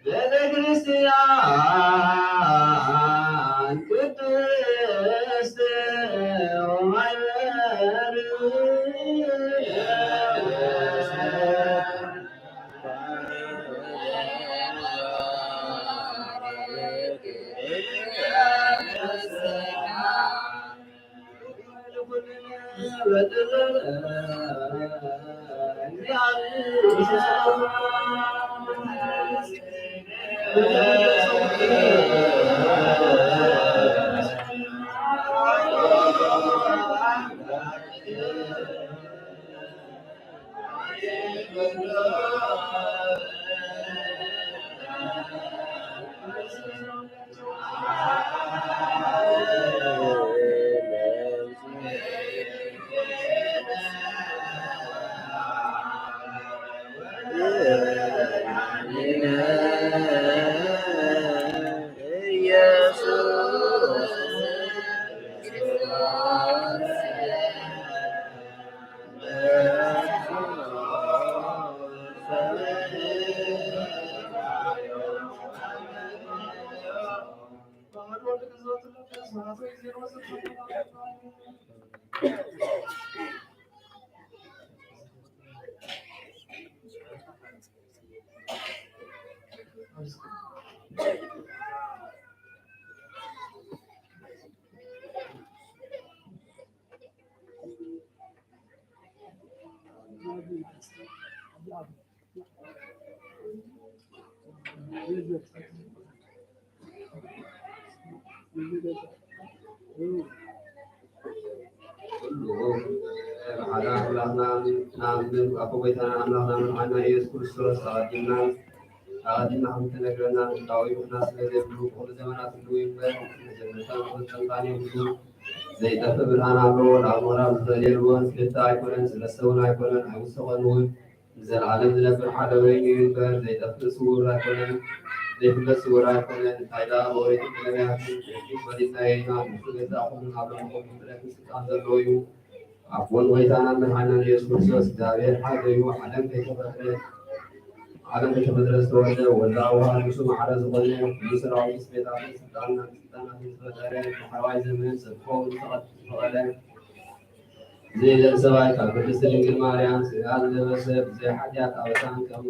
ቤተ ክርስቲያን ቅድስት ወማይበር ኩሉ ሓደ ኣምላኽና ንኣምን፣ ኣቦ ጎይታና ኣምላኽና መድሓኒና ኢየሱስ ክርስቶስ ኣቐዲምና ኣቐዲምና ከም እተነግረና ምድላው ይኹና ስለ ዘይብሉ፣ ብኹሉ ዘመናት ህልው ይንበር፣ መጀመርታን መፈጸምታን የብሉን። ዘይጠፍእ ብርሃን ኣለዎ፣ ናብ ምቕራብ ዝኽእል የልቦን። ዝግታ ኣይኮነን፣ ዝረሰ እውን ኣይኮነን፣ ኣይውሰኸን እውን። ንዘለዓለም ዝነብር ሓደ በይኑ እዩ እምበር፣ ዘይጠፍእ ስውር ኣይኮነን፣ ዘይፍለጥ ስውር ኣይኮነን። እንታይ ደኣ ብኦሪትን ብነቢያትን ብሕጊ ፈሊጥናዮ ኢና፣ ንሱ ገዛእ ኩሉ ኣብ ርእሲ ኩሉ ፍጥረት ስልጣን ዘለዎ እዩ። ኣቦን ጐይታናን መድሓኒናን ኢየሱስ ክርስቶስ እግዚኣብሔር ሓደ እዩ። ዓለም ከይተፈጥረ፣ ዓለም ከይተፈጥረ ዝተወልደ ወልደ ኣብ ዋህድ ንሱ ማዕረ ዝኾነ፣ ኩሉ ሰራዊት ቤታትን ስልጣናትን ስልጣናትን ዝፈጠረ፣ ዳሕረዋይ ዘመን ሰብ ክኸውን ዝተቐ-፣ ዝተቐለ፣ ዘይደል ሰብኣይ ካብ ቅድስቲ ድንግል ማርያም ስጋ ዝለበሰ፣ ብዘይ ሓጢኣት ኣበሳን ከም፣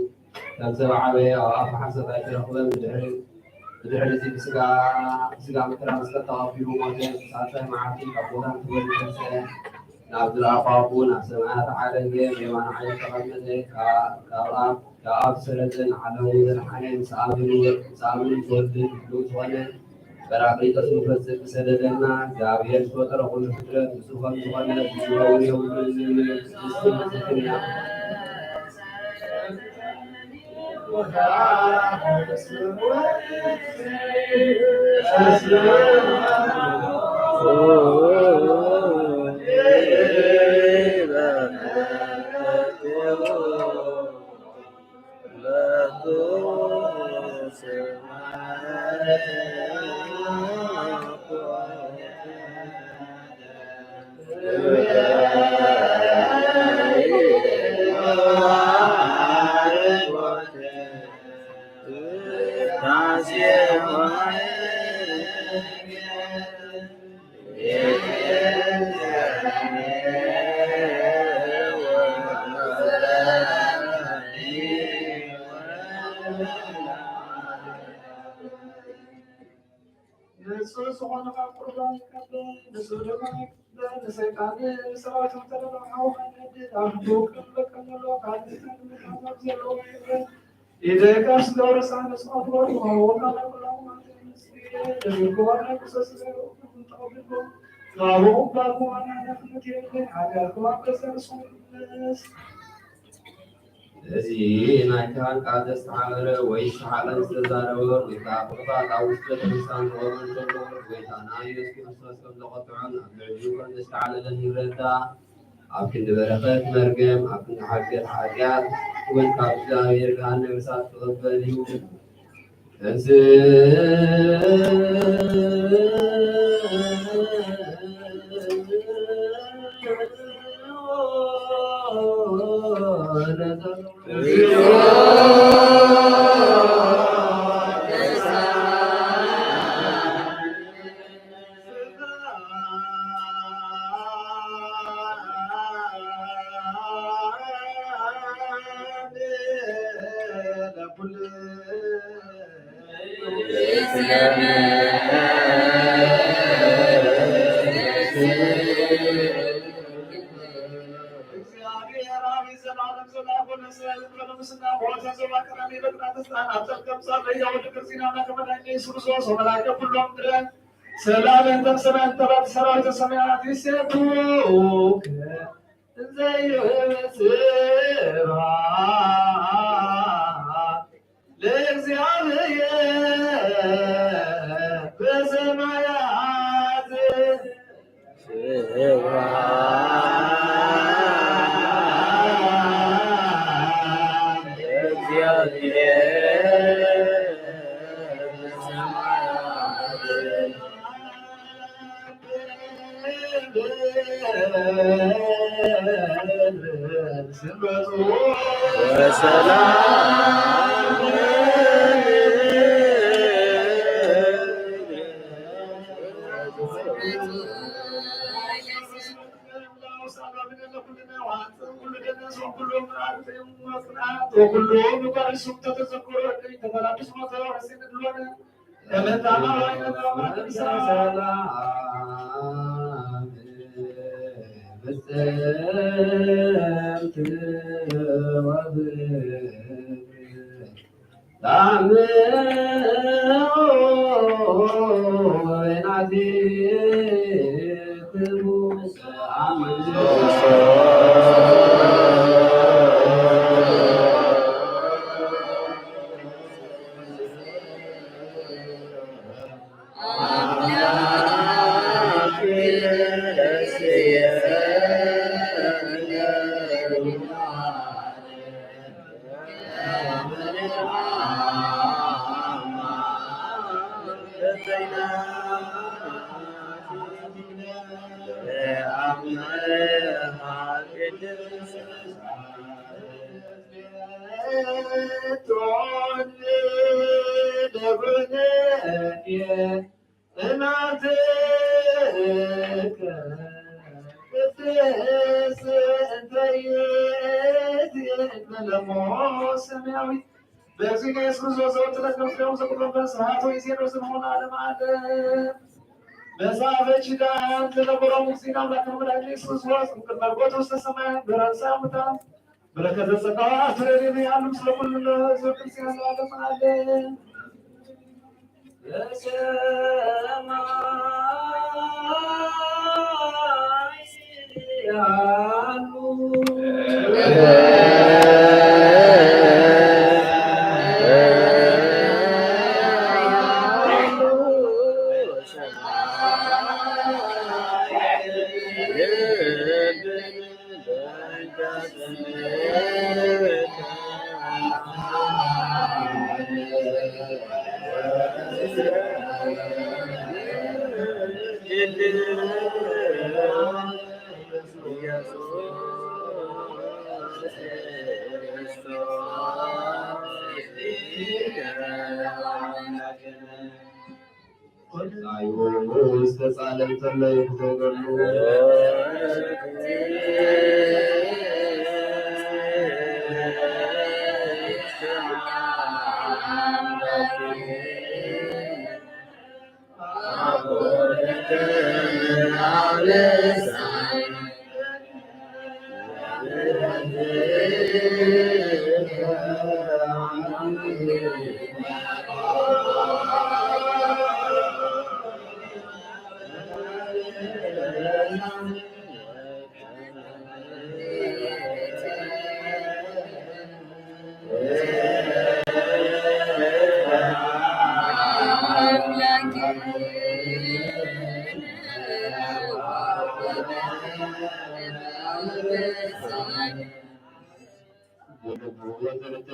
ከም ሰብ ዓበየ፣ ኣብ ኣፉ ሓሶት ኣይተረኽበን። ብድሕሪ፣ ብድሕሪ እዚ ብስጋ፣ ብስጋ መከራ መስቀል ተቐቢሉ ሞተ። ብሳልሳይ መዓልቲ ካብ ሙታን ክበዝሕ ተንስአ። ናብ ዝለኣኾ ኣቦኡ ናብ ሰማያት ዓረገ። ብየማን ዓርሹ ተቐመጠ። ካብ፣ ካብ ኣብ፣ ካብ ኣብ ዝሰረዘ ንዓለሙ ዘድሓነ ምስ ኣብን፣ ምስ ኣብን ምስ ወልድን ህልው ዝኾነ ጳራቅሊጦስ ንፈጽም ዝሰደደና እግዚኣብሔር ዝፈጠረ ኩሉ ፍጥረት ንሱ ከም ዝኾነ ዝሽረውን የብሉን። ንመንግስቲ ንጽሕትና ንጹህ ዝኾነ ካብ ቁርባን ይቀበል፣ ንጹህ ደሙ ይቀበል፣ ንሰይጣን ንሰራዊቱ ተለሎ ሓው ከነድድ፣ ኣብ ልቡ ክጥምቅ ከሎ፣ ካብ ንጽህና ንመታዘብ ዘለዎ ይእመን። ኢደይ ካብ ስጋ ወረሳ ንጹህ ኣትወር፣ ወሃቦ ካብ ኩሎም ማለት ንጽህ፣ ደሚርኩ ዋና ቅዱስ ስጋ ተቐብልኩ፣ ካብኡ ባርኩ ዋና ነፍነት የለ፣ ሓጢኣትኩም ኣብ ገዛ ንስኹም ይምለስ። እዚ ናይ ካህን ቃል ዘስተሓመረ ወይ ዝተሓለ ዝተዛረበ ወይ ከዓ ብቕባጥ ኣብ ውሽጢ ቤተክርስትያን ክቖመ እንከሎ፣ ጎይታና ኢየሱስ ክርስቶስ ከም ዘቐጥዖን ኣብ ልዕሊኡ ከም ዘስተዓለለን ይረዳእ። ኣብ ክንዲ በረኸት መርገም፣ ኣብ ክንዲ ሓጢኣት ሓጢኣት እውን ካብ እግዚኣብሔር ገሃነመ እሳት ክቕበል እዩ። ሰላም እንተ ሰማይ እንተ ሰማያት ይሴብሑከ እንዘ ይብል ስብሐት ለእግዚኣብሔር በሰማያት። ሰማያዊት በእግዚእነ ኢየሱስ ክርስቶስ ዘወትረ ከም ስጋው ዘቅርበ ስብሐት ወይዜን ወስብሐት ለዓለመ ዓለም። መጽሐፈ ኪዳን ለነበሮም እግዚእነ አምላክነ መድኃኒነ ኢየሱስ ክርስቶስ እምቅድመ ርገቱ ውስተ ሰማይ በረንሳ ሙታን በረከተ ጸጋው አስተዳደሪ ያሉ ስለ ኩሉ ህዝብ ክርስቲያን ለዓለመ ዓለም። ኣዩ ዝተጻለ እንተሎ ይፍተገሉ።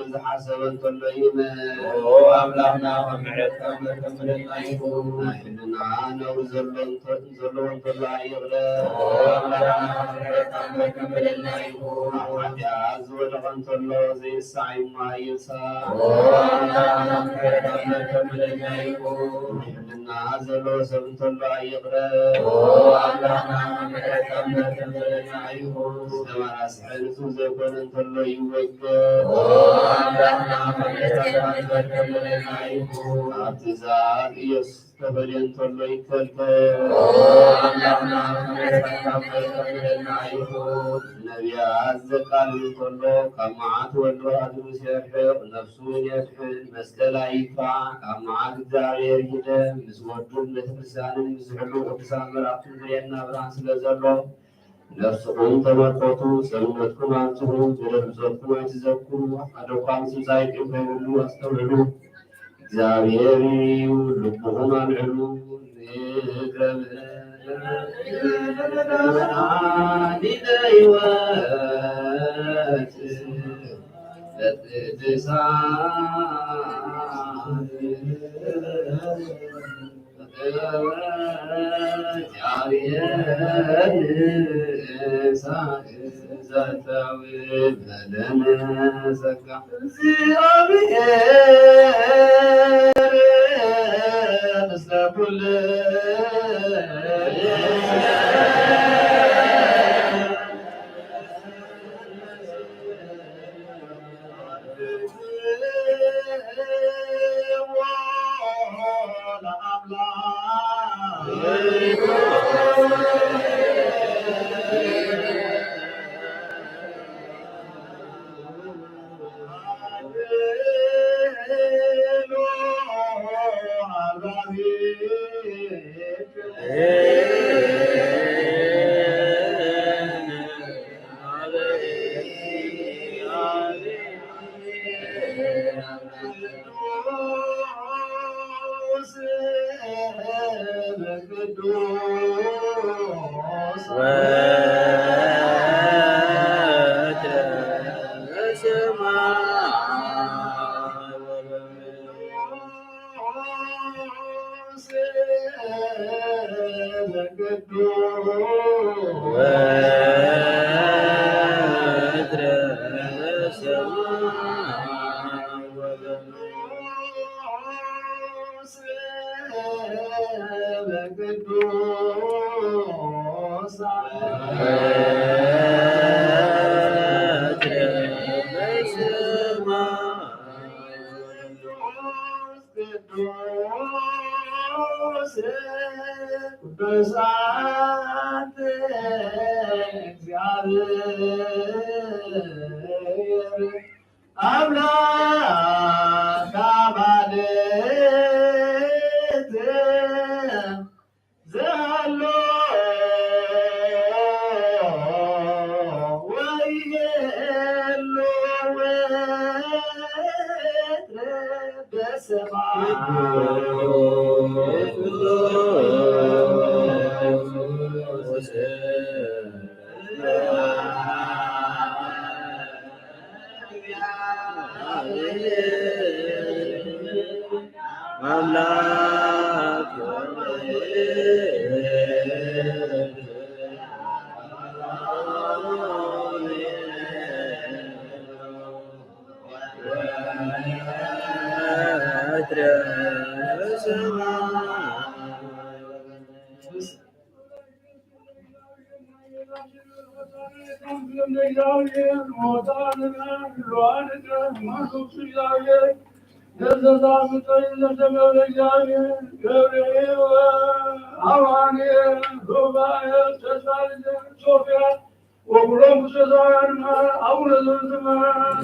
ዝሓሰበ እንተሎ ይመ-፣ ኦ ኣምላኽና፣ ካብ ምሕረትካ ምሕረት ክምለና ይኹን። ናይ ሕልና ነውሪ ዘሎ እንተ-፣ ዘለዎ እንተሎ ኣይቕረ። ኦ ኣምላኽና፣ ካብ ምሕረትካ ምሕረት ክምለና ይኹን። ኣብ ሓጢኣት ዝወደቐ እንተሎ ዘይንስሓ ይማ ይንሳ። ኦ ኣምላኽና፣ ምሕረትካ ምሕረት ክምለና ይኹን። ናይ ሕልና ዘለዎ ሰብ እንተሎ ኣይቕረ። ኦ ኣምላኽና፣ ምሕረትካ ምሕረት ክምለና ይኹን። ዝተባላስሐ ንጹህ ዘይኮነ እንተሎ ይወገድ። ኦ ኣምላኽና፣ ምሕረትካ ምሕረት ክምለና ይኹን። ኣብ ትእዛዝ ኢየሱስ ተፈልየ እንተሎ ይከልከል። ኦ ኣምላኽና፣ ምሕረትካ ምሕረት ክምለና ይኹን። ነቢያት ዘቃልል እንተሎ ካብ መዓት ወልዶ ኣድሩ ሲያርሕቕ ነፍሱ እውን የድሕን። መስቀል ኣይግፋዕ፣ ካብ መዓት እግዚኣብሔር ይሕደግ። ምስ ወዱን ቤተክርስትያንን ምስ ዝሕሉ ቅዱሳን መላእክቱን ዝርእየና ብርሃን ስለ ዘሎ፣ ነፍስኹም ተመልከቱ፣ ሰብነትኩም ኣብጽሑ፣ ገለ ብጾትኩም ኣይትዘክሩ። ሓደ እኳ ምጽምጻይ ቂም ከይብሉ ኣስተውዕሉ። እግዚኣብሔር እዩ፣ ልብኹም ኣልዕሉ። ንእግረ መድኃኒተ ሕይወት ለቅድሳት ቅዱስ ቅዱሳት እግዚአብሔር አምላክ አማልክት ዘሃሎ ወይሄሉ ወትረ በሰማይ። አምላክ ወኩሎም ቅዱሳን አቡነ ዘበሰማያት።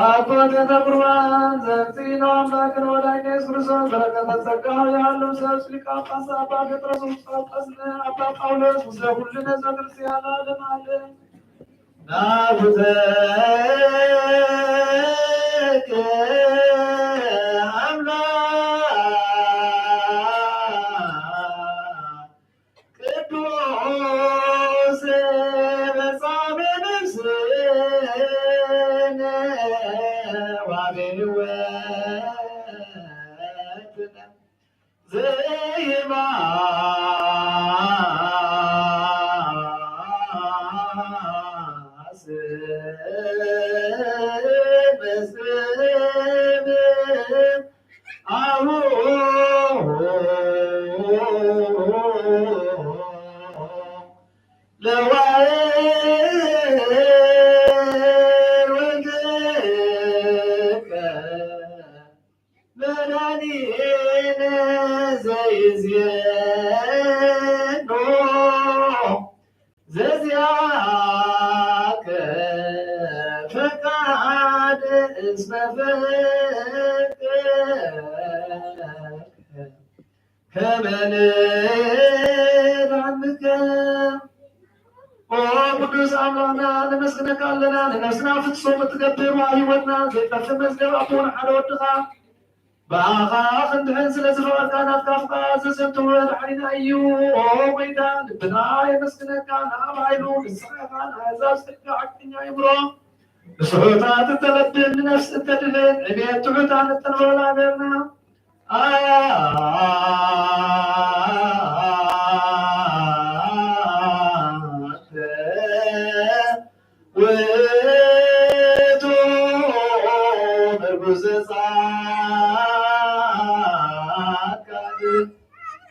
አባቴ ተቁርባን ዘንጽኖ አምላክን ወዳጅ ኢየሱስ ክርስቶስ በረከተ ጸጋው ያለው ሰብስ ሊቀ ጳጳስ አባ ጴጥሮስ ውስጥ ጳጳስነ አባ ጳውሎስ ውስተ ኩልነ ዘክርስቲያን ዓለም ዓለም ናቡተ ቅዱስ በጻብእ ነፍስነ ዋቤ ሕይወትነ ዘይማስ መስል አሁ ለዋህድ ወልድከ መድኃኒነ ዘይዜኖ ዘዚአከ ፈቃድ እስመ ፈቀድከ ከመ ንድሐንከ። ኦ ቅዱስ ኣምላኽና፣ ነመስግነካ ኣለና። ንነፍስና ፍጹም እትገብር፣ ወሃቢ ሕይወትና ዘይጠፍእ መዝገብ ኣቦና ሓደ ወድኻ ብኣኻ ክንድሕን ስለ ዝፈቐድካ ናትካ ፍቓድ ዘዘንተወ መድሓኒና እዩ። ኦ ጐይታ፣ ልብና የመስግነካ፣ ንኣብ ሓይሉ ንስኻ ኢኻ ንኣህዛብ ጽድቂ ሓቀኛ ኣእምሮ፣ ንስሑታት እተለብም ንነፍስ እተድህን ዕቤት ትሑታን እተንበረላ ነርና። ውእቱ ምርኩስ ጻድቃን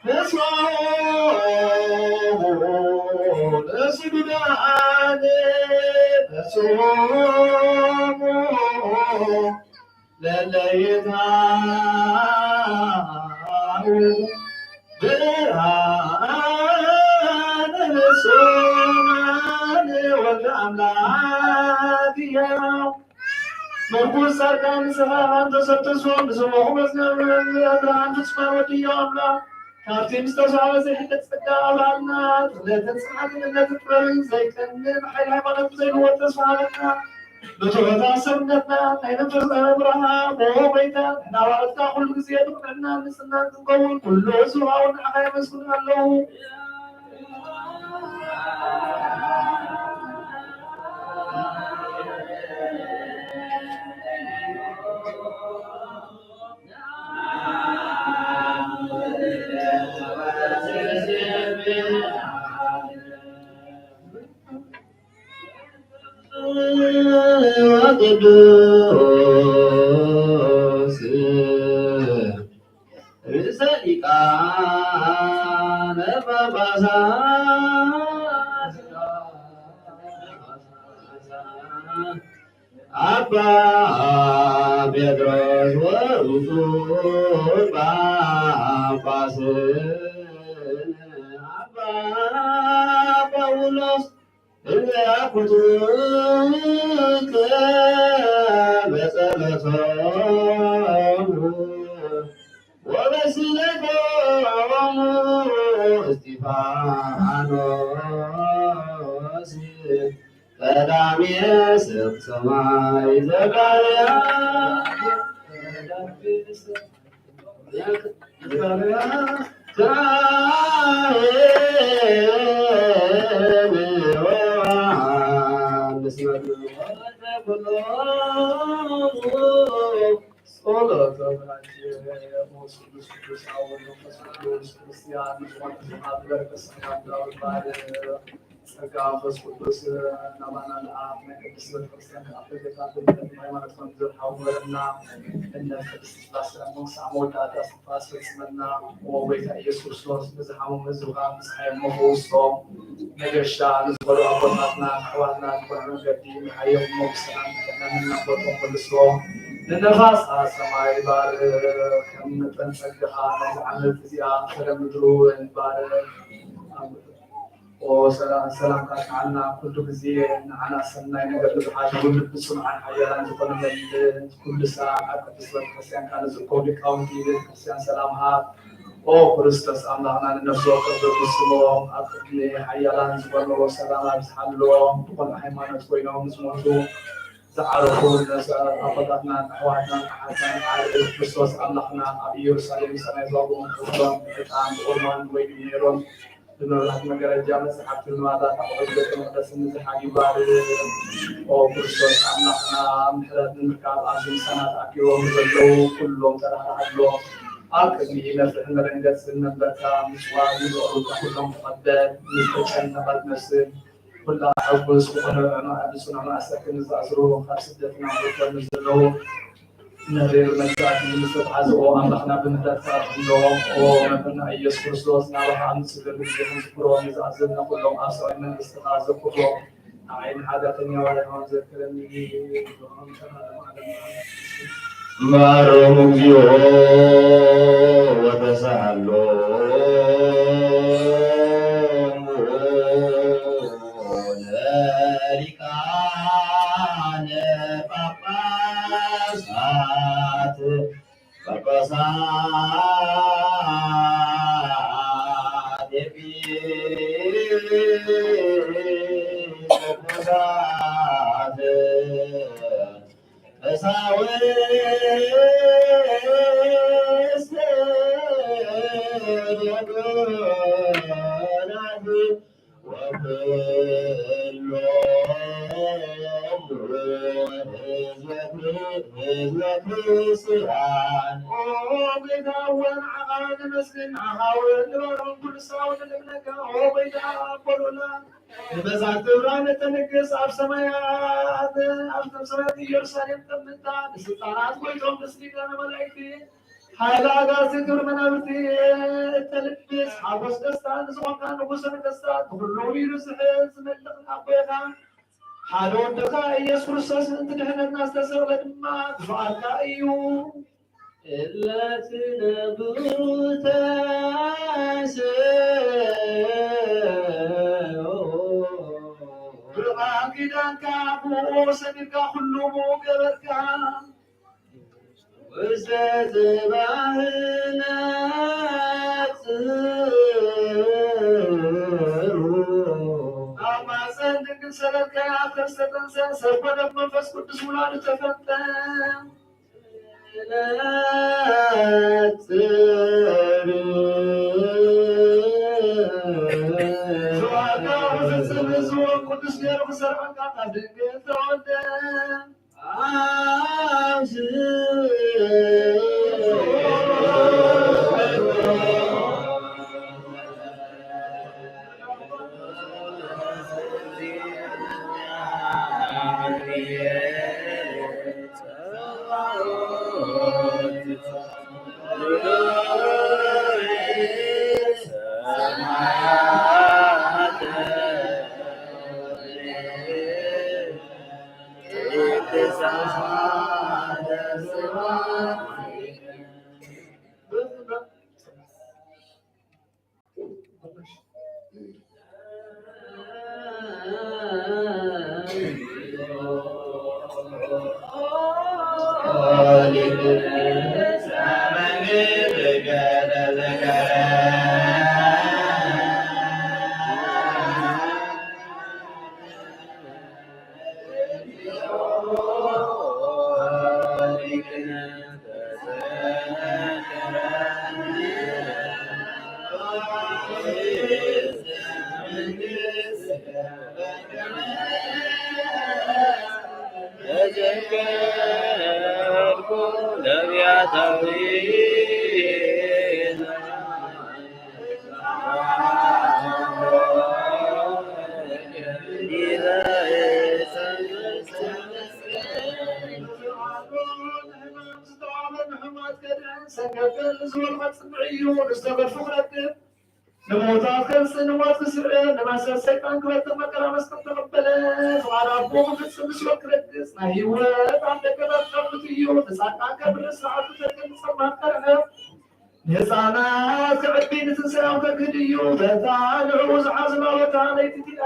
ተስፋሆሙ ለስዱዳን ተስፋሆሙ ለለይታው ብርሃነ ብሱማን ወልደ አምላክ ያው ምርኩስ ጻድቃን ንስኻ ኣንተ ሰብ ተስፎም ብስሞኹም መዝገብ ብርሃን ፍጹማን ወድዮ ኣምላኽ ካብቲ ምስ ተስፋ ዘይሕደግ ጸጋ ኣብርሃልና። ትኽለትን ጽንዓትን እምነትን ጥበብን ዘይቀንን ሓይል ሃይማኖት ዘይልወጥ ተስፋ ሃበና። ብትሑታት ሰብነትና ናይ መንፈስ ብርሃን ኦ ጐይታ፣ ንሕና ኣባልትካ ኩሉ ግዜ ብቕንዕናን ንጽህናን ክንከውን ኩሉ ህዝቢ ከኣ ንዓኻ የመስግኑ ኣለዉ። ወቅዱስ ርእሰ ሊቃነ ጳጳሳት አባ ጴጥሮስ ወውቱ ጳጳስ አባ ጳውሎስ እለ አኩትከ በጸሎቶም ወበስለቶም እስጢፋኖስ ቀዳሜ ስቅ ሰማይ ዘካርያስ ጸሎተ ብርሃን ቅዱስ ቅዱስ አቡነ መንፈስ ቅዱስ ክርስቲያን ዝኾነ ዝማን በረከት ሰላም ዳዊት ባርክ። ጸጋ መንፈስ ቅዱስ ናባና ለኣብ ናይ ቅድስት ቤተክርስትያን ከኣ በረከት ሃይማኖት ከም ዝርሃቡ በለና። እምነት ቅድስት ስላሴ ኣብ መንግስቲ መወዳእታ እስትንፋስ ፈጽመና። ኦ ጎይታ ኢየሱስ ክርስቶስ፣ ነዚ ሓሙም ህዝብኻ ብጸሓይ እሞ ፈውሶ። መገሻ ንዝኸዱ ኣቦታትና ኣሕዋትና ዝኾነ መገዲ ምሃዮም እሞ ብሰላም ጥዕናን ናቦቶም መልሶ። ንነፋሳት ሰማይ ባርኽ፣ ከም መጠን ጸጋኻ ነዚ ዓመት እዚኣ ፍረ ምድሩ እውን ባርኽ። ኦ ሰላም፣ ሰላምካ ንዓና ኩሉ ግዜ፣ ንዓና ሰናይ ነገር ንዝሓስቡ ልቢ ጽኑዓን ሓያላን ዝኾኑ መምህር፣ ኩሉ ሰዓት ኣብ ቅድስት ቤተክርስትያንካ ንዝርከቡ ሊቃውንቲ ቤተክርስትያን ሰላም ሃብ። ኦ ክርስቶስ ኣምላኽና፣ ንነፍሲ ወከፍ በብስሞም ኣብ ቅድሚ ሓያላን ዝኾኑ ሰላም ኣብዝሓሎም። ብቆልዓ ሃይማኖት ኮይኖም ዝሞቱ ዝዓረፉ ነፍሲ ኣቦታትናን ኣሕዋትናን ኣሓትናን ዓርቢ ክርስቶስ ኣምላኽና ኣብ ኢየሩሳሌም ሰማይ ዛጉ ክፍሎም ዕጣን ብቁርባን ወይኒ ነይሮም። ብመብራት መጋረጃ መጽሓፍቲ ንባባት ኣቑሑት ቤተ መቕደስ ንዝሓ ይባርኽ። ኦ ክርስቶስ ኣምላኽና፣ ምሕረት ንምርካብ ኣብዚ ምሳና ተኣኪቦም ዘለዉ ኩሎም ተራህራሃሎም። ኣብ ቅድሚ መፍርሒ መደንገጽን መንበርካ ምጽዋር ንዝቐረቡካ ኩሎም ተቐበል። ንዝተጨነቐት ነፍስን ኩላ ሕጉስ ዝኾነ ብጽኑዕ ማእሰርቲ ንዝኣስሩ፣ ካብ ስደትና ዝርከቡ ዘለዉ፣ መሪር መግዛእቲ ምስ ተታሕዝኦ ኣምላኽና ብምሕረትካ ትሕልዎም። ኦ መምህርና ኢየሱስ ክርስቶስ፣ ናባኻ ኣብ ንጽለሉ ግዜ ክንዝክሮ ንዝኣዘዝና ኩሎም ኣብ ሰማይ መንግስትኻ ዘክብሮ። ንዓይን ሓጢኣተኛ ባሪያኻን ዘክረኒ። ማሮም እግዚኦ ወተሳሃሎ ለሊቃነ ጳጳሳት ጳጳሳት ኤጲስቆጶሳት ቀሳውስት ዲያቆናት ወኩሎም ህዝበ ክር-፣ ህዝበ ክርስቲያን። ኦ ጎይታ፣ እወ ንዓኻ ነመስግን፣ ንዓኻ እውን ንባርኽ፣ ኩሉ ሳውን ንልምነካ። ኦ ጎይታ፣ ኣቦ ልዑላን፣ ንመዛግብራ ነተንግስ፣ ኣብ ሰማያት፣ ኣብ ሰማያት ኢየሩሳሌም ተምንታ፣ ንስልጣናት ጎይቶም፣ ንስልጣነ መላእክቲ፣ ሓይሊ ኣጋዚ ክብሪ መናብርቲ እተልብስ ሓጎስ ደስታ ንዝኾንካ ንጉሰ ነገስታት፣ ንኹሉ ውሊዱ ዝሕዝ ዝመልኽ ኣቦኻ ሓደ ወድኻ ኢየሱስ ክርስቶስ ምእንቲ ድሕነትና ዝተሰቕለ ድማ ብፍቓድካ እዩ። እለ ትነብሩ ተንሥኡ። ብቓል ኪዳንካ ብኡ ሰሚርካ ኩሉ ብኡ ገበርካ። ውስተ ዝባህነ ጽሩ። ኣብ ማህፀን ድንግል ሰረርካያ ተስተጠንሰ ሰብ ኮነ ብመንፈስ ቅዱስ ውላዱ ተፈልጠ። ጽሩ። ዝዋጋ ብዝጽል ዝወን ቅዱስ ገይሩ ክሰርዓካ ካብ ድንግል ተወልደ። ነቢያታዊ ሰገድን ዝበልዖ ጽምዒ እዩ። ንዝተገድፉ ክረክብ፣ ንሞታት ከንስእ፣ ንሞት ክስዕር፣ ንመሰል ሰይጣን ክበትር፣ መከራ መስቀል ተቐበለ። ፍቓድ ኣቦ ክፍጽም፣ ንሲኦል ክረግጽ፣ ናይ ህይወት ኣፍ ደገታት ክኸፍት እዩ። ንጻድቃን ከብርህ፣ ስርዓቱ ከግህድ፣ ንጸማም ከርሕቕ፣ ንህጻናት ከዕቢ፣ ንትንሳኤኡ ከግህድ እዩ። በታ ንዕኡ ዝሓዝዋ በታ ለይቲ እቲኣ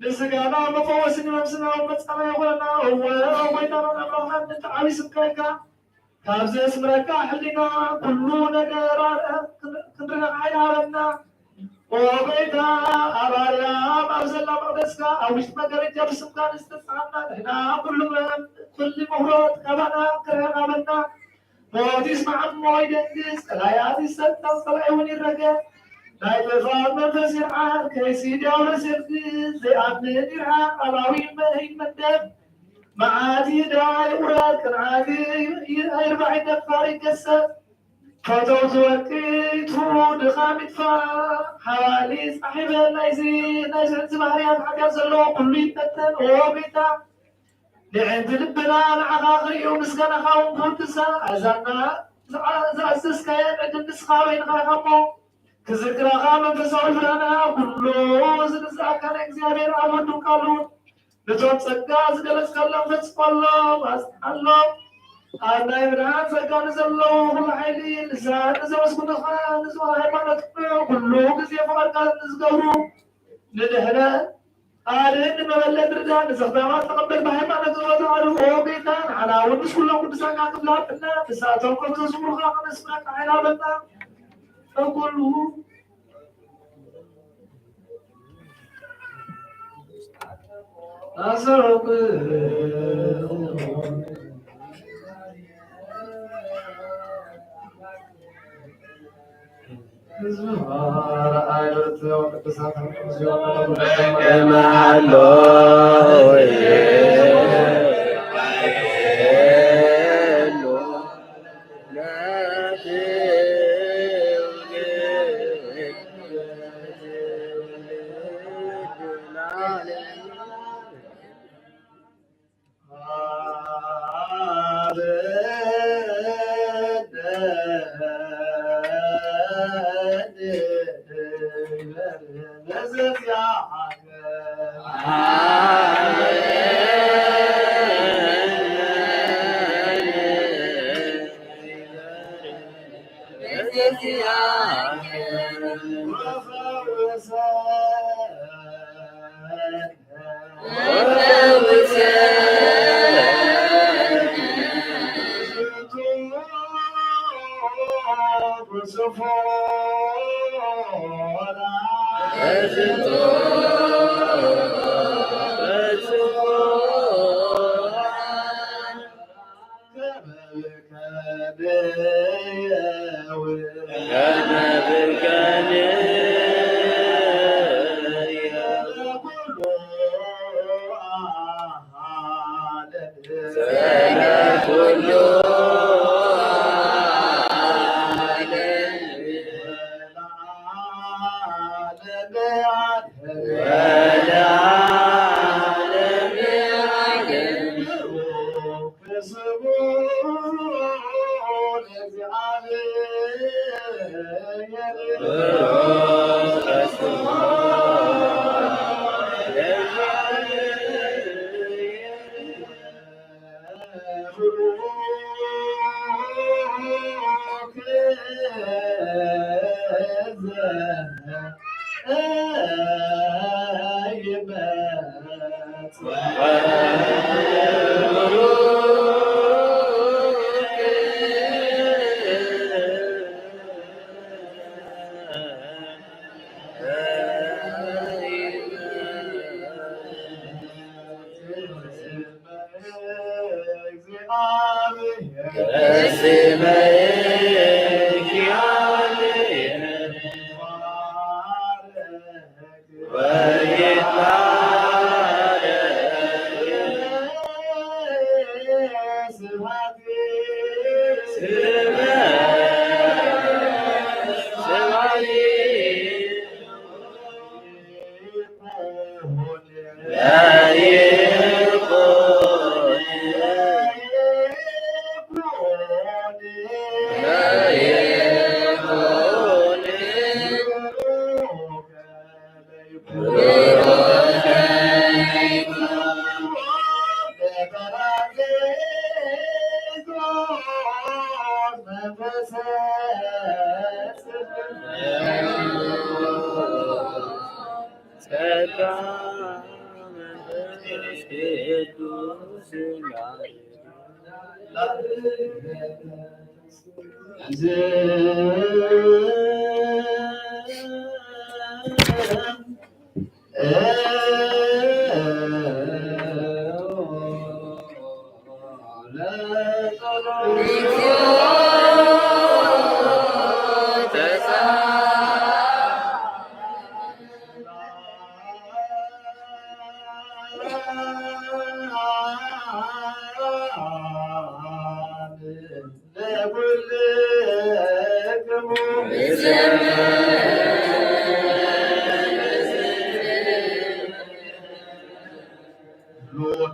ንስጋና መፈወሲ፣ ንነብስና መጻረያ ይኾነና። እወ፣ ጎይታና ኣምላኽና፣ ነቲ ዓቢ ስምካ ኢልካ ካብ ዘስምረካ ሕሊና፣ ኩሉ ነገር ኣርእ ክንርእ ሓይሊ ሃበና። ኦ ጎይታ፣ ኣብ ኣርያም ኣብ ዘላ መቕደስካ፣ ኣብ ውሽጢ መጋረጃ ብስምካ ንዝተጻሓፍና ንሕና፣ ኩሉ መ-፣ ኩሉ ምሁሮት ካባና ክርሕቕ ሃበና። ሞት ይስማዕ እሞ ይደንግጽ፣ ቀላያት ይሰልጠን፣ ጸላኢ እውን ይረገም። ናይ ጥፍኣት መንፈስ ይርዓድ፣ ከይሲ ዲያብሎስ ይርግጽ፣ ዘይኣምን ይርሓቕ፣ ኣላዊ ይመ-፣ ይመንደብ። መዓት ይዳ ይቑረጽ፣ ቅንዓት ይ-፣ ይ-፣ ኣይርባዕ፣ ደፋር ይገሰጽ። ፈተውቲ ወርቂ ይጥፍኡ፣ ድኻም ይጥፋእ፣ ሓዋሊ ጻሕ ይበል። ናይዚ፣ ናይዚ ሕዚ ባህርያት ሓጢኣት ዘለዎ ኩሉ ይበተን። ኦ ጎይታ፣ ንዕንቲ ልብና ንዓኻ ክርእዩ፣ ምስጋናኻ እውን ክውድሳ፣ ኣእዛንና ዝኣ-፣ ዝኣዘዝካየን ዕድል ንስኻ በይንኻ ኢኻ እሞ፣ ክዝክራኻ መንፈሳዊ ፍዳና ኩሉ ዝግዝኣካ ናይ እግዚኣብሔር ኣብ ወዱን ቃሉ፣ ነቶም ጸጋ ዝገለጽካሎም ፈጽመሎም፣ ኣጽንዓሎም። ኣብ ናይ ምድሓን ጸጋ ንዘለዉ ኩሉ ሓይሊ ንሳ-፣ ንዘመስግኑኻ፣ ንዝዋ ሃይማኖት ኩሉ ግዜ ፍቓድካ ንዝገብሩ፣ ንድሕነ ኣድህን ንመበለት ርዳ፣ ንዘኽታማት ተቐበል ብሃይማኖት ጸሎት ኣድህን። ኦ ጌታ፣ ንዓና እውን ምስ ኩሎም ቅዱሳንካ ክፍላጥና፣ ንሳቶም ከም ዘስምሩኻ ከነስምረካ ሓይል ሃበና። እኩሉ ኣሰረቁ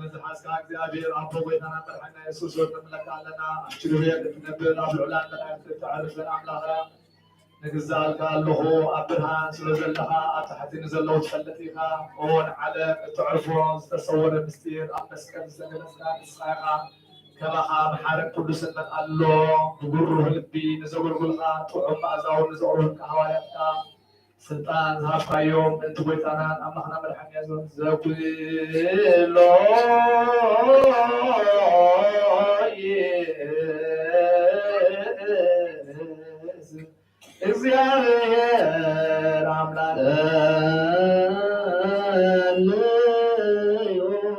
ንዝሓዝካ እግዚኣብሔር ኣቦ ጎይታና መድሓና የሱስ ወድ ንምለካ ኣለና። ኣብ ኪሩቤል እትነብር ኣብ ልዑላን መላእክት እተዕርፍን ኣምላኽና ንግዛኣልካ ኣለኹ። ኣብ ብርሃን ስለ ዘለኻ ኣብ ታሕቲ ንዘለዉ ትፈልጥ ኢኻ። ኦ ንዓለም እተዕርፎ ዝተሰወረ ምስጢር ኣብ መስቀል ዝተገለጽካ ንስኻ ኢኻ። ከማኻ መሓርን ቅዱስን መን ኣሎ? ብጉሩህ ልቢ ንዘገልጉልካ ጥዑም መኣዛውን ንዘቕረቡልካ ሃዋርያትካ ስልጣን ዝሃብካዮም ምእንቲ ጎይታናን ኣምላኽና መድሓኒና የሱስ ዘኩሎ ይእዝ እግዚኣብሔር ኣምላኽ ኣለዮ።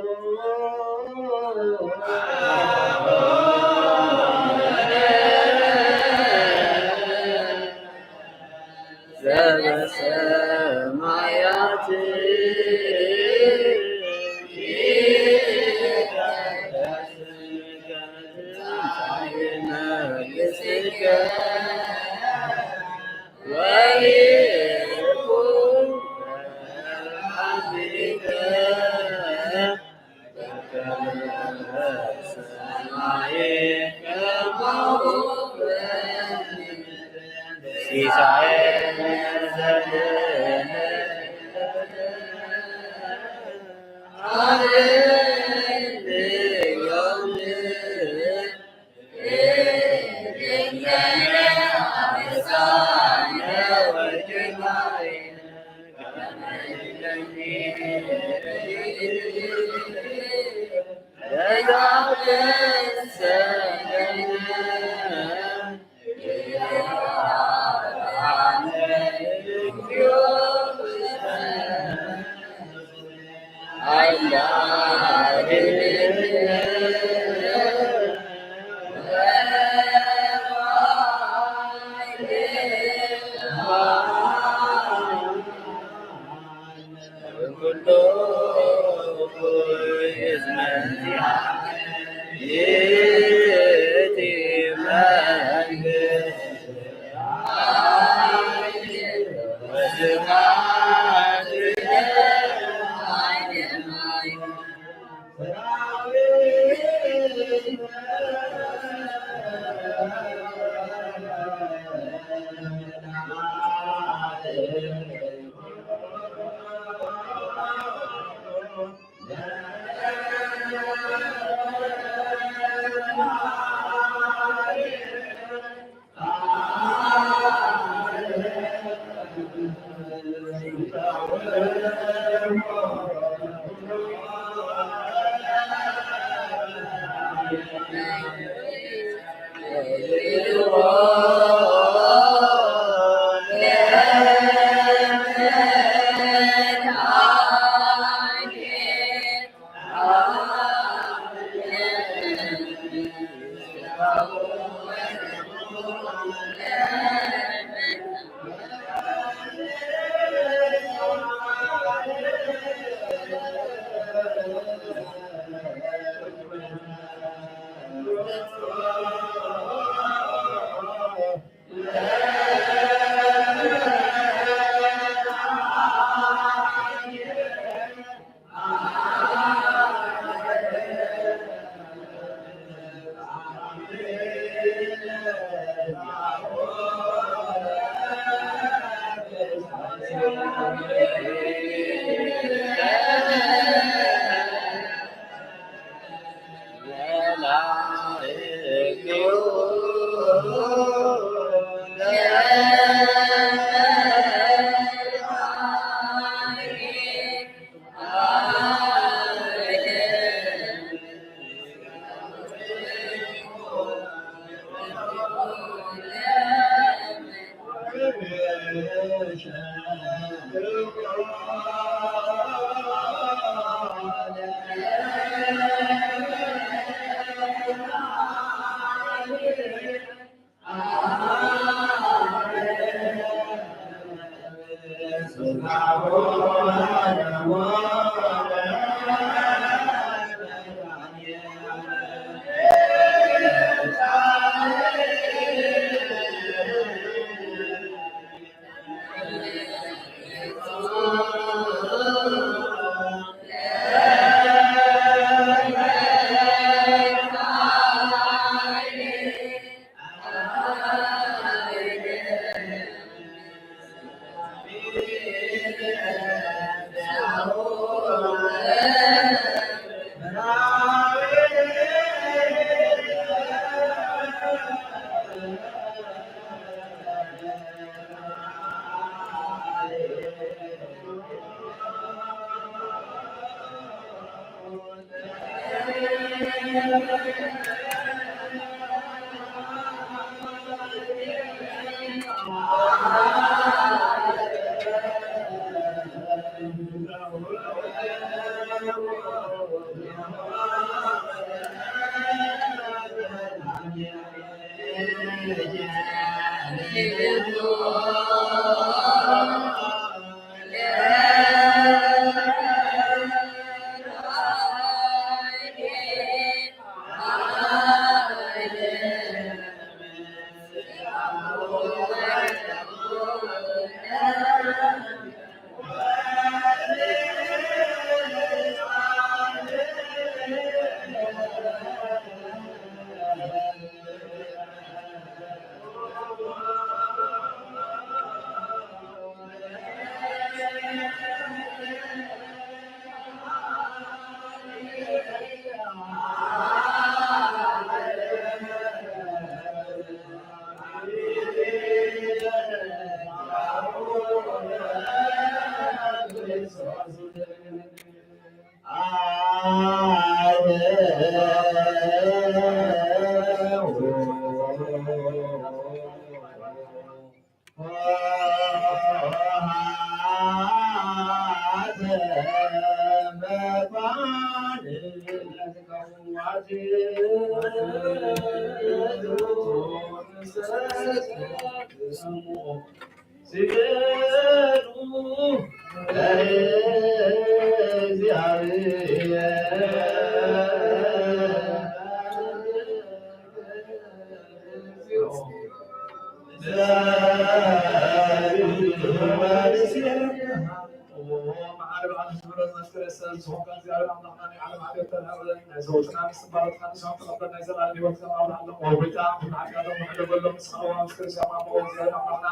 መዓረ በዓል ክብረት መስቀል ሰብ ዝኾንካ እግዚኣብሔር ኣምላኽና ናይ ዓለም ሓጢኣት ተናግረን ናይ ዘወፅና ንስባረትካ ንስኻ ተቐበል ናይ ዘላለም ህይወት ከም ኣብርሃሎም ወጎይታ ብሓጢኣቶም ምሕደገሎም ንስኻ ዋንስ ክርስቲያን ኣቦ እግዚኣብሔር ኣምላኽና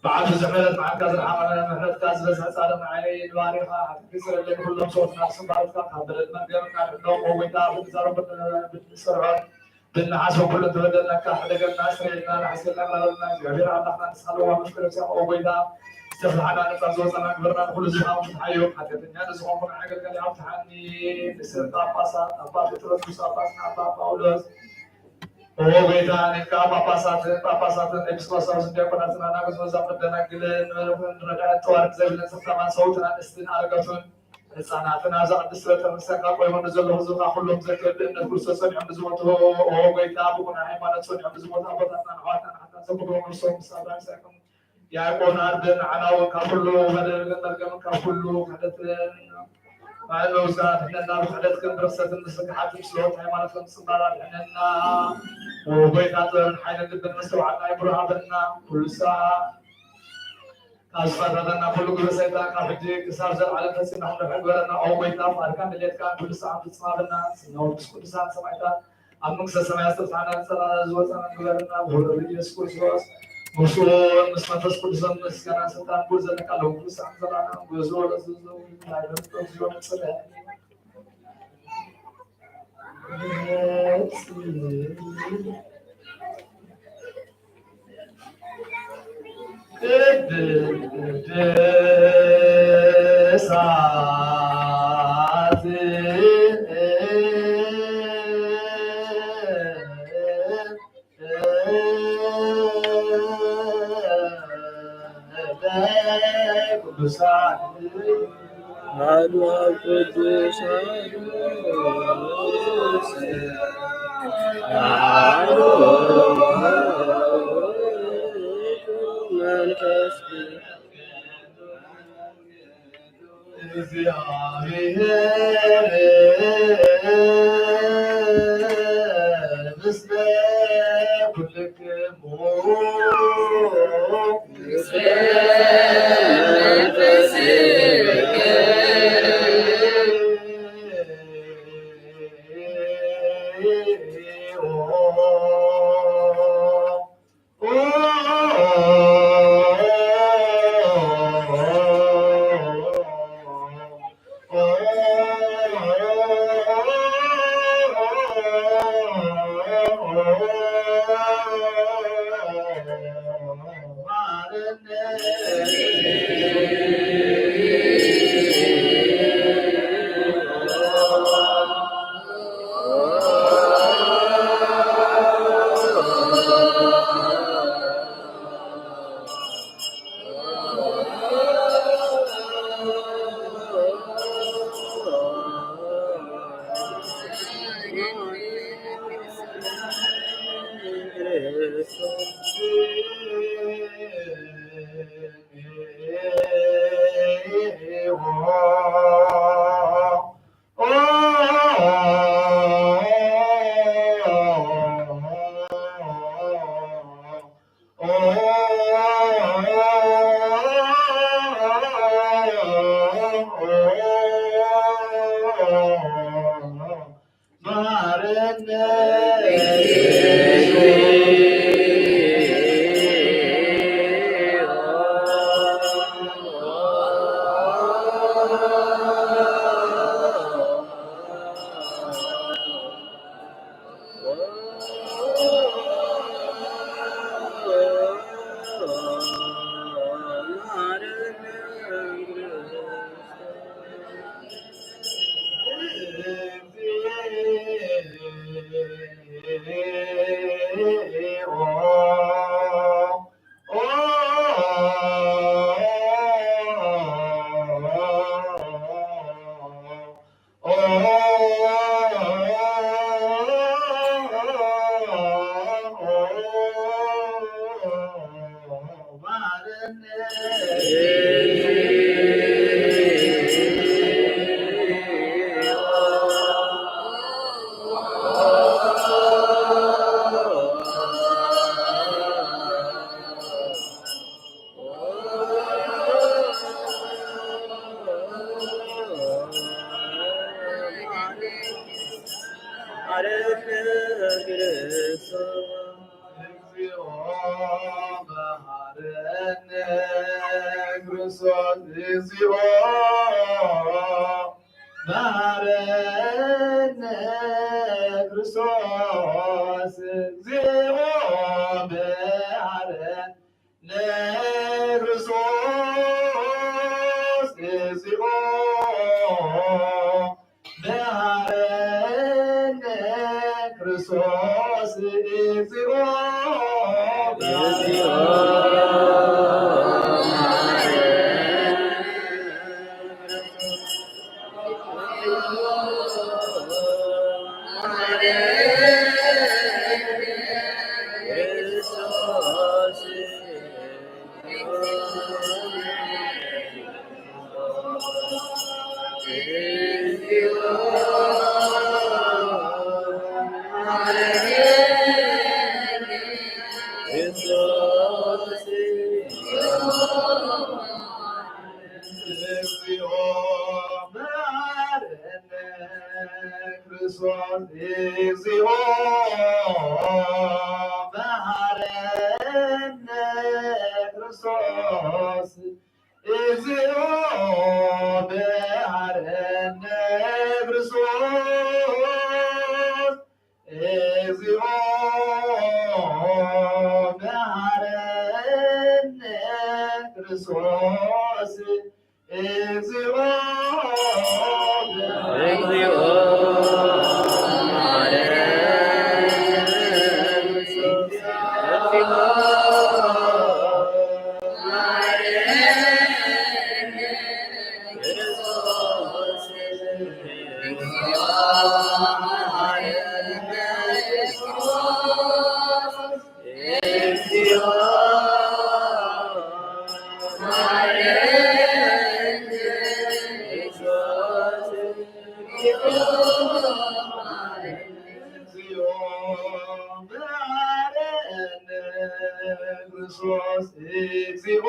በዓል ብዙሕ ምሕረት መዓልካ ዝረሓቐ ምሕረትካ ዝበዝሐ ጻድቕ ንዓይ ንባሪኻ ሓጢኣት ይስረለይ ንኩሎም ሰዎትና ንስባረትካ ካብ በደል መርገም እናድሕኖም ወጎይታ ብንዛሮም ብንሰርሖም ብንሓስቦ ኩሉ ተበደልናካ ሕደገልና ስረየልና ንሓስበልና ቃላትና እግዚኣብሔር ኣምላኽና ንስኻ ለዋ መስቀል ኣብዚኣ ኦ ጎይታ ዝተፍልሓና ነፃ ዝወፀና ግበርና ንኩሉ ዝሃም ፍትሓዮ ሓጢኣተኛ ንዝኾንኩ ንዓገልጋሊ ኣብትሓኒ ንስር ጳጳሳት ኣባ ጴጥሮስ ቁስ ጳጳስ ኣባ ጳውሎስ ኦ ጎይታ ንካ ጳጳሳትን ጳጳሳትን ኤጲስቆጶሳትን ዲያቆናትን ኣናብስት መዛሙር ደናግልን ንረዳእን ጠዋርት ዘይብለን ሰብታማን ሰውትን ኣንስትን ኣረጋቱን ህፃናትን ኣብዛ ቅድስቲ ቤተክርስትያን ካብ ቆይሞም ንዘለዉ ህዝብኻ ኩሎም ዘክር ብእምነት ክርስቶስ ጸኒዖም ንዝሞቱ ኦ ጎይታ ብቁና ሃይማኖት ጸኒዖም ንዝሞቱ ኣቦታትናን ኣሕዋትናን ሓጣን ዘክብሮም እርሶም ምስ ኣብርሃም ይስሐቅን ያዕቆብን ኣርድእን ንዓና እውን ካብ ኩሉ በደልን መርገምን ካብ ኩሉ ክሕደትን ማእለውሳ ድሕነና ብክሕደትክን ብርክሰትን ብስግሓትን ብስለዎት ሃይማኖትን ብፅምባራ ድሕነና ኦ ጎይታ ጥበብን ሓይልን ልብን መስተውዓልና ይብሩሃበልና ኩሉ ሰዓት ካብ ዝፈረደና ኩሉ ግብሪ ሰይጣን ካብ ሕጂ ክሳብ ዘለዓለም ፈጺምና ክንረብሐ ግበረና። ኦ ጎይታ ፍቓድካን ድሌትካን ኩሉ ሰዓት ፍጽም ኣብልና። ስለ ቅዱስ ቅዱሳን ሰማዕታት ኣብ መንግስተ ሰማያት ዝተብጽሓና ንጸላእና ዝወጸና ግበረና። ብውህደት ኢየሱስ ክርስቶስ ምስኡን ምስ መንፈስ ቅዱስን ምስጋና ስልጣን ክብር ዘለካ ኣለዉ። ኩሉ ሰዓት ዘለዓለም ንጉስ ወለ ዝዘው ናይ መንፈስ ቅዱስ ይወጽእ። ቅድሳት ቅዱሳን አሐዱ አብ ቅዱሳን አሐዱ መንፈስ እግዚአብሔር ምስለ ኩልክሙ። መሐረነ ክርስቶስ። እግዚኦ መሐረነ ክርስቶስ። እግዚኦ መሐረነ ክርስቶስ። እግዚኦ መሐረነ ክርስቶስ። እግዚኦ መሐረነ ክርስቶስ። እግዚኦ መሐረነ ክርስቶስ። እግዚኦ መሐረነ ክርስቶስ። እግዚኦ መሐረነ ክርስቶስ። እግዚኦ መሐረነ ክርስቶስ። እግዚኦ እግዚኦ መሐረነ ክርስቶስ። እግዚኦ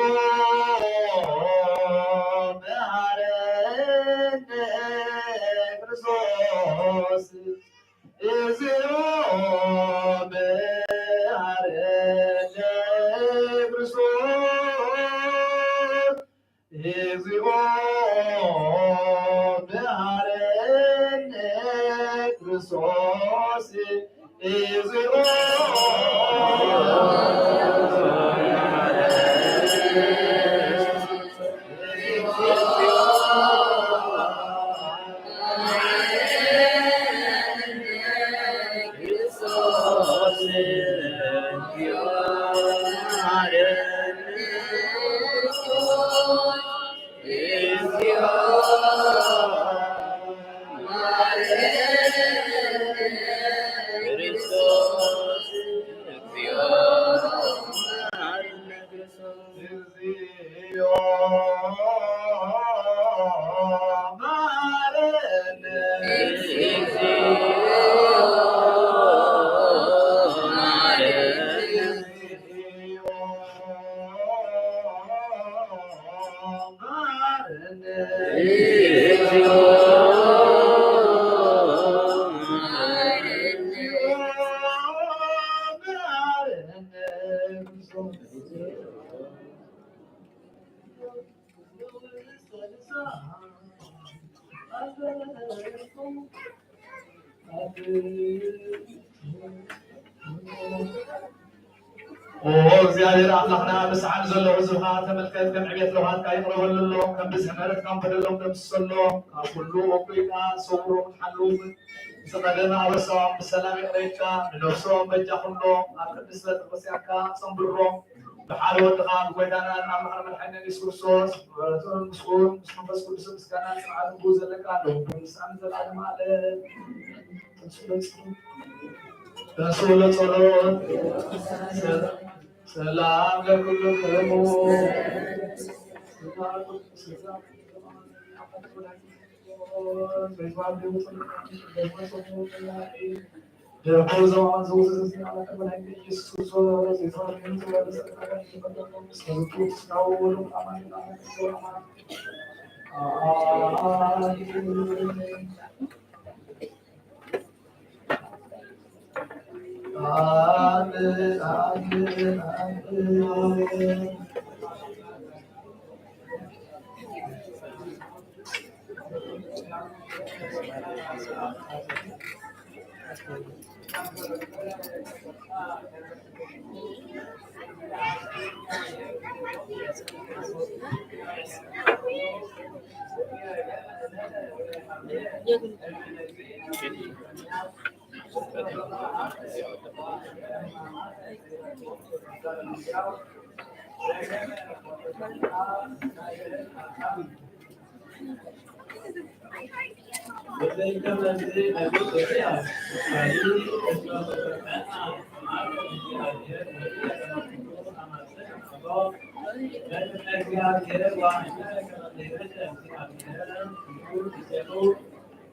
መሐረነ ክርስቶስ። ክርስቶስ። እግዚኦ መሐረነ ክርስቶስ። እግዚኦ መሐረነ ክርስቶስ። እግዚኦ መሐረነ ክርስቶስ። እግዚኦ ኦ እግዚኣብሔር ኣምላኽና፣ ብሰዓት ዘለዉ ህዝብኻ ተመልከት፣ ከም ዕቤት ለውሃትካ ይቕረ በለሎም፣ ከም ብዝሒ ምሕረትካ በደሎም ደምስሰሎም፣ ካብ ኩሉ እኩይ ከዓ ሰውሮም፣ ሓልዎም፣ ዝቐደመ ኣበሳኦም ብሰላም ይቕረ ኢልካ ንነፍሶም በጃ ኩሎም፣ ኣብ ቅድስት ቤተክርስቲያንካ ኣጸንብሮም። ብሓደ ወድኻ ብጎይታናን ኣምላኽን መድሓኒናን የሱስ ክርስቶስ፣ ምሕረቱን ምስኡ ምስ መንፈስ ቅዱስ ምስጋናን ጽንዓትን ብኡ ዘለካ ኣለዉ፣ ምስኣን ዘላለም ዓለም። ተንሥኡ ለጸሎት። ሰላም ለኩልክሙ።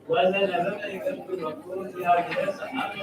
ወዘነበበ ይገብር ወኩ እግዚአብሔር ሰዓት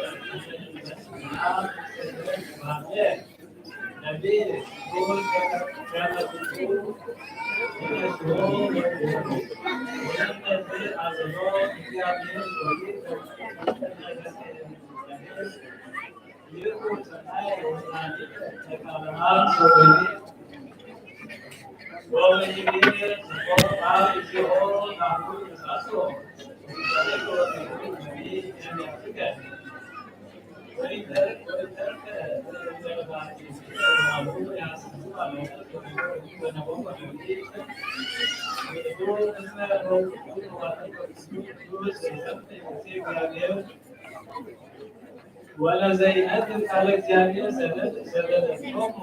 ወለዘይነግር ቃለ እግዚአብሔር ሰደደ ሰደደ ጾሙ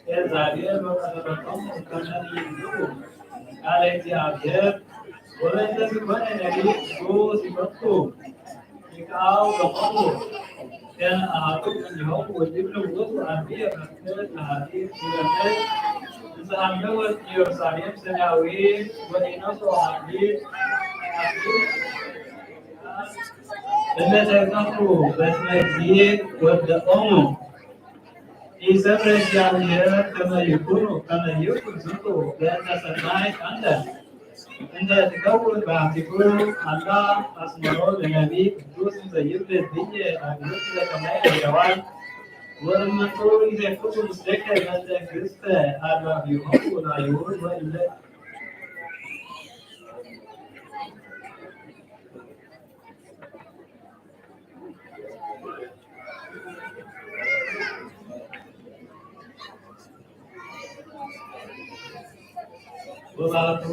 ኤልዛቤል ወቀተለቶሙ ከመ ይንብቡ ቃለ እግዚአብሔር። ወበእንተ ዝኾነ ነቢይ ቅዱስ ይፈቱ ይቃው በቆሙ ከመ አሐዱ እምኔሆሙ ወይብሉ ውእቱ አብየ መፍትሕ ለኃጢእ ይለምድ እንዘ ሀለወት ኢየሩሳሌም ሰማያዊት ወኢነሶ ኃጢእ እለ ተቀፍሩ በስመ እግዚእ ወደቆሙ። ኢሰምረ እግዚአብሔር ከመ ይኩኑ ከመ ይኩን ዝንቱ በእንተ ሰናይ አንተ እንተ ትከውን በአሕቲቱ አላ አስመሮ ለነቢይ ቅዱስ እንዘ ይብል ብዬ አግብርት ለሰማይ ለሔዋን ወእመንቱ ይሴፍቱ ምስሌከ በእንተ ግዝተ አድባቢሆሙ ለአይሁድ ወእለ ወባሕቱ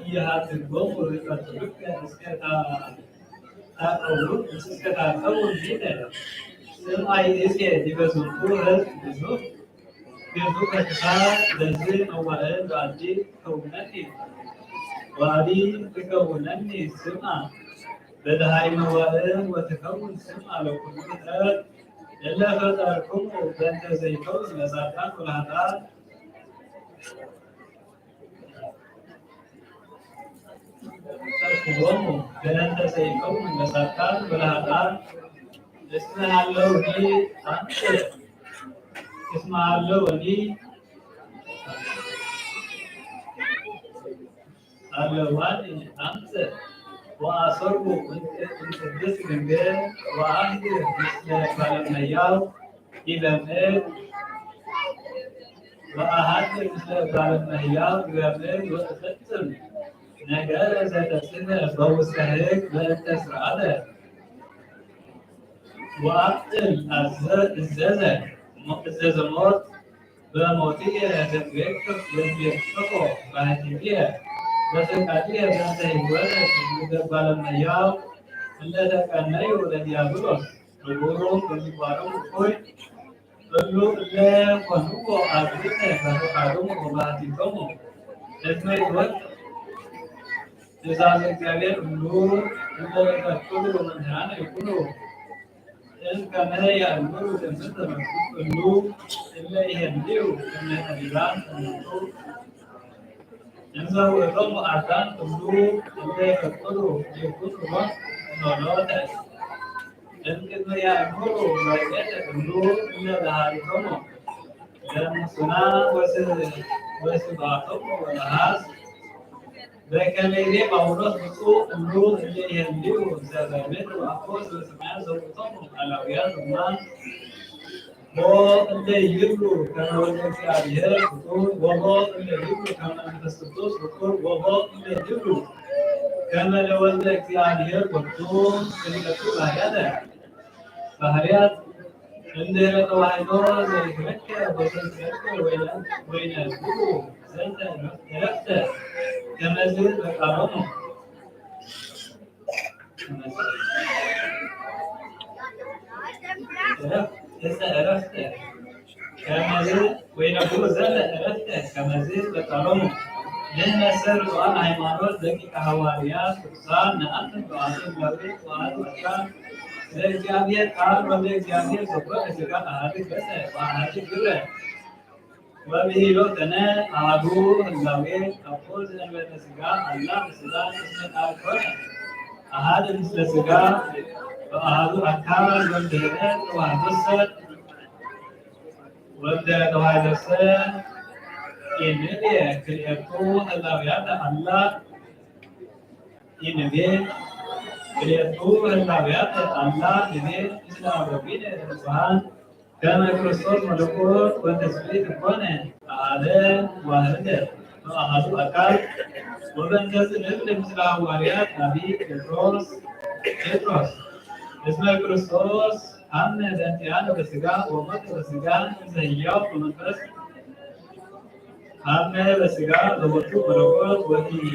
ኢይሃድጎሙ ርቀትከ እስከ ታቀውም እስከ ታቀውም ሊተ ስም አይእዜ ዲበ ዝንቱ ህዝብ ብዙ ግንቱ ከክፋ በዝ መዋእል ባዕዲ ትከውነኒ ዋዕዲ ትከውነኒ ስማ በደሃይ መዋእል ወትከውን ስማ ለኩሉ ፍጥረት እለ ፈጠርኩሙ በእንተ ዘይከውን ለጻድቃን ወለኃጥኣን ፈጠርኩሞሙ በእንተ ዘይከውን ለጻድቃን ወለኃጥኣን እስመ ሀለውኒ አምጽእ እስመ ሀለውኒ ሀለዋኒ አምጽእ ወአሰርኩ እምቅድስት ድንግል ወአሕድር ምስለ ባለመያው ዲበ ምድር ወአሐድር ምስለ ባለመያው ዲበ ምድር ወእፈጽም ነገረ ዘተጽሕፈ በውስተ ሕግ በእንተ ሥርዓተ ወአብጥል እዘዘ እዘዘ ሞት በሞትየ ለትቤክፍ ለትቤክፎ ባህቲትየ በፈቃድየ በእንተ ህይወተ ለባለመያው እለ ተቀነዩ ለዲያብሎስ ክቡሩ በምግባሮም እኩይ እሉ እለ ኮንዎ አግብርተ በፈቃዶሙ ወባህቲቶሙ እስመ ይወጥ ትእዛዘ እግዚአብሔር እሉ እለ ይፈቅዱ መምህራነ ይኩኑ። እም ከመ ያእምሩ ትምህርተ መንግስት እሉ እለ ይሄልዩ እምነ ጠቢባን እሙንቱ። እምዘ ውእቶሙ አርዳን እሉ እለ ይፈቅዱ ይኩኑ ሎን ኖሎተ። እም ቅድመ ያእምሩ መርጌተ እሉ እለ ለሃሪቶሙ ለሙስና ወስ- ወስብሐቶሙ ወለሐስ በከመ ይቤ ጳውሎስ ብፁዕ እሉ እለ ይሄልዩ ዘበምድር ወአኮ ዘበሰማያት ዘውእቶሙ ቃላውያን ሮማ ወቦ እንተ ይብሉ ከመ ወልደ እግዚኣብሔር ፍጡር፣ ወቦ እንተ ይብሉ ከመ መንፈስ ቅዱስ ፍጡር፣ ወቦ እንተ ይብሉ ከመ ለወልደ እግዚኣብሔር ወዱ ክልኤቱ ባህርያተ፣ ባህርያት እንድህረ ተዋሕዶ ዘይትረከብ ወዘንተ ወይነ፣ ወይነ ብኡ ዘንተ ዕረፍተ ከመዝ በቃሎሙ። ከመዝ ወይነብሩ ዘለ ዕረፍተ ከመዝ በቃሎሙ። ንሕነሰ ርቱዓን ሃይማኖት ደቂቀ ሃዋርያት ቅዱሳን ነኣምን በአሐዱ ህላዌ ወአሐዱ አካል ለእግዚአብሔር ቃል ወልደ እግዚአብሔር ዘኮነ ሥጋ አሐዱ ገጸ ወአሐዱ ግብረ። ወብሂሎትነ አሐዱ ህላዌ አኮ ዘእንበለ ሥጋ አላ በሥጋ እስመ ቃል ኮነ አሐደ ምስለ ሥጋ በአሐዱ አካል። ወእምድኅረ ተዋሕዶሰ ወእምድኅረ ተዋሕዶሰ ኢንቤ ክልኤቱ ህላዌያተ አላ ኢንቤ ክልኤቱ ህላዌያተ አላ ንቤ ምስለ አበዊነ ንጹሐን ከመ ክርስቶስ መለኮት ወትስብእት ኮነ አሐደ ዋሕደ በአሐዱ አካል። ወበእንተዝ ንብል ምስለ ሃዋርያት አቢ ጴጥሮስ ጴጥሮስ እስመ ክርስቶስ ሐመ በእንቲአነ በሥጋ ወሞተ በሥጋ እንዘ ህያው በመንፈስ ሐመ በሥጋ ዘቦቱ መለኮት ወኢ-፣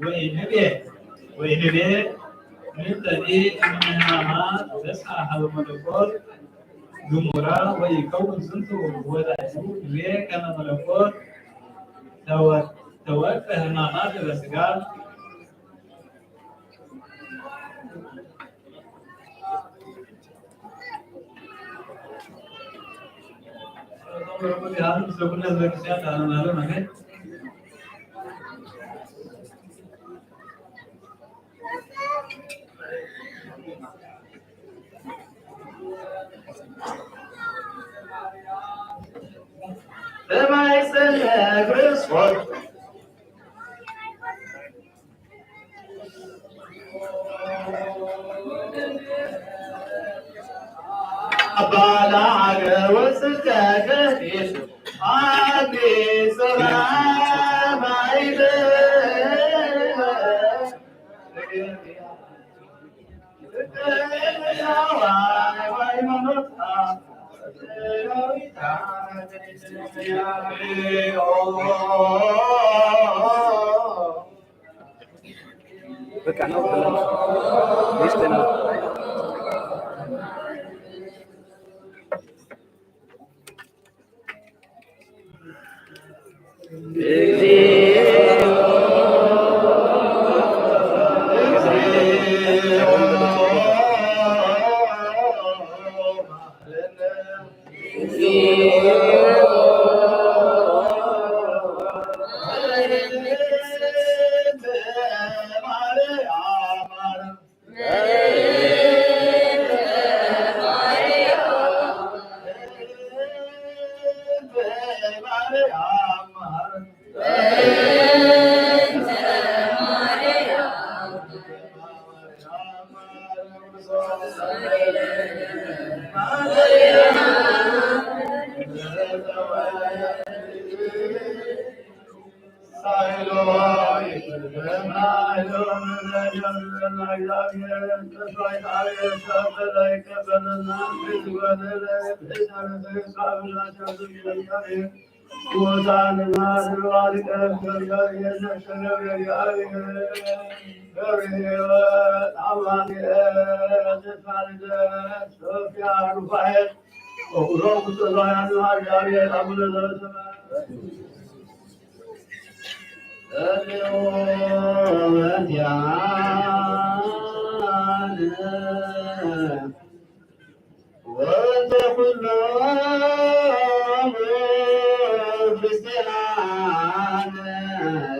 ወኢንቤ ወኢንቤ ምንተኒ እምነ ሕማማት በጽሐ ሀበ መለኮት ግሙራ ወኢይከውን ዝንቱ ወዳእሙ ንቤ ከመ መለኮት ተወ-፣ ተወልደ ሕማማት በሥጋ። በማይጸነ ክርስቶስ አባላ ሀገር ወስከ ገፊት አዲስ ሰማይ በቃ ነው። ወእንተ ኩሎም ክርስቲያን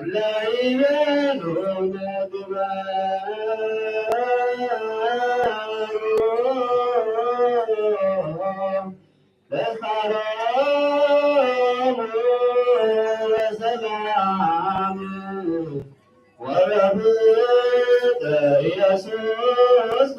ለይበሉ ነግበሩ ተስካሮሙ በሰላም ወበፍቅር ኢየሱስ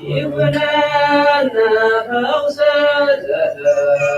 ይኩነነ ፈውሰ ዘተመጣነ።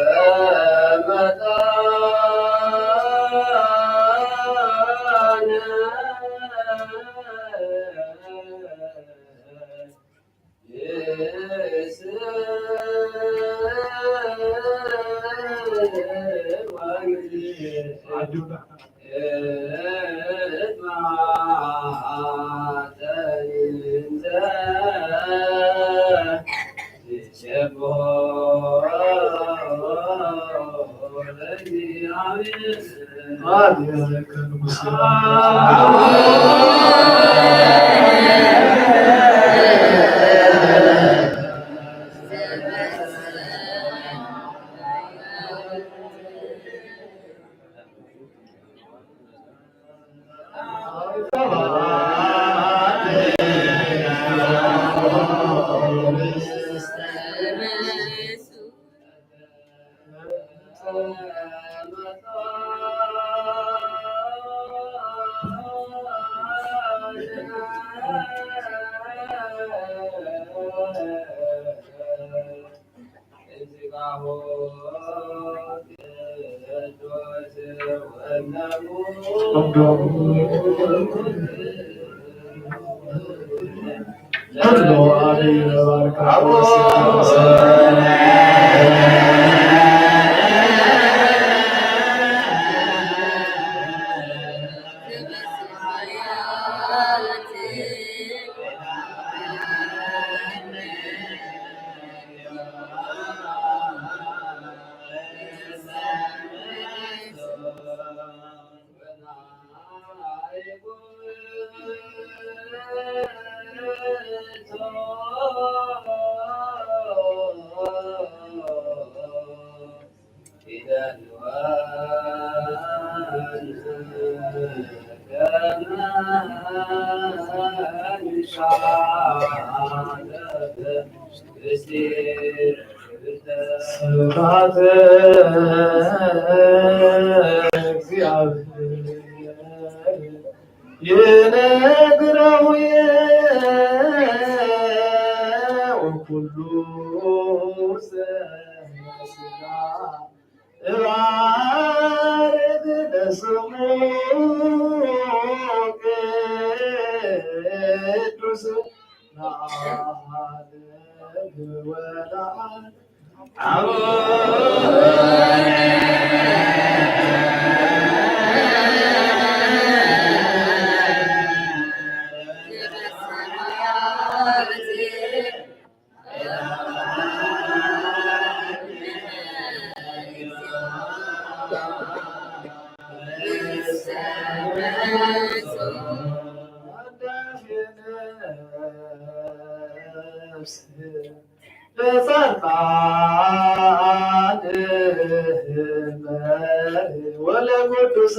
ስብሐት ለእግዚአብሔር ይነግረው ወኩሉ ዘበስጋ እባርክ ለስሙ ቅዱስ ለዓለም ወለዓለም።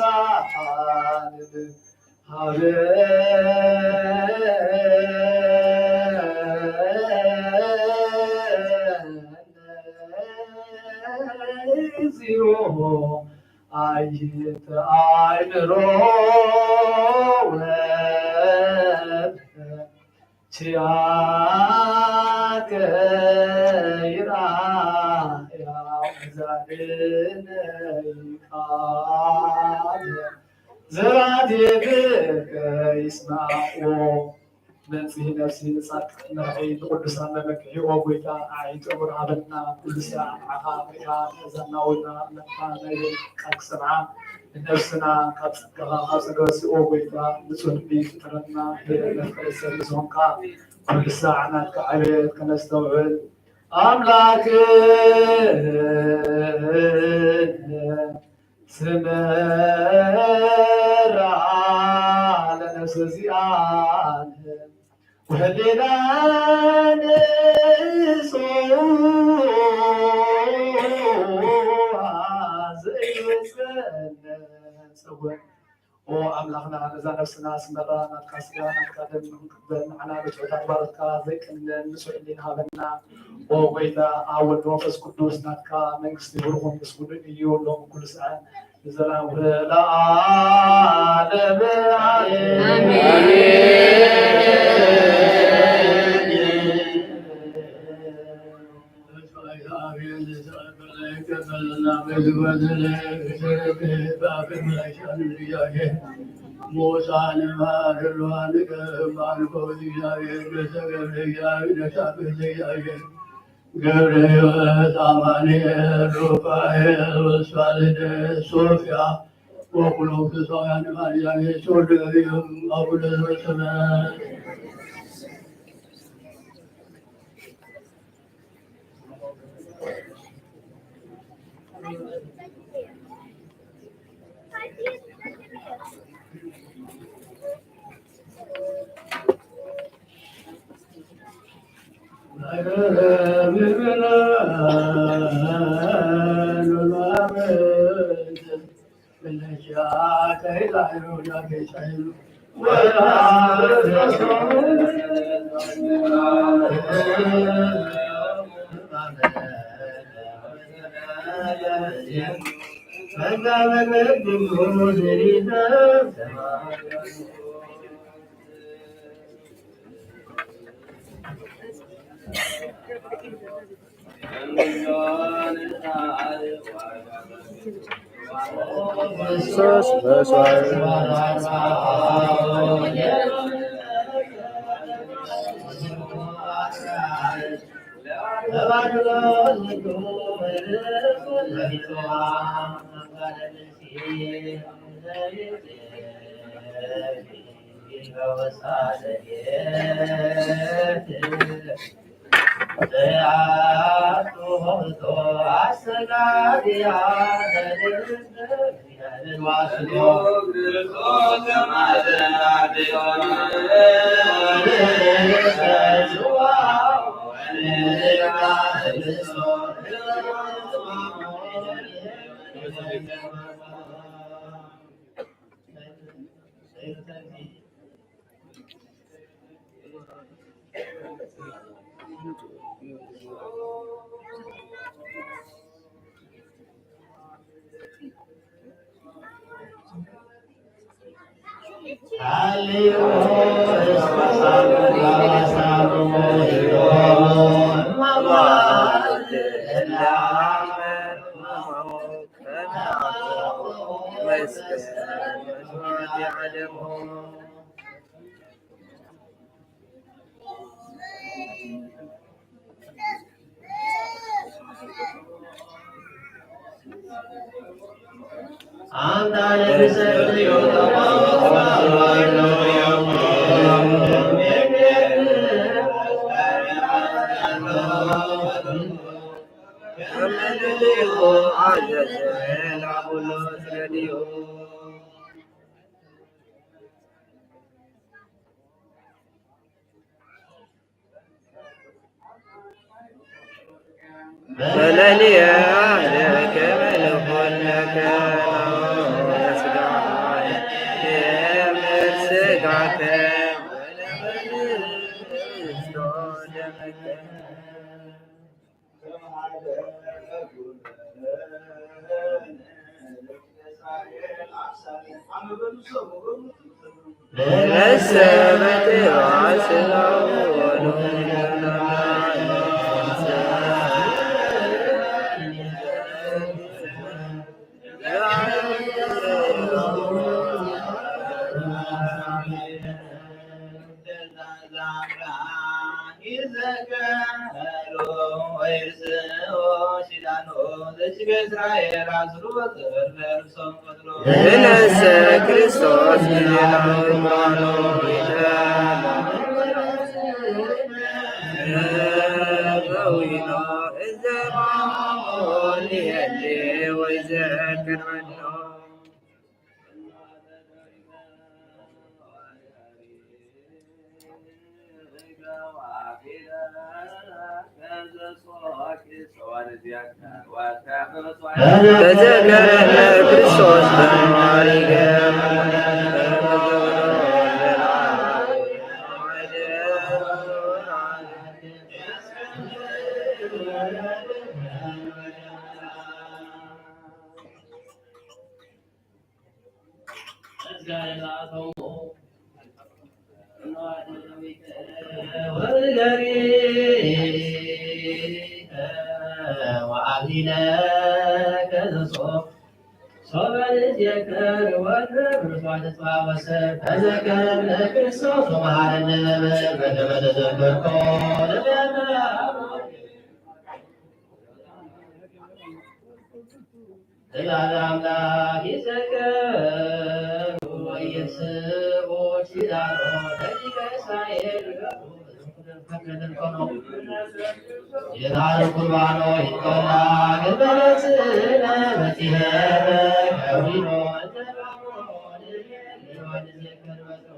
ወለቅዱሳን እግዚኦ አይት አእምሮ ወበ ኪያከ ይርአያ መዛግብነ ቃለ ዘባቴከ ይስምዓዮ። መንጽሂ ነፍሲ ንጻድቃን መርሒ ንቅዱሳን መመክሒ። ኦ ጎይታ ኣዒንቱ እሙን ሃበና፣ ኩሉ ስራሕ ንዓኻ ንሪኣ፣ ንእዛንና እውን ንኣእምሮና ናይ ቃልክ ሰምዓ። ንነብስና ካብ ጸጋኻ፣ ካብ ጸጋ ሲኦል ጎይታ፣ ንጹህ ልቢ ፍጠረልና። መፍቀሪ ሰብ ዝኾንካ፣ ኩሉ ሳዕ ናትካ ዕብየት ከነስተውዕል ኣምላክን ስመራ ለነፍሲ እዚኣን ወህሊና ንጹህ ዘይወሰነ ጸወን ኦ ኣምላኽና፣ ነዛ ነፍስና ኣስመራ ናትካ ስጋ ናትካ ደም ንኽንቅበል ንዓና ብትሑት ኣድባራትካ ዘይቀልለን ንጹሕ ሕሊና ሃበና። ኦ ጎይታ፣ ኣብ ወልድ መንፈስ ቅዱስ ናትካ መንግስቲ ብሩኽን ምስጉንን እዩ፣ ሎሚ ኩሉ ሰዓት ንዘለዓለም ለዓለም። ኣሜን። ገብረ ሕይወት፣ ኣማኑኤል፣ ሩፋኤል፣ ወስፋልደ፣ ሶፊያ፣ ወኩሎም ቅዱሳን ማርያም፣ የስወደሪም አቡነ ዘበሰማያት። ክርስቶስ መስዋዕት መለልየ ለከ መልኩለከ ስጋየ የምር ስጋከ ወለመልስቶ ደመከ። ይነሰ ክርስቶስ ጊዜና ምኳኑ ይተመዊኖ እዘማሞ ሊየሊ ወይ ዘክርኖ። ተዘከረነ ክርስቶስ በማሪገ ወአብዲነ ከንሶ ሶበ ንትዘክር ወንብር ብርሷ ተስፋ ወሰብ ተዘከር ለክርስቶስ ወመሐረነ በከመ ተዘከርኮ ለዘለዓለመ። ትእዛዝ አምላክ ይዘከሩ ወይስኡ ኪዳኖ ደቂቀ እስራኤል ይገቡ። የዳር ቁርባኖ ይቆላ ግበረትነ መቲሄነ ከዊኖ እንተ ባሞ ንዘክር በጾ።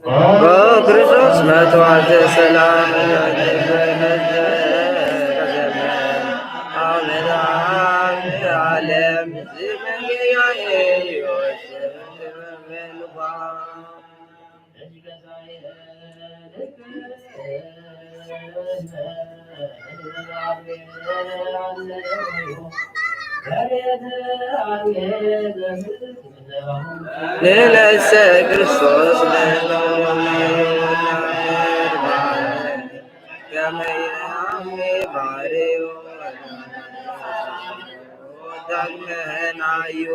ኦ ክርስቶስ መስዋዕተ ሰላም ዓለም ንለሰ ክርስቶስ ከመ ያሚ ባሪው ዳግመ ናዩ።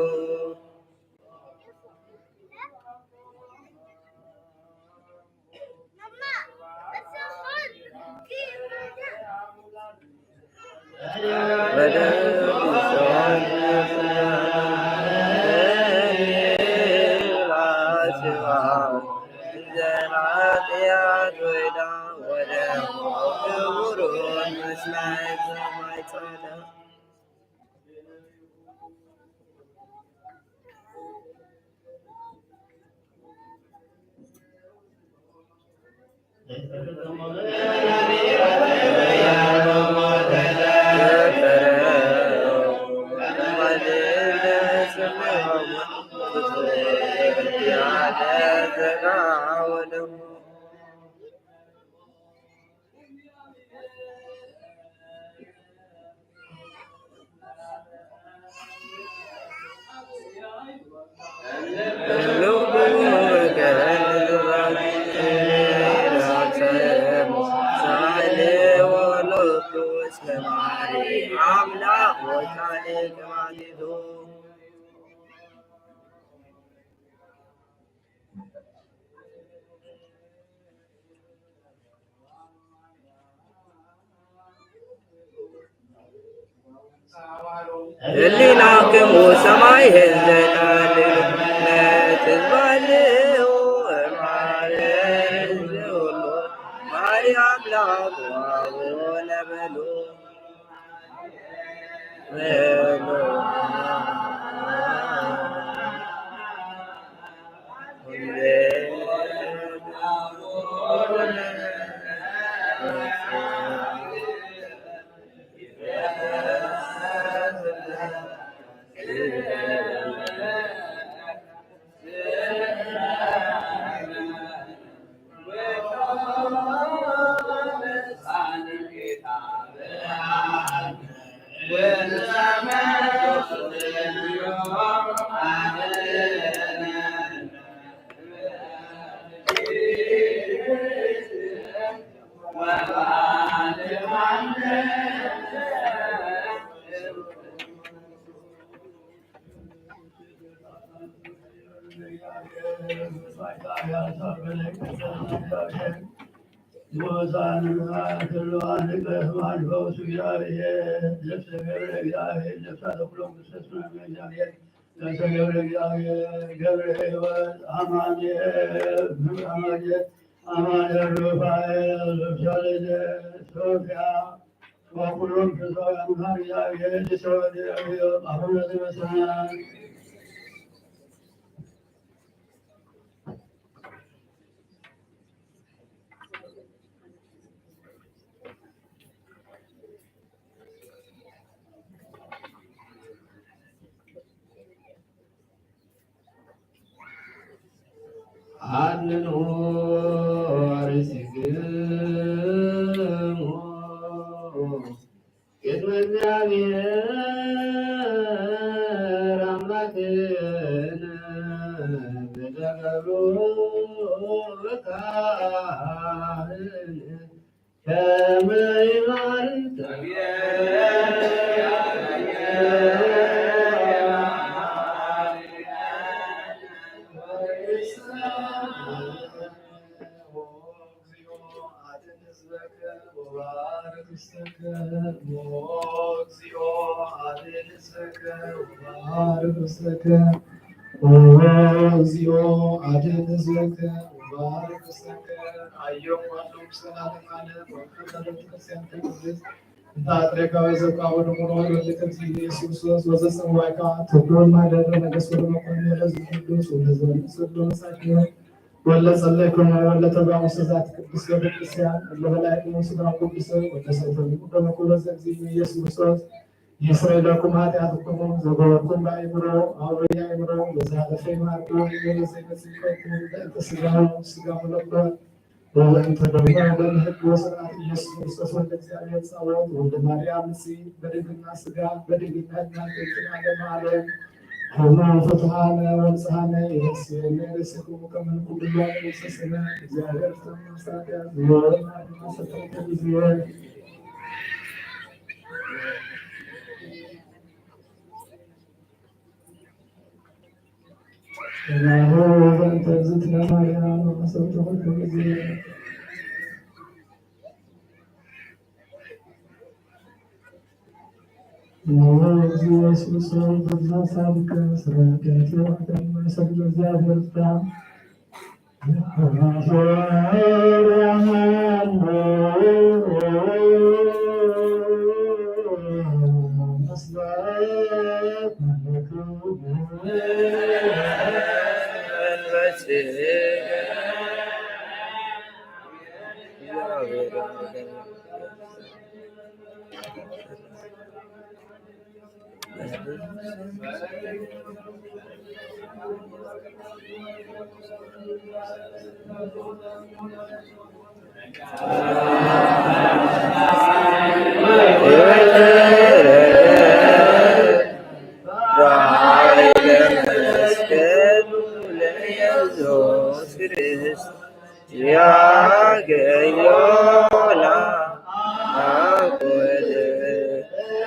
ለዘለዓለሙ። ህሊናክሙ ሰማይ ህዝበ ታልሉ ነትባልኡ ማርያም ላብ ዋው ነበሉ። ገብረ ሕይወት አማኑኤል አማኑኤል ሩፋኤል ሩፋኤል ሶፊያ ወኩሎም ፍጹማን ማርያም የእግዚኦ አቡነ ዘበሰማያት። ሃንኑ ርእሲክሙ ቅድመ እግዚአብሔር አምላክነ ብዘገብሩ ካህን ከመ ይማርክ እግዚኦ አድን ሕዝበከ ወባርክ ርስተከ። አዮም አሎም ሰላም ዓለም ወከተለ ቤተክርስቲያን ቅድስት እንተ አጥሬካ ወዘካ ወደሙኖ ወልድ ከዚ ኢየሱስ ክርስቶስ ወዘሰዋይካ ትኩን ማደረ ነገስ ወደ መኮንን ወለዝ ቅዱስ ወለዘ ስሉ መሳኪ ወለ ጸለይኩም ወለ ተባሙ ስዛት ቅዱስ ቤተክርስቲያን ወለ በላይ ቅዱስ ስጋ ቅዱስ ወለ ሰይተሉ ደመኩሎ ዘ እግዚእ ኢየሱስ ክርስቶስ ይስረይ ለኩም ኃጢአትኩም ዘገበርኩም በአእምሮ አውሬ አእምሮ በዛ ለፈይ ማርቆ ዘይመጽእ ይፈቱ በእንተ ስጋው ስጋ መለኮት ወበእንተ ደሙ በምህግ ወስርዓት ኢየሱስ ክርስቶስ ወልደ እግዚአብሔር ጻወት ወልደ ማርያም ንጽሕት በድንግልና ስጋ በድንግልና ሕሊና ቅድስት ዓለም ዓለም ኩኑ ፍትሐነ ወንጽሐነ ይረስየነ ርእስክሙ ከመ ንኩሉ ለሰስነ እግዚአብሔር ተመሳተ ዚዮን አድማሰተ ጊዜ እናሁ በእንተ እግዝእትነ ማርያም አሰርተ ኩሉ ጊዜ እነሆ እግዚኦ ኢየሱስ ሆይ በዛ ሳልከ ስለ ኃጢአቴ ወኃጢአት የማይሰግድ እግዚአብሔር ፍታ። በኃይለ መስቀሉ ለኢየሱስ ክርስቶስ ያገዮና አቆደ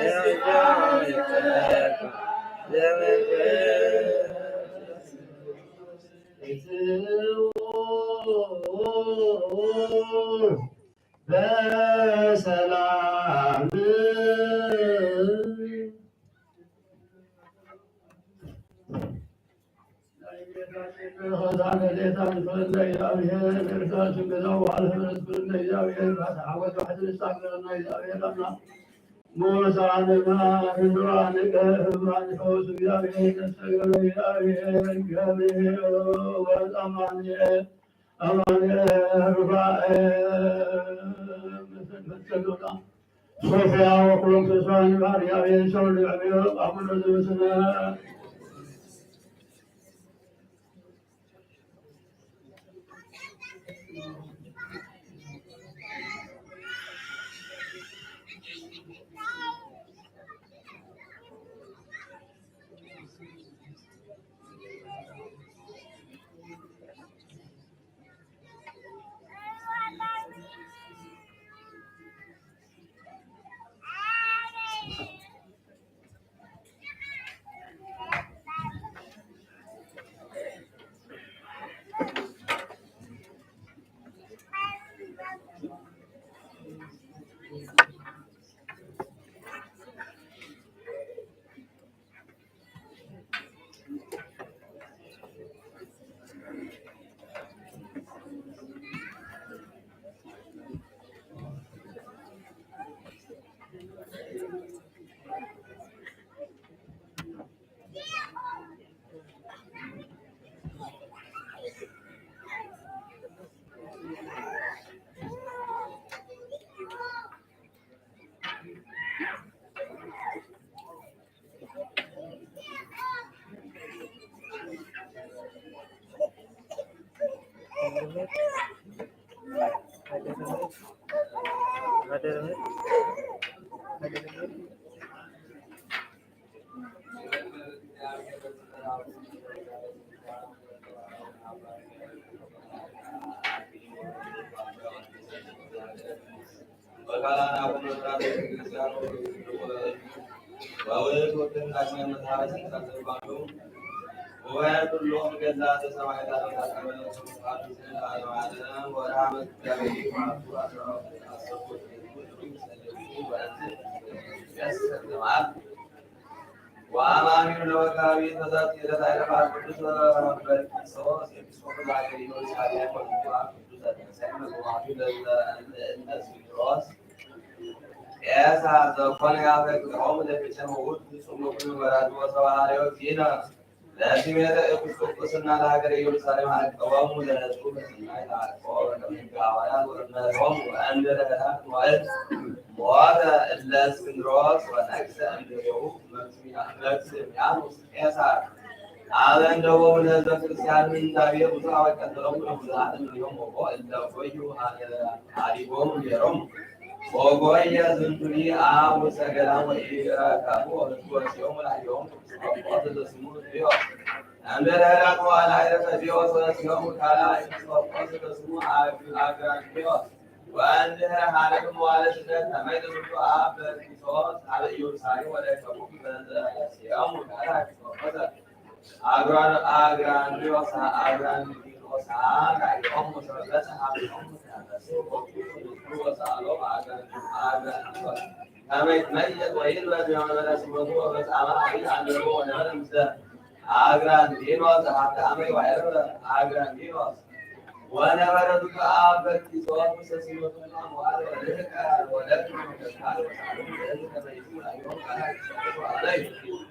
ያጃይተካ ዘመንፈስ በሰላም ሶፊያ ወኩሎም ቅዱሳን ማርያም የንሰው ልዕብዮ አቡነ ዘበሰማያት ወአማኑኤል ለወካቢ ተዛቲ ለታይለፋ ቅዱስ በርኪሶስ ኤጲስቆጶስ ሀገረ ኢየሩሳሌም ወልድባ ቅዱስ ተንሳይ መግባቱ ለእንደ ስንድሮስ ቄሳር ዘኮነ ያፈቅሮሙ ለቤተ ውእቱ ፍጹም ወኩሉ ወራድ ወሰባሃሪዮ ኪነ ለሲሜተ ኤጲስቆጶስና ለሀገረ ኢየሩሳሌም አቀወሙ ለህዝቡ በሰናይ ተአቀወ በከመ ሕገ ሐዋርያት ወእምነቶሙ ወእምድረ ዕረፍት መዋዕል ሞተ እለ እስክንድሮስ ወነግሰ እምድሬሁ መክስሚያኖስ ቄሳር። አበ እንደቦሙ ለህዝበ ክርስቲያን ምን ዳቤ ብዙ አወቀተሎም ብዙሃን እንዲሁም ወቦ እለ ጎዩ ሀዲጎሙ ገሮም ወጎየ ዝንቱኒ አብ ውስተ ገዳም ወኢረከቡ ወህዝቡ ወሲኦም ወላየሆም ኤጲስቆጶስ ዘስሙ ፊልዮስ። እምድረ ህዳት መዋዕል አይረፈ ፊልዮስ ወሲኦም ካልአ ኤጲስቆጶስ ዘስሙ አግራንቲዮስ። ወእንድህረ ሀደግ መዋዕለ ስደት ተመይጠ ዝንቱ አብ በርኪሶስ አብ ኢየሩሳሌም ወለከቡ በዘሲኦም ካልአ ኤጲስቆጶስ አግራንዮስ አግራንዮስ ራእዮሙ ወሰበሰ ሀቤሆሙ ወተሐሰሱ ወሰአሎ አግራንዮስ ከመ ይትመየጥ ወይንበብ የሆነ በለስ ሞቱ ወበጻማ አብይ አንደቦ ወነበረ ምስለ አግራንዮስ ሀብተ አመይ ወዐረበ አግራንዮስ ወነበረ ዝከአ በርኪሶስ ምስለ ሲኖቱ አምዋል ወልህቀ ወለቱ ወተካል ወሳሉ ለእዝ ከመይቱ ላዮም ቃል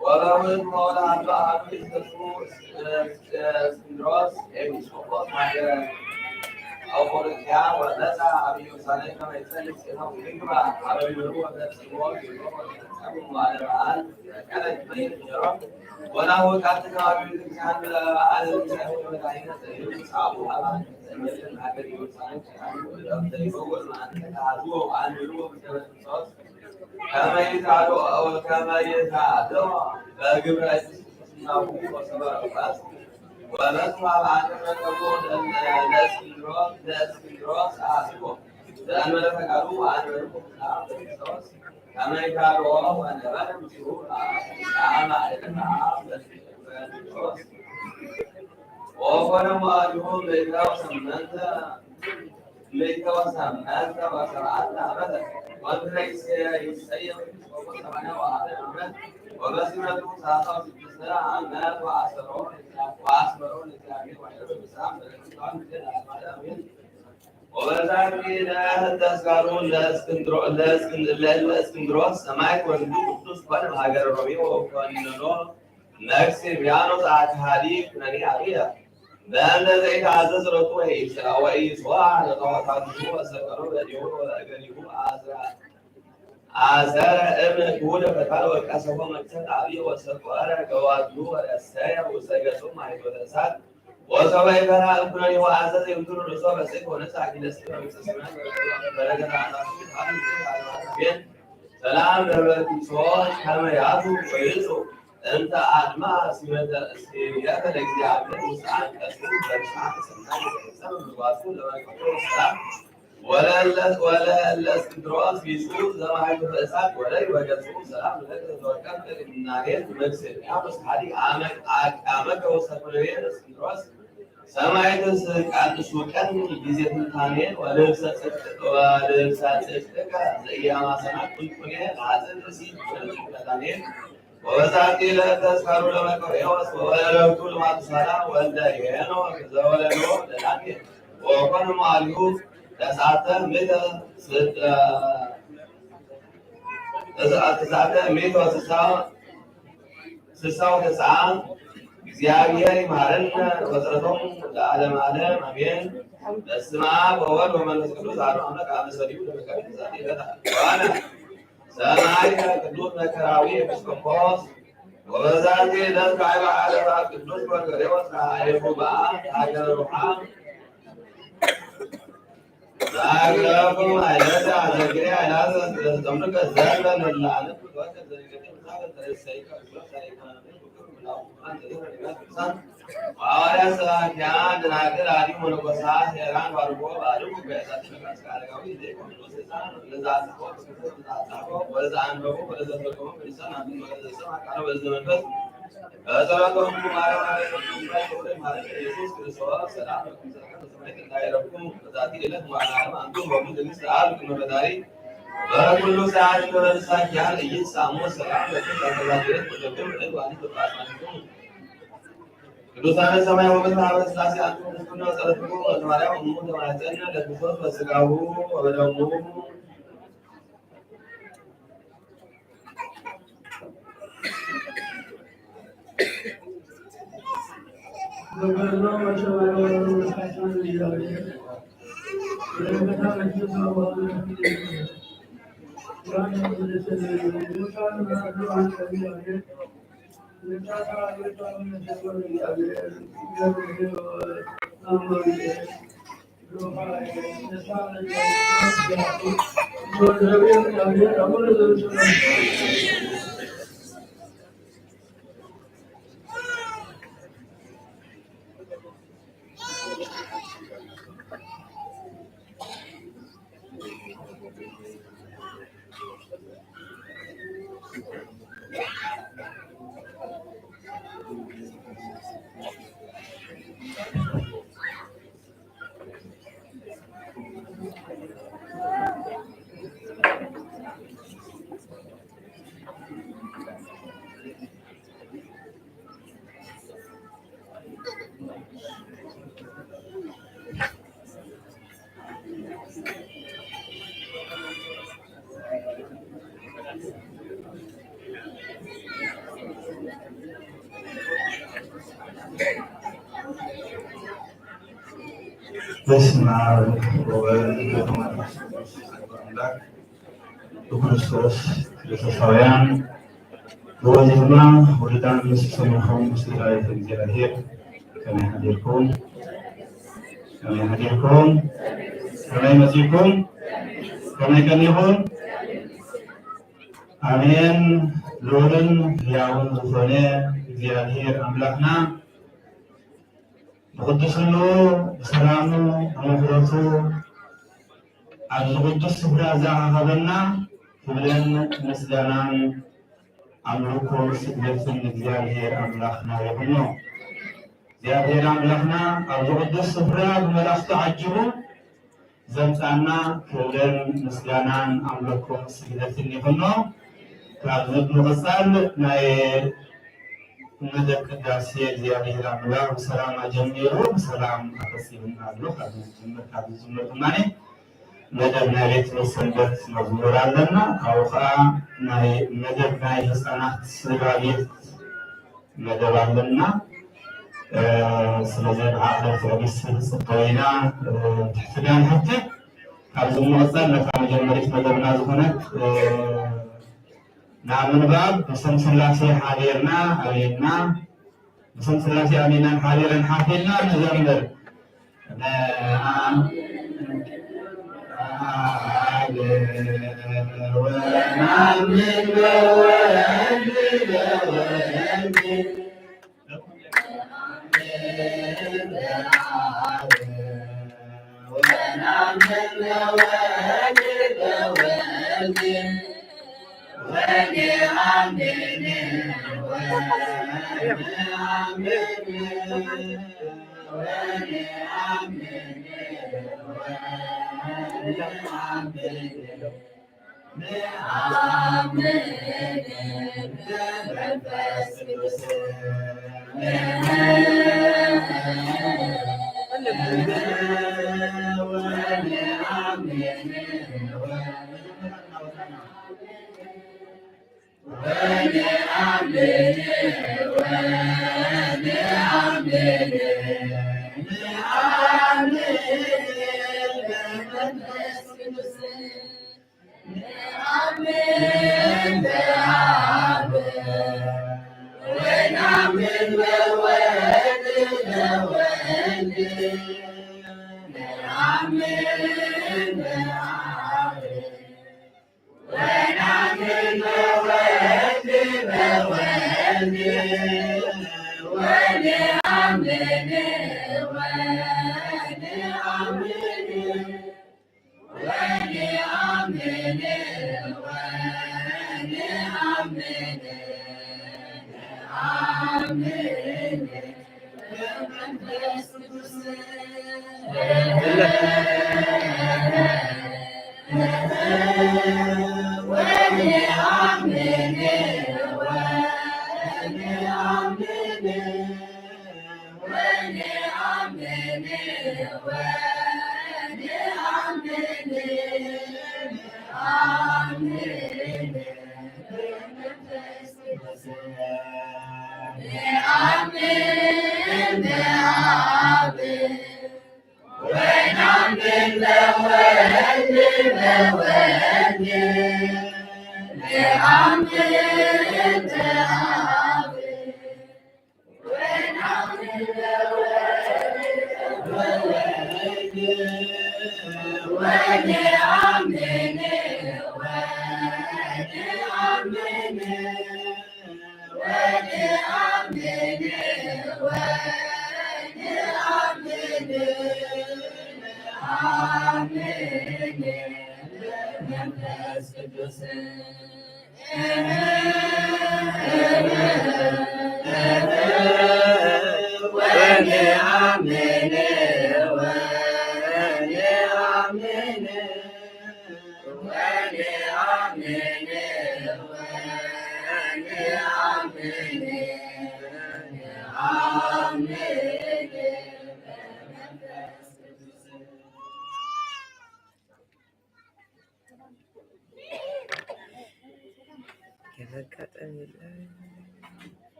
ወበውእቱ መውላ አባ አብይ ተስፉ እስክንድሮስ ኤጲስቆጶስ ሀገረ አውቆርጥያ ወመጻ አብ ኢየሩሳሌም ከመ ይጸልይ ዜናሁ ይግባ አበ ምሩ ወፈጺሞ ግብሮ ወተፈጸሙ በዓለ በዓል ዘቀለ ይመይት ኔሮም። ወናሁ ቃል ተጋባቢ ቤተክርስቲያን በዓለ በዓል ለሚሳኤል ወመድኃኒነ ዘይብል ሳቡ አባ ከመ ይትሃድኦ ወከመ ይትሃድኦ በግብረ እኩይ ወሰበረ ቁራጽ ወመጽዋ በአንደበተ ለእስክንድሮስ ለእስክንድሮስ አስቦ ዘእንበለ ፈቃዱ ወአንበሩ ክርስቶስ ከመ ይትሃድኦ ወነበረ ምስሉ አማእከለ አብ ወኮነ መዋዕሊሁ ምእተ ወሰመንተ ምእተ ወሰመንተ ወሰብዓተ ዓመተ ወእንተ ይሰየም ሰማንያ ወአርባዕተ ዓመት ወበሲመቱ ሰላሳ ወስድስተ ዓመት ወአሰሮ ወአስመሮ ለእግዚአብሔር ወይረ በሰላም በረከቱ ይሁን ለዓለመ ዓለም አሜን። ወበዛቲ ዕለት ተስካሩ ለእስክንድሮ- ለእስክን- ለእለ እስክንድሮስ ሰማዕት ወልዱ ቅዱስ ኮነ በሀገረ ሮሜ ወኮንኖ መክሲሚያኖስ አካሃዲ ኩነኔ አብየ። በእንተ ዘይተአዘዝ ጸሎቱ ወኢይስዋ ለጣዖታቲሁ ወሰቀሎ በዲሁ ወእገሪሁ አስራ- አሰረ እብነ ክቡደ ፈቃድ ወቀሰፎ መቅሰፍት አብየ ወሰቆረ ገዋቱ ወረሰየ ውስተ ገጹ ማይቶተ እሳት ወሰማይ በራ እኩነኔ ወአዘዘ ይምትሩ ርእሶ በሰይፍ ወነሳ አኪለ ስጋ በረከት አምላክ አሜን። ሰላም ለበርኪሶስ ከመ ያቱ ወይጹ እንተ አድማ ሲመተ ሲመተ ለእግዚአብሔር ውስጥ አንቀጹ በርሳ ሰናይ ሰላም ለበርኪሶስ ሰላም ወለእለ እስክንድሮስ ቢጹ ዘማሕቱ በእሳት ወለድ ወገጹ ሰላም ለከ ዘወቀት እምናቤት መክስል ያሙስ ሀዲ አመ ከውሰት ወለቤት እስክንድሮስ ሰማዕት ስቃል ሱቀን ጊዜ ትንታኔ ወልብሰ ጽድቅ ወልብሰ ጽድቅ ዘኢያማሰና ቁንቁኔ ለአጽድ ርእሲ ትንታኔ ወበዛቲ ዕለት ተስካሩ ለመርቆሬዎስ ወወለደቱ ለማቱሳላ ወልደ ሄኖክ ዘወለዶ ለዳንኤል ወኮነ መዋዕሊሁ ተስዓተ ምእተ ስድ- ተስዓተ ምእተ ወስሳ ስሳ ወተስዓ። እግዚአብሔር ይማረን ወጸሎቶም ለዓለመ ዓለም አሜን። በስመ አብ ወወልድ ወመንፈስ ቅዱስ አሐዱ አምላክ። አመ ሰሊሁ ለመጋቢት ተስዓተ ዕለት አበባነ ሰማዕት ቅዱስ መከራዊ ኤጲስቆጶስ ወበዛቲ ዕለት ካዕበ ዓለባ ቅዱስ መርቆሬዎስ ካህኔ ጉባኤ ሀገረ ሮማ ዛግረኩም አይነት አዘግሬ አይናት ስለተጠምዱከ ዘንበ ለላነ ሐዋርያት ሰባክያን ደናግል አዲ መነኮሳት ሄራን ባርኮ ባድም በእሳት መቃስ አረጋዊ ዘይኮን ወለዘአንበቡ ወለዘተርጎሙ ቅዱሳን አብን ወለዘሰማ ቃለ ወለዘመንፈስ በጸሎቶም ማርያም ማርያም ኢየሱስ ክርስቶስ ሰላም ለኩም ሰላም በሰማይ እንዳይረኩም በዛቲ ዕለት መዋዕለ ዓለም አንቱም በሙሉ መንግስት አብ ቅድመ ፈጣሪ በኩሉ ሰዓት በበልሳኪያን ኢየሱስ አሞ ሰላም ለኩም ተንተዛዝረት ወደኩም ዕድ ዋኒ በጣሳንኩም ቅዱሳነ ሰማይ ወምድር ሀበ ሥላሴ አንቱም ምስኩነ ጸሎትኩም ወማርያም እሙ ተማጸነ ለክርስቶስ በስጋሁ ወበደሙ በስመ አብ ወወልድ ወመንፈስ ቅዱስ አሐዱ አምላክ። ብክርስቶስ ክርስቶሳውያን ብወዚህና ውሉዳን ምስ ሰማኹም ምስ ሰራዊት እግዚኣብሔር ከመይ ሓዲርኩም? ከመይ ሓዲርኩም? ከመይ መጺእኩም? ከመይ ቀኒኹም? ኣሜን። ልዑልን ሕያውን ዝኾነ እግዚኣብሔር ኣምላኽና ብቕዱስንኡ ብሰላሙ ብምሕረቱ ኣብዚ ቅዱስ ስፍራ ዘራኸበና ክብርን ምስጋናን ኣምልኮን ስግደትን ንእግዚኣብሔር ኣምላኽና ይኹኖ። እግዚኣብሔር ኣምላኽና ኣብዚ ቅዱስ ስፍራ ብመላእኽቱ ዓጂቡ ዘምጻና ክብርን ምስጋናን ኣምልኮን ስግደትን ይኹኖ። ካብዚ ብምቕጻል ናይ መደብ ቅዳሴ እግዚኣብሔር ኣምላኽ ብሰላም ኣጀሚሩ ብሰላም ኣፈጺምና ኣሎ። ካብ ዝጅምር ካብ ዝጅምር ድማ መደብ ናይ ቤት ሰንበት መዝሙር ኣለና። ካብኡ ከዓ ናይ መደብ ናይ ህፃናት ስድራ ቤት መደብ ኣለና። ስለዚ ብዓቕሊ ትዕግስቲ ንፅበ ኢና። ትሕትና ንሓትት። ካብዚ ብምቕፃል ነታ መጀመሪት መደብና ዝኾነት ናብ ምንባብ ብስም ስላሴ ሓቢርና ኣሜንና። ብስም ስላሴ ኣሜንናን ሓቢረን ሓፊልና ንዘምር።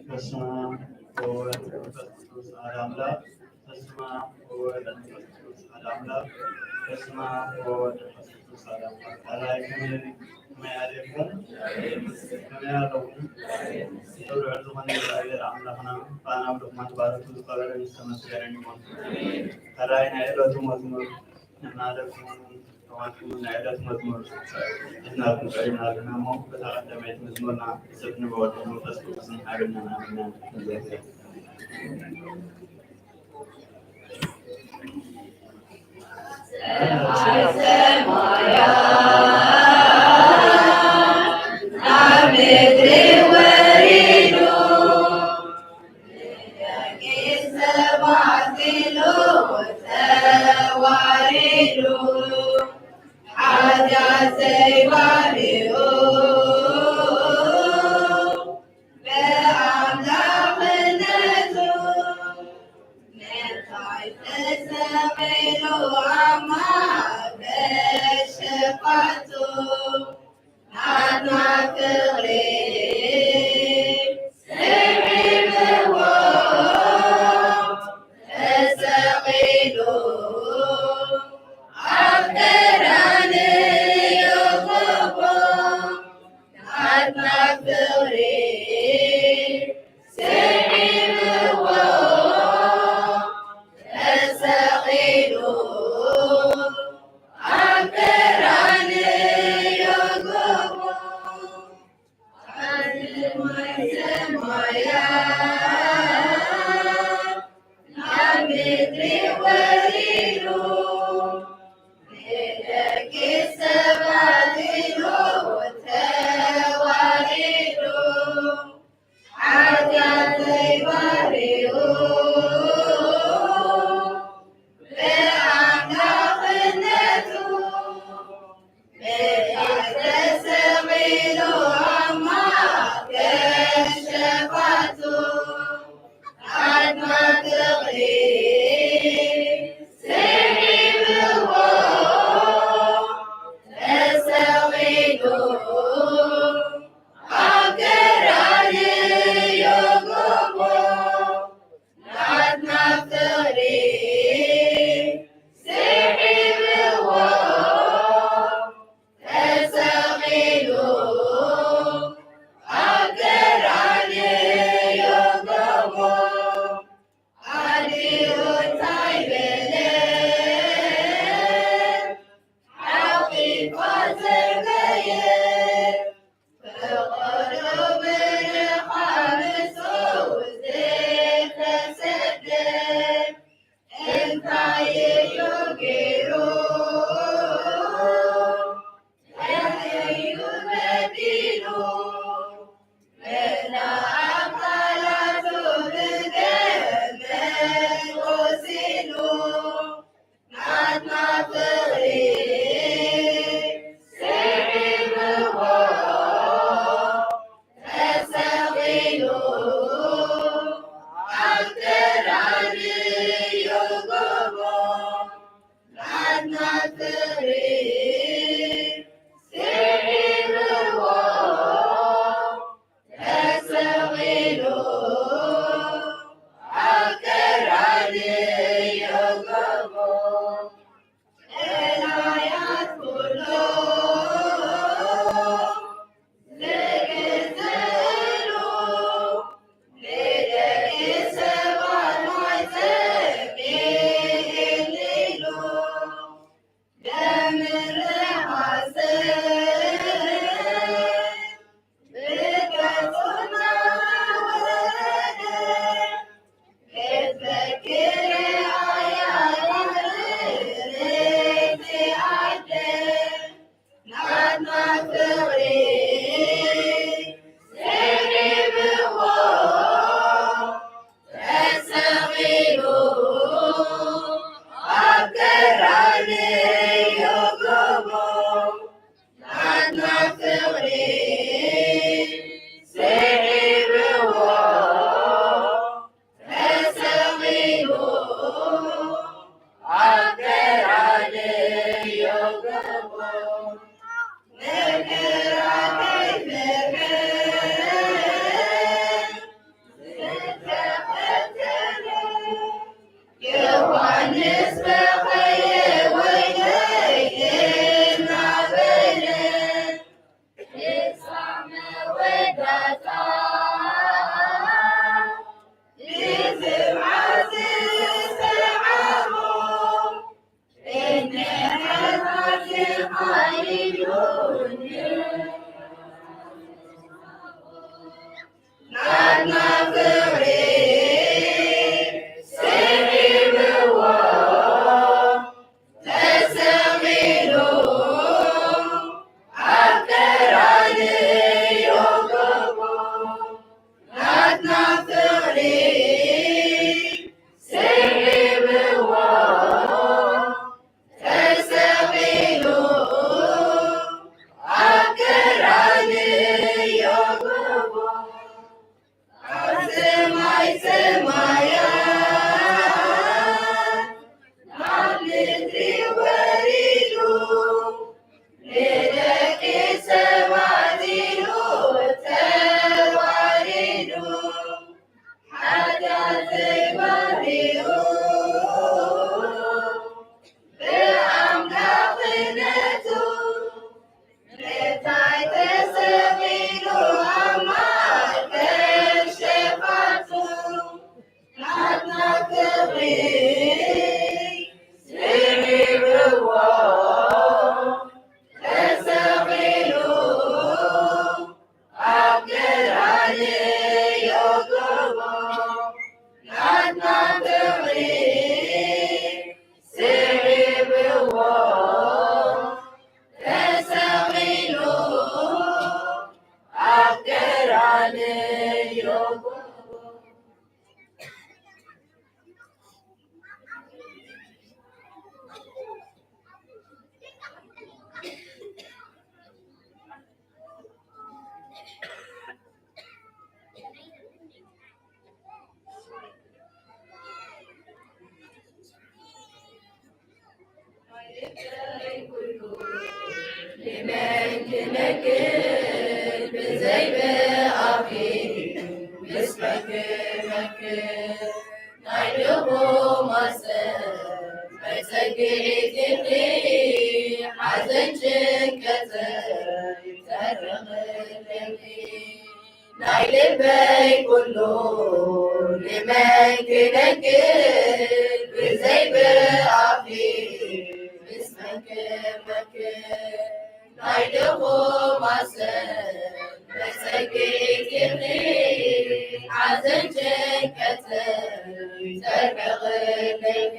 በስመ አብ ወወልድ ወመንፈስ ቅዱስ አሐዱ አምላክ። በስመ አብ ወወልድ ወመንፈስ ቅዱስ አሐዱ አምላክ። በስመ አብ ወወልድ ወመንፈስ ቅዱስ አሐዱ አምላክ። ቃለ አምላክ ከመይ ኣለኹም? ከመይ ኣለኹም? ክብሪ ዝኾነ እግዚኣብሔር ኣምላኽና፣ ብኣና ብድኹማት ባሮቱ ዝኸበረን ዝተመስገነን ይኹን። ሕራይ ናይ ዕለቱ መዝሙር ንማለትኩም፣ ንማለትኩም ናይ ዕለቱ መዝሙር ሒዝናልኩም ቀሪብና ኣለና እሞ፣ በታ ቀዳመይቲ መዝሙርና ብስም ንወልድ መንፈስ ቅዱስን ሓይልና ኣሚና። ብዘይ ብኣኺ ምስ መክር መክር ናይ ድኹማት ሰብ መጸግዒት ኢኺ፣ ሓዘን ጭንቀት ተርቕለኪ። ናይ ልበይ ኩሉ ንመን ክነግር፣ ብዘይ ብኣኺ ምስ መን ክመክር። ናይ ድኹማት ሰብ መጸግዒት ኢኺ፣ ሓዘን ጭንቀት ተርሕቕለኪ።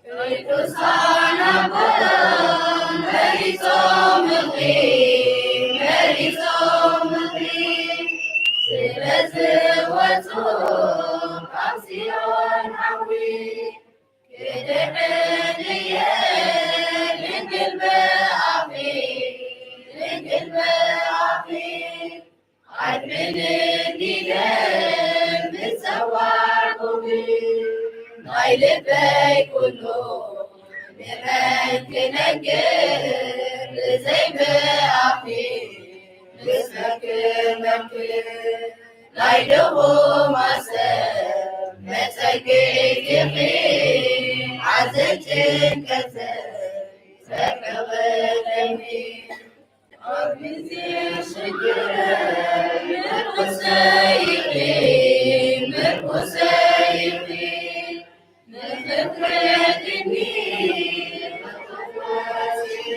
ቅዱሳን ኣቦታት መሪጾምኺ፣ መሪጾምኺ፣ ስለ ዝወጹ ካብ ጽዮን ሓዊ። ክድሕን እየ ድንግል ብኣኺ፣ ድንግል ብኣኺ። ኣድሕንኒ ኢለ ምስ ጸዋዕኩኺ፣ ናይ ልበይ ኩሉ ንመን ክነግር፣ ብዘይ ብኣኺ ምስ መክር መክር። ናይ ድኹማት ሰብ መጸግዒት ኢኺ፣ ሓዘን ጭንቀት ተርሕቕለኪ። ኣብ ግዜ ሽግረይ ምርኩሰይ ኢኺ፣ ምርኩሰይ ኢኺ። ንኽትረድኒ ብትኹረት ኢኺ።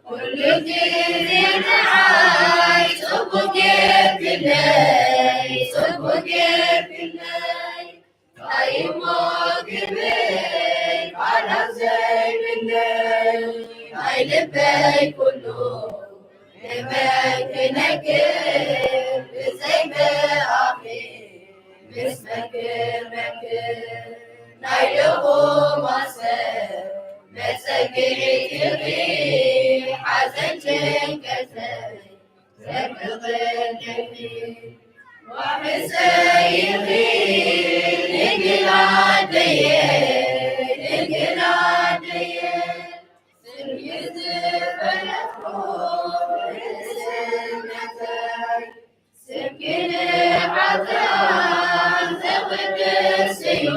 ኩሉ ግዜ ንዓይ ጽቡቕ ጌርክለይ፣ ጽቡቕ ጌርክለይ። እንታይ እሞ ክብል ቃላት ዘይብለይ፣ ናይ ልበይ ኩሉ ንመን ክነግር፣ ብዘይ ብኣኺ ምስ መክር መክር። ናይ ድኹማት ሰብ መጸግዒት ኢኺ፣ ሓዘን ጭንቀተይ ዘርሕቕለኪ። ዋሕሰይ ኢኺ ድንግል ኣደየ፣ ድንግል ኣደየ፣ ስምኪ ዝፈለጥኩ ርእስነተይ። ስምኪ ንሓጥኣን ዝቕድስ እዩ፣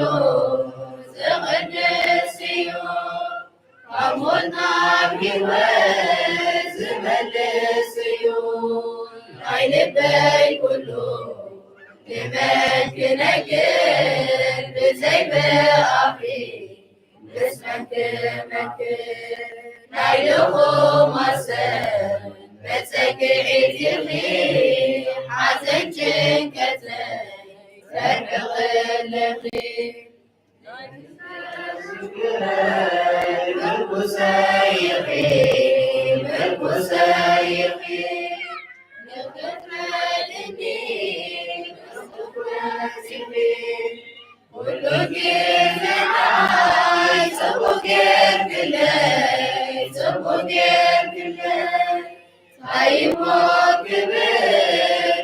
ዝቕድስ እዩ። ካብ ሞት ናብ ህይወት ዝመልስ እዩ። ናይ ልበይ ኩሉ ንመን ክነግር ብዘይ ብኣኺ ምስ መን ክመክር። ናይ ድኹማት ሰብ መጸግዒት ኢኺ፣ ሓዘን ጭንቀተይ ተርሕቕለኪ። ምርኩሰይ ኢኺ፣ ምርኩሰይ ኢኺ፣ ንኽትረድኒ ብትኹረት ኢኺ። ኩሉ ግዜ ንዓይ ጽቡቕ ጌርክለይ፣ ጽቡቕ ጌርክለይ። እንታይ እሞ ክብል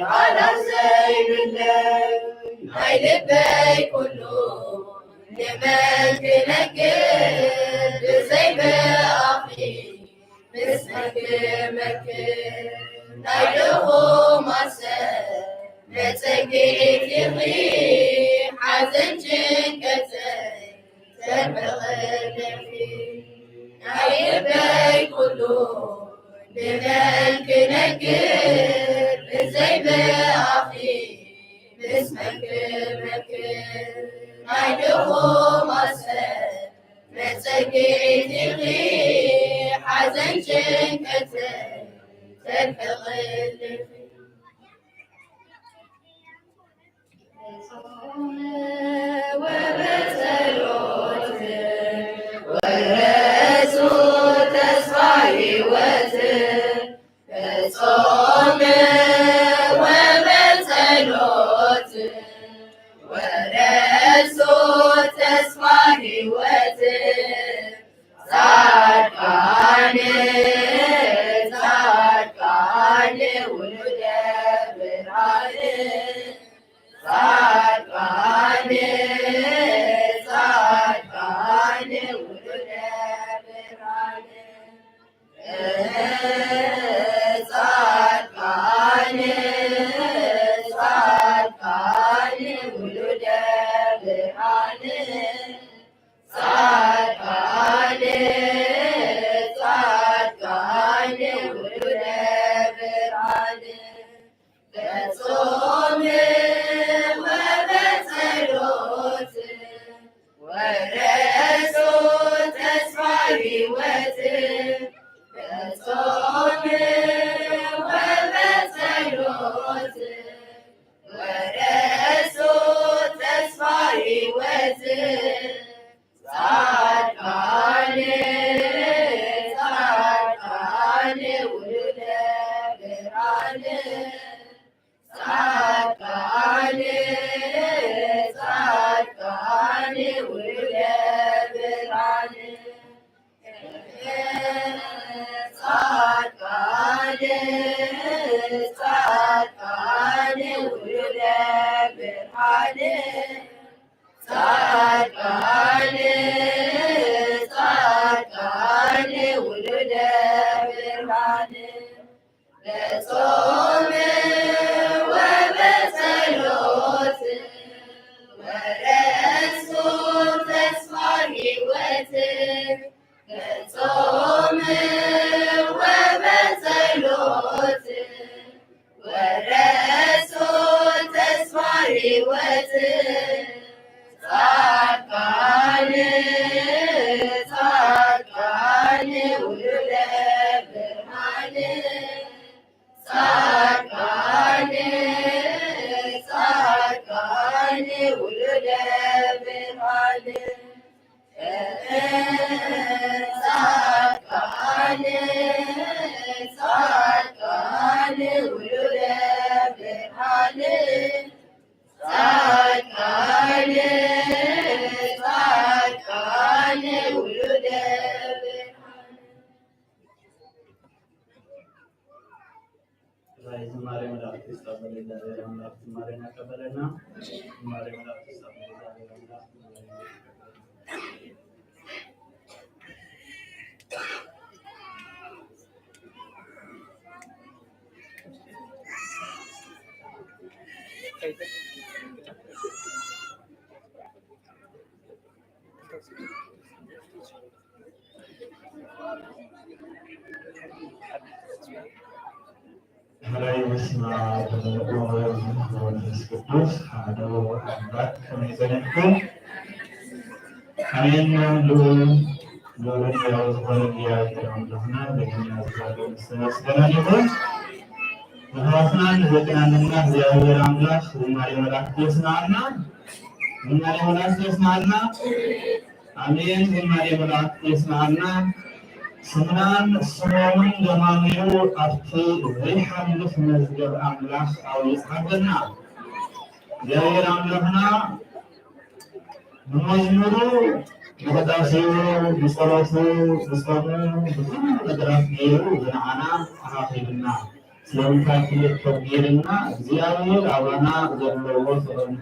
ቃላት ዘይብለይ፣ ናይ ልበይ ኩሉ ንመን ክነግር ብዘይ ብኣኺ ምስ መክር መክር። ናይ ድኹማት ሰብ መጸግዒት ኢኺ፣ ሓዘን ጭንቀተይ ተርሕቕለኪ። ናይ ልበይ ኩሉ ንመን ክነግር ብዘይ ብኣኺ ምስ መክር መክር። ናይ ድኹማት ሰብ መጸግዒት ኢኺ፣ ሓዘን ጭንቀተይ ተርሕቕለኪ። በጾም ወበጸሎት ወረሱ ተስፋ ሕይወት። በጾም ወበጸሎት ወረሱ ተስፋ ሕይወት። ጻድቃን ጻድቃን ውሉደ ውሉደ ብርሃን ጻድቃን ጻድቃን ውሉደ ብርሃን በጾም ወበጸሎት ወረሱ ተስፋ ሕይወት በጾም ወበጸሎት ወረሱ ተስፋ ሕይወት ጻድቃን ጻድቃን ውሉደ ብርሃን ጻድቃን ጻድቃን ውሉደ ብርሃን ጻድቃን ጻድቃን ውሉደ ብርሃን ጻድቃን ጻድቃን ውሉደ ብርሃን በጾም ወበጸሎት ወረሱ ተስፋ ሕይወት በጾም ወበጸሎት ወረሱ ተስፋ ሕይወት ጻድቃን ጻድቃን ውሉደ ብርሃን ጻድቃን ጻድቃን ውሉደ ብርሃን ጻድቃን ጻድቃን ውሉደ ብርሃን ጻድቃን ጻድቃን ውሉደ ብርሃን ዝማሬ መላእክት ይጸበል። እግዚአብሔር አምላክ ዝማሬ እናቀበለና ዝማሬ መላእክት ይጸበል። እግዚአብሔር አምላክ ዝማሬ እናቀበለና። ሀላይ በስመ አብ ወወልድ ወመንፈስ ቅዱስ አሐዱ አምላክ። ከመይ ጸኒሕኩም? ኣሜን። ልዑል ልዑልን ሕያው ዝኾነ እግዚኣብሔር ኣምላኽና እንደገና ዝዛገብ ዝተመስገነ ይኹን። ንሕዋትና ንደቅና ንና እግዚኣብሔር ኣምላኽ ዝማሬ መላእክት የስምዓልና። ዝማሬ መላእክት የስምዓልና። ኣሜን። ዝማሬ መላእክት የስምዓልና። ስምናን ስሞምን ደማሚሩ ኣብቲ ዘይሓልፍ መዝገብ ኣምላኽ ኣብኡ ይጽሓፈልና። እግዚኣብሔር ኣምላኽና ብመዝሙሩ፣ ብቅዳሴኡ፣ ብጸሎቱ፣ ብጾሙ፣ ብኩሉ ነገራት ገይሩ ንዓና ኣኻኺብና። ስለምንታይ ክልተ ገይርና እግዚኣብሔር ኣባና ዘለዎ ፍቕርን